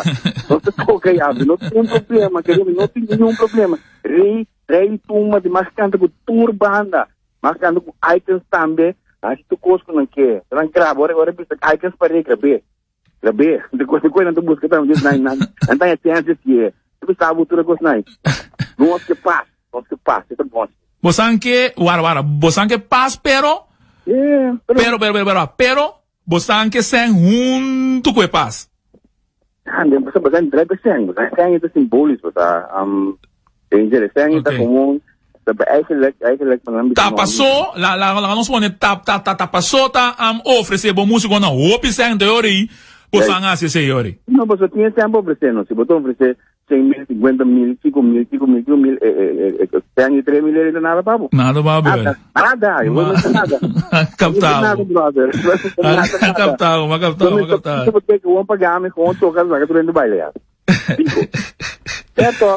nos ta toka ya, no tin problema, keremi, no tin niun problema. Rei, rei tumba di mas kanta ku tur banda. Mas kando ku Icons tambe hasi tur kos ku nan ke. Nan graba ora ora bisa Icons par'é grab'é. Grab'é. De kos de kos nan ta buska tambe nan nan nan ta haña chèns di hasié. Ta bisa bo tur e kosnan. Nos ke pas, nos ke pas, e ta bon. Bosan ke, wara wara, bosan ke pas pero, Yeah, pero pero pero pero pero pero bosan ke sèn huntu ku e pas. Ah, den bosan bosan drai pe sèn, bosan sèn e ta simbolisch, bosa um, danger, sèn e ta Okay. komo. Eigenlijk, eigenlijk pa nan Ta paso, la la laga nos pone ta ta ta ta paso ta am ofrece bo musiconan hopi sèn te ora ei, bo san haci esei ora ei. No, pasobra tin e sèn pa ofrece no. Si bo ta ofrece Shen mil, sinkuenta mil, kiko mil, kiko mil, kiko mil, e, e, e, e, shen i tre mil e ta nada pa bo. Nada pa bo. Nada, nada, yo no sé nada. Kaptabo. Nada, brother. Nada, nada. Kaptabo, ma kaptabo, ma kaptabo. Yo me gewoon pagame, gewoon toca, laga tur hende baila ya. Pico. Cierto.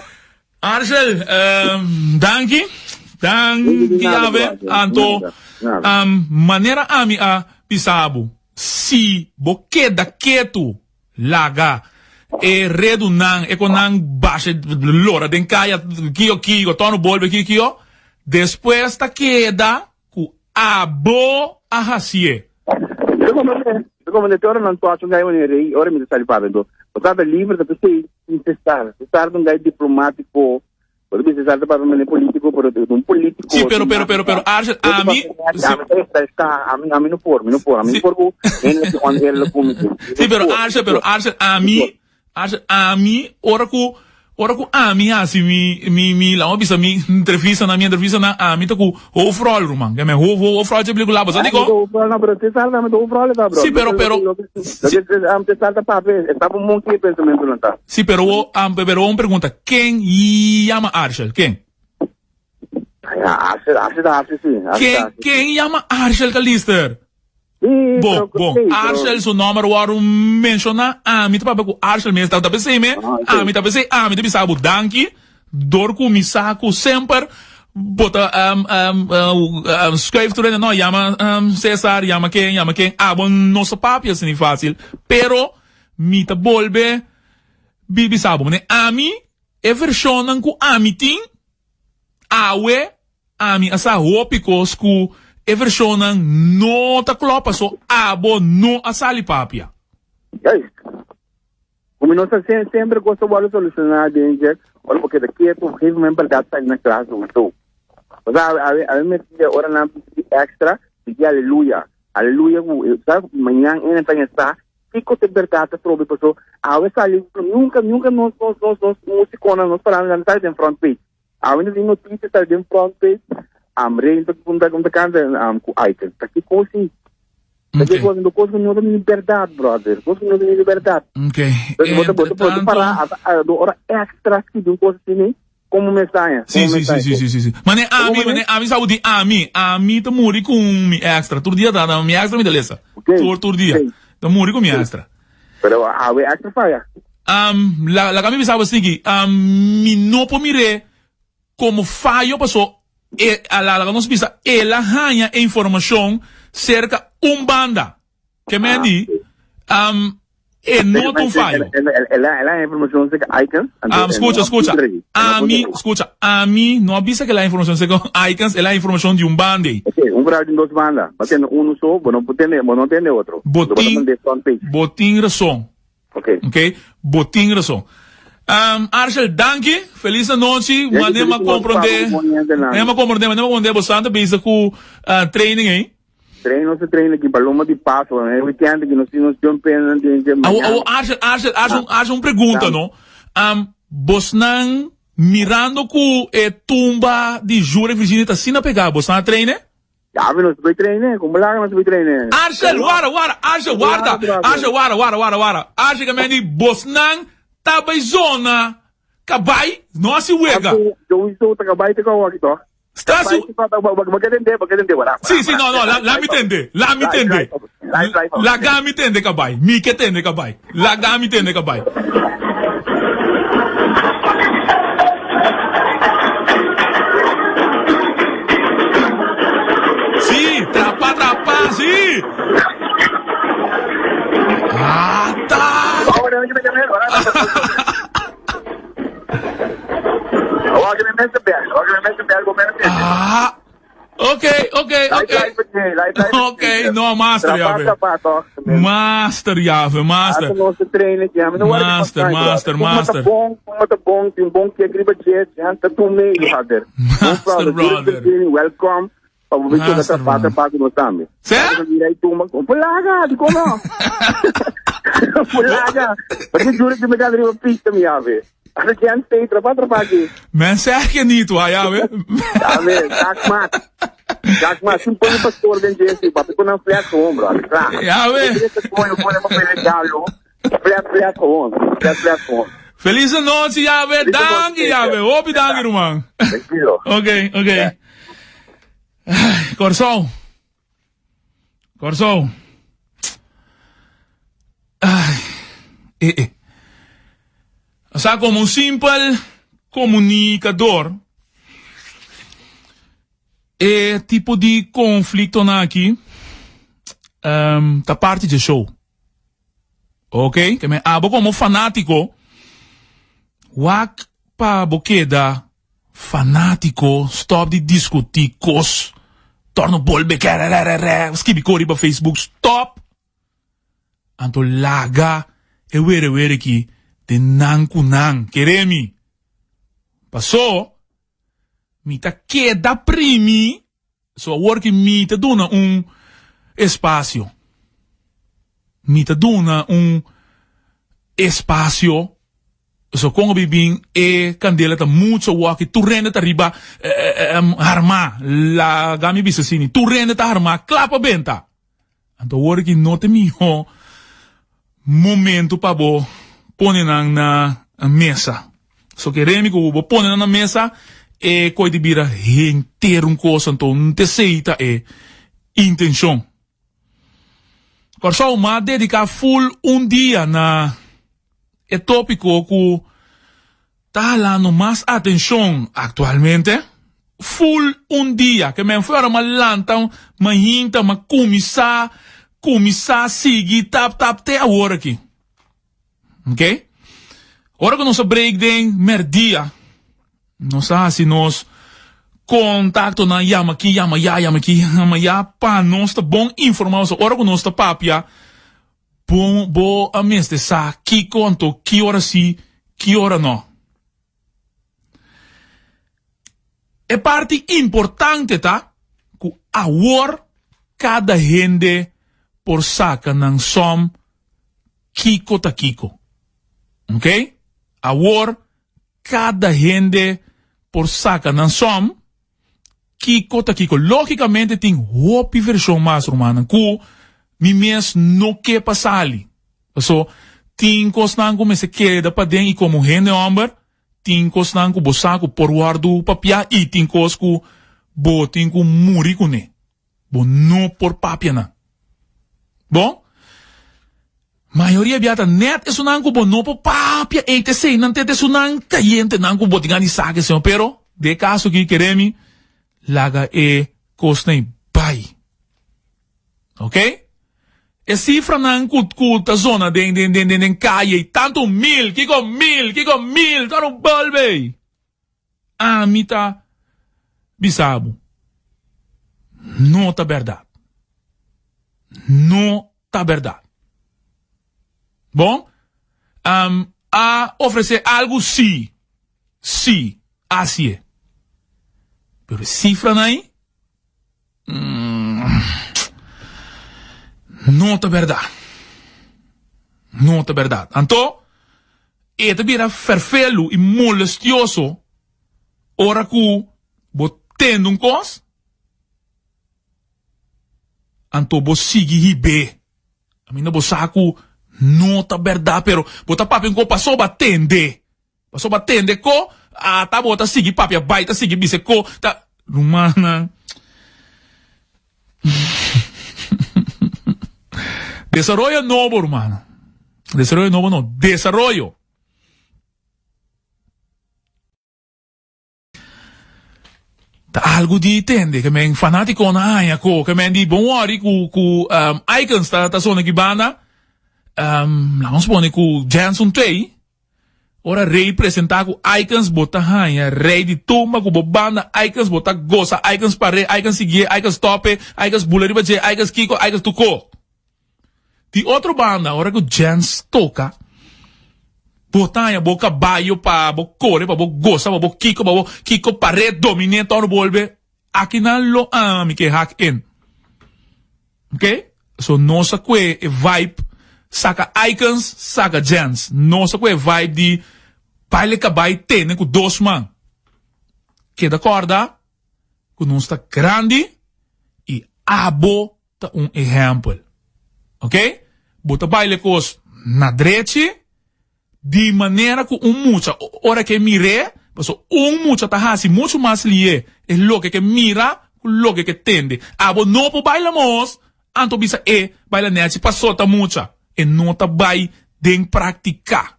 Argel, um, danki. Danki, Ave. Anto, um, manera ami a pisabu, si bo keda ketu Laga e redunan e con nan basha lora den caya kio kio tono bolbe kio kio despues ta keda cu abo a hacié. Mi ta comprende, mi ta comprende te ora nan tochi un gai wanneer rei ora mi ta sali papia anto bo sa ta liber ta pesey tin Cesar, Cesar ta un gai diplomatico. Bo ta bisa esaki ta papia manera politico, pero ta un politico. Sí, pero, pero, pero, pero, Arshel, ami... Ami ta exalta, ami, ami no por, mi no por, ami no por ku hende ki oneerlijk ku mi. Sí, pero Arshel, pero Arshel, ami, Arshel, ami, ora ku, ora ku ami hasi mi, mi, mi, laat me bisa mi entrevistanan, mi entrevistanan, ami ta ku hoofdrol, ruman. Ke men hoofd, hoofdrol dje película, bo sa dikon? Hoofdrol, no, pero Cesar tambe ta hoofdrol ta, bro. Sí, pero, pero. Loke Cesar ta papia, e ta un monkey e pensamentonan ta. Sí, pero wo, um, pero un pregunta. Ken yama Arshel? Ken? Ja, Arshel, Arshel ta hasi sí. Arshel Ken, ta hasi. ken yama Arshel Calister? Sí, Bon, pero, bon. sí, pero- Arshel su nomber wòrdu menshoná. Ami ta papia ku Arshel mes. Ta pesei me. Ah, sí. Ami ta pesei. Ami ta bisa bo danki. Dor ku mi sa ku semper bo ta um, um, um, schuif tur hende. No, yama um, Cesar, yama ken, yama ken. Abo no sa papia asina fácil. Pero Mi ta bolbe bisa bo, mane ami, e vershonnan ku ami tin awe, ami a sa hopi kos ku e vershonnan no ta klòp paso abo no a sali papia. Juist. Ku mi no sa semper kos ta wòrdu solushoná den dje ora bo keda ketu, op un gegeven moment bèrdat sali na kla souso. Pasobra awe awe awe mester ora nan pidi extra, pidi aleluya. Aleluya ku sa mañan ene ta sa kiko ta e berdad atrobe paso awe sali nunka nunka nos nos nos nos musikonan nos parando nan sali den front page awe nos tin noticia sali den front page am rey ta ta ta kanta am ku icon ta ki kos si ta ki kos no kos ku no ta ni berdad brother kos ku no ta ni berdad Okay. bo ta bo ta bo ta para ata ora extra skibi un kos asina Como me extraña. Sí, sí, sí, sí, sí, sí, sí. Mane ami, mane ami sa di ami, ami ta muri ku mi extra. Tur dia ta, mi extra mi ta lesa. Okay. Tur, tur dia. Okay. Ta muri ku mi extra. Pero awe extra falla. Um, la, la kami bisa sigui, um, mi no por mire como fallo paso e, a la, la nos bisa, el a haña e informacion cerca un banda. Ke men di, um, e no ta un fayo. El a informacion cerca Icons. Um, scucha, scucha. Ami, scucha, ami no a bisa ke el a informacion cerca Icons, el a informacion di un banda ei. Ok, un verhaal di dos banda. Bo tende uno so, bo no por tende, bo no tende otro. Bo tin, bo tin rason. Ok. Ok, bo tin rason. Um, Arshel, danki. Feliz anochi. Danki, Mane ma feliz nochi, comprende. Pablo, bon niente, Mane ma comprende, mane ma comprende bo santa bisa ku uh, training ei. Train nos a train aki Paloma di Paso e weekend aki nos tin nos jump in den dje Awo mañana. awo Arshel Arshel Arshel un Arshel un pregunta no um bosnan mirando ku e tumba di Jure Virginia ta asina pega bosnan a train e? Ya mi nos bai train e como laga nos bai train e? Arshel wara wara Arshel warda Arshel wara wara wara wara Arshel ke men di bosnan ta bai zona kabai no hasi wega. Sowieso ta kabai ta kawa aki toch? Sta su. Sí, sí, no, no, la, la mi tende, la mi tende. Laga mi tende kabai, mi ke tende kabai. Laga mi tende kabai. Sí, trapa, trapa, sí. Ata. Ah, ok, ok, ok. Ok, no, master Jave. Master Jave, master. Master, master, master. Master, brother. Welcome. Master, brother. Sê? Ata Jan Petra, pa trapa aki. Men seg je niet wa ya we. Dame, jak mat. Jak mat, sin pone pastor den Jesse, papi con nan flat gewoon, bro. Klaar. Ya we. Pone pa pele galo. Flat, flat gewoon. Flat, flat gewoon. Feliz noche, ya we. Danki, ya we. Hopi danki, ruman. Tranquilo. Ok, ok. Kòrsou. Kòrsou. Ai, eh, eh. Sa komo un simpel komunikador, e tipo di konfliktonan aki um, ta parti dje show. Ok, ke men abo komo fanátiko, wak pa bo keda Fanátiko stop di diskutí kos torno bolbe kèrèrèrè skibi ko riba Facebook stop anto laga e were were ki den nan ku nan kere mi paso mi ta keda primi so awor ki mi ta duna un espasio mi ta duna un espasio Pasobra kon a bin bin e kandela ta mucho awor tur hende ta riba harmá. Laga mi bisa asini, tur hende ta harmá kla pa benta. Anto awor aki no ta e mihó momento pa bo pone nan na mesa. So kere mi ku bo pone nan na mesa e koi di bira henter un kos anto no ta esei ta e intenshon. Kòrsou m'a dediká ful un dia na e tópiko ku ta halando mas atenshon aktualmente. Ful un dia, ke men fue ora m'a lanta, m'a hinta, m'a kuminsá, kuminsá sigui tap tap te awor aki. Ok? Ora ku nos a break den mèrdia, nos a hasi nos kontaktonan yama aki, yama ya, yama aki, yama ya, pa nos ta bon informá. Pasobra ora ku nos ta papia, bo bo a mester sa kiko anto ki ora si, ki ora no. E parti importante ta ku awor kada hende por saka nan sòm kiko ta kiko. Ok? Awor kada hende por saka nan sòm kiko ta kiko. Lógikamente tin hopi vershon mas, rumannan, ku mi mes no ke pa sali. Paso tin kosnan ku mester keda paden i komo hende hòmber tin kosnan ku bo sa ku por wòrdu papiá i tin kos ku bo tin ku muri kuné. Bo no por papia nan. Bon, mayoria bia ta net esunnan ku bo no por papia ei ta eseinan te ta esunnan kayentenan ku bo tin gana di saka esei. Pero den e kaso aki kere mi laga e kosnan ei bai. Ok? E sifranan ku ku ta zona den den den den kaye ei tantu mil, kiko mil, kiko mil, ta no bolbe. Ami ta bisa bo, no ta bèrdat. No ta bèrdat. Bon, a ofresé algu? Sí, sí, hasié. Pero e sifranan ei, no ta bèrdat. No ta bèrdat. Anto, E ta bira ferfelu i molestioso ora ku bo tende un kos, anto bo sigui hib'é. Aminda bo sa ku no ta bèrdat, pero bo ta papia un kos pasobra bo a tende. Pasobra bo a tende ko, ata bo ta sigui papia bai, ta sigui bisa ko. Ta Rumannan, Desaroyo nobo, rumannan. Desaroyo nobo no, desaroyo. Ta algo di tende, ke men fanatikonan haña ko, ke men di bon wòri ku ku um, Icons ta ta sona ki banda. Um, laat ons pone ku Jensen Twee. Ora Rey presenta ku Icons bo ta haña Rey di tumba ku bo banda Icons bo ta gosa Icons par'é Icons siguié Icons stòp'é Icons bula riba dje Icons kiko Icons tuko Di otro banda ora ku Jens toka bo ta haña bo kabayo pa bo kore pa bo gosa pa bo kiko pa bo kiko par'é dominé tòrnu bolbe akinan lo ami ke hak in. Ok so nos a kue e vibe saka icons saka gents nos a kue e vibe di. Baile kabai tene ku dos man. Keda kòrda ku nos ta grandi i abo ta un ehèmpel. Ok? Bo ta baile kos na drechi di manera ku un mucha ora ke mir'é, pasobra un mucha ta hasi muchu mas lié e loke ke mira ku loke ke tende. Abo no por baila mos anto bisa e baila nèchi paso ta mucha. E no ta bai den praktiká.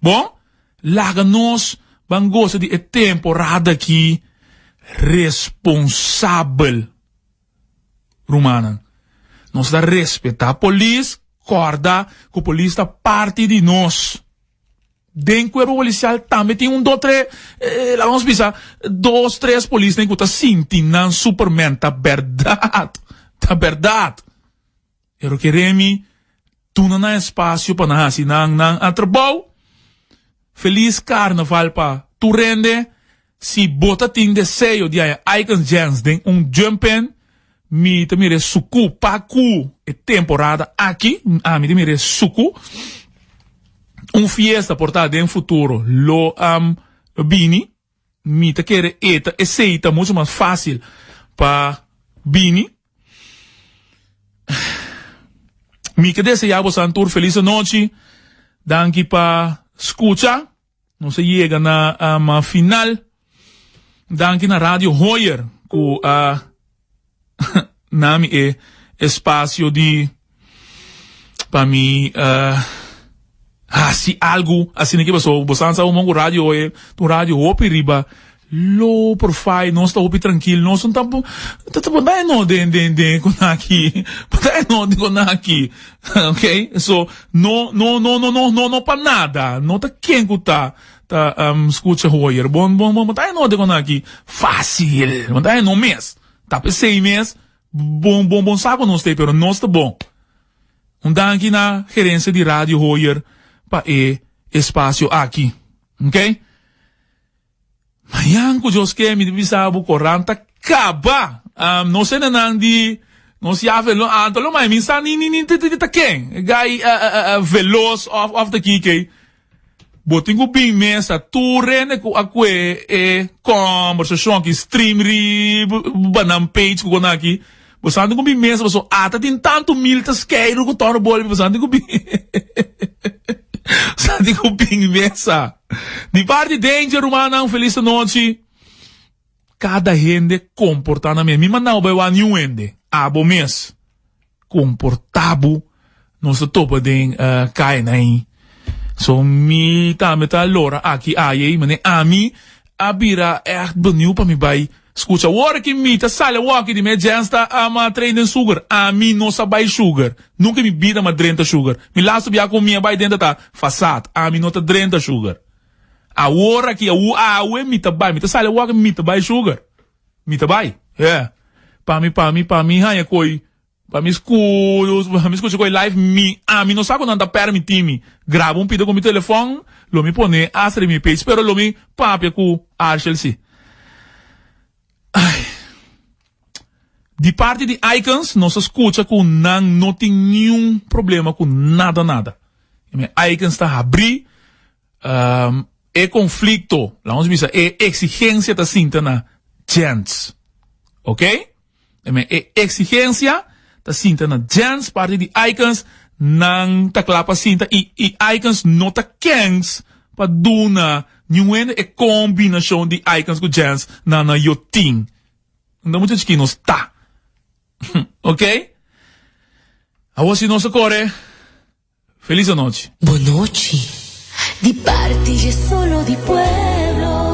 Bon, laga nos ban gosa di e temporada aki responsabel, rumannan. Nos ta respetá polis, kòrda ku polis ta parti di nos. Den kuerpo polisial tambe tin un dos tres, laga nos bisa, dos tres polisnan ku ta sinti nan superman. Ta bèrdat, ta bèrdat. Pero kere mi duna nan espacio pa nan haci nan nan a trabou. Feliz carnaval pa tur hende. Si bo ta tin deseo di haña Icons Jams den un jump in, mi ta mira e sucu pa cu e temporada aki. Ami ta mira e sucu. Un fiesta por ta den futuro lo bini. Mi ta kere e ta esey ta mucho mas facil pa bini. Mi ke desea bosan tur feliz anochi. Danki pa scucha. Nos a yega na final. Danki na Radio Hoyer cu a nami e espacio di pa mi haci algo asina ki pasobra bosan sa como cu radio hoy ta un radio hopi riba low profile nos ta hopi trankil nos no ta ta bo ta eno den den den con aki bo ta eno den con aki ok so no no no no no no no pa nada no ta ken cu ta ta scucha hoyer bon bon bon bo ta eno den con aki facil bo ta eno mes ta pesey mes Bon bon bon sa ku nos ta pero nos ta bon. Un danki na gerencia di Radio Hoyer pa e espacio aki. Ok. Mañan ku Dios ke mi ta bisa bo koran ta kaba. Um, nos hendenan di nos ya velo anto lo mai mi sa ni ni ni ta ken. Gai uh, uh, uh, veloz of of ta kike. Bo tin ku bin mesa tur hende ku a kue e kombersashon aki stream riba nan page ku kona aki. Bo sa tin ku bin mesa pasobra ata tin tantu mil ta skeiru ku tòrno bolbe bo sa tin ku bin sa tin ku bin mesa. Di parti Danger rumannan felis anochi. Kada hende komportá nan mes. Mi manda bo bai wak niun hende. Abo mes. Komportá bo. Nos ta topa den kayanan ei. So mi tambe ta lora aki aya ei manera ami a bira ègt beniu pa mi bai skucha. Awor ki mi ta sali awor di mi jens ta ama train den sugar. Ami no sa bai sugar. Nunka mi bida mi a drenta sugar. Mi lastu bia ku mi a bai drenta ta fasad. Ami no ta drenta sugar. Awor aki awe mi ta bai. Mi ta sali awor mi ta bai sugar. Mi ta bai, yeah. Pa mi, pa mi, pa mi haña koi, pa mi sku, pa mi skucha koi live, mi, ami no sa ku nan ta permití mi graba un pida ku mi telefòn, lo mi pone hasta riba mi page, pero lo mi papia ku Arshel si. Ai. Di parti di Icons, nos a skucha ku nan no tin niun problema ku nada nada. Icons ta habrí. E conflicto, laat ons bisa, e exigencia ta sinta na gents. Ok? E exigencia ta sinta na gents, parti di Icons, nan ta kla pa sinta i, i Icons no ta kens pa duna niun hende e combinacion di Icons ku gents na nan yotin. Unda mucha chikí nos ta. Ok? Awor si nos a kore. Feliz anochi. Bo nochi di parti dje solo di pueblo.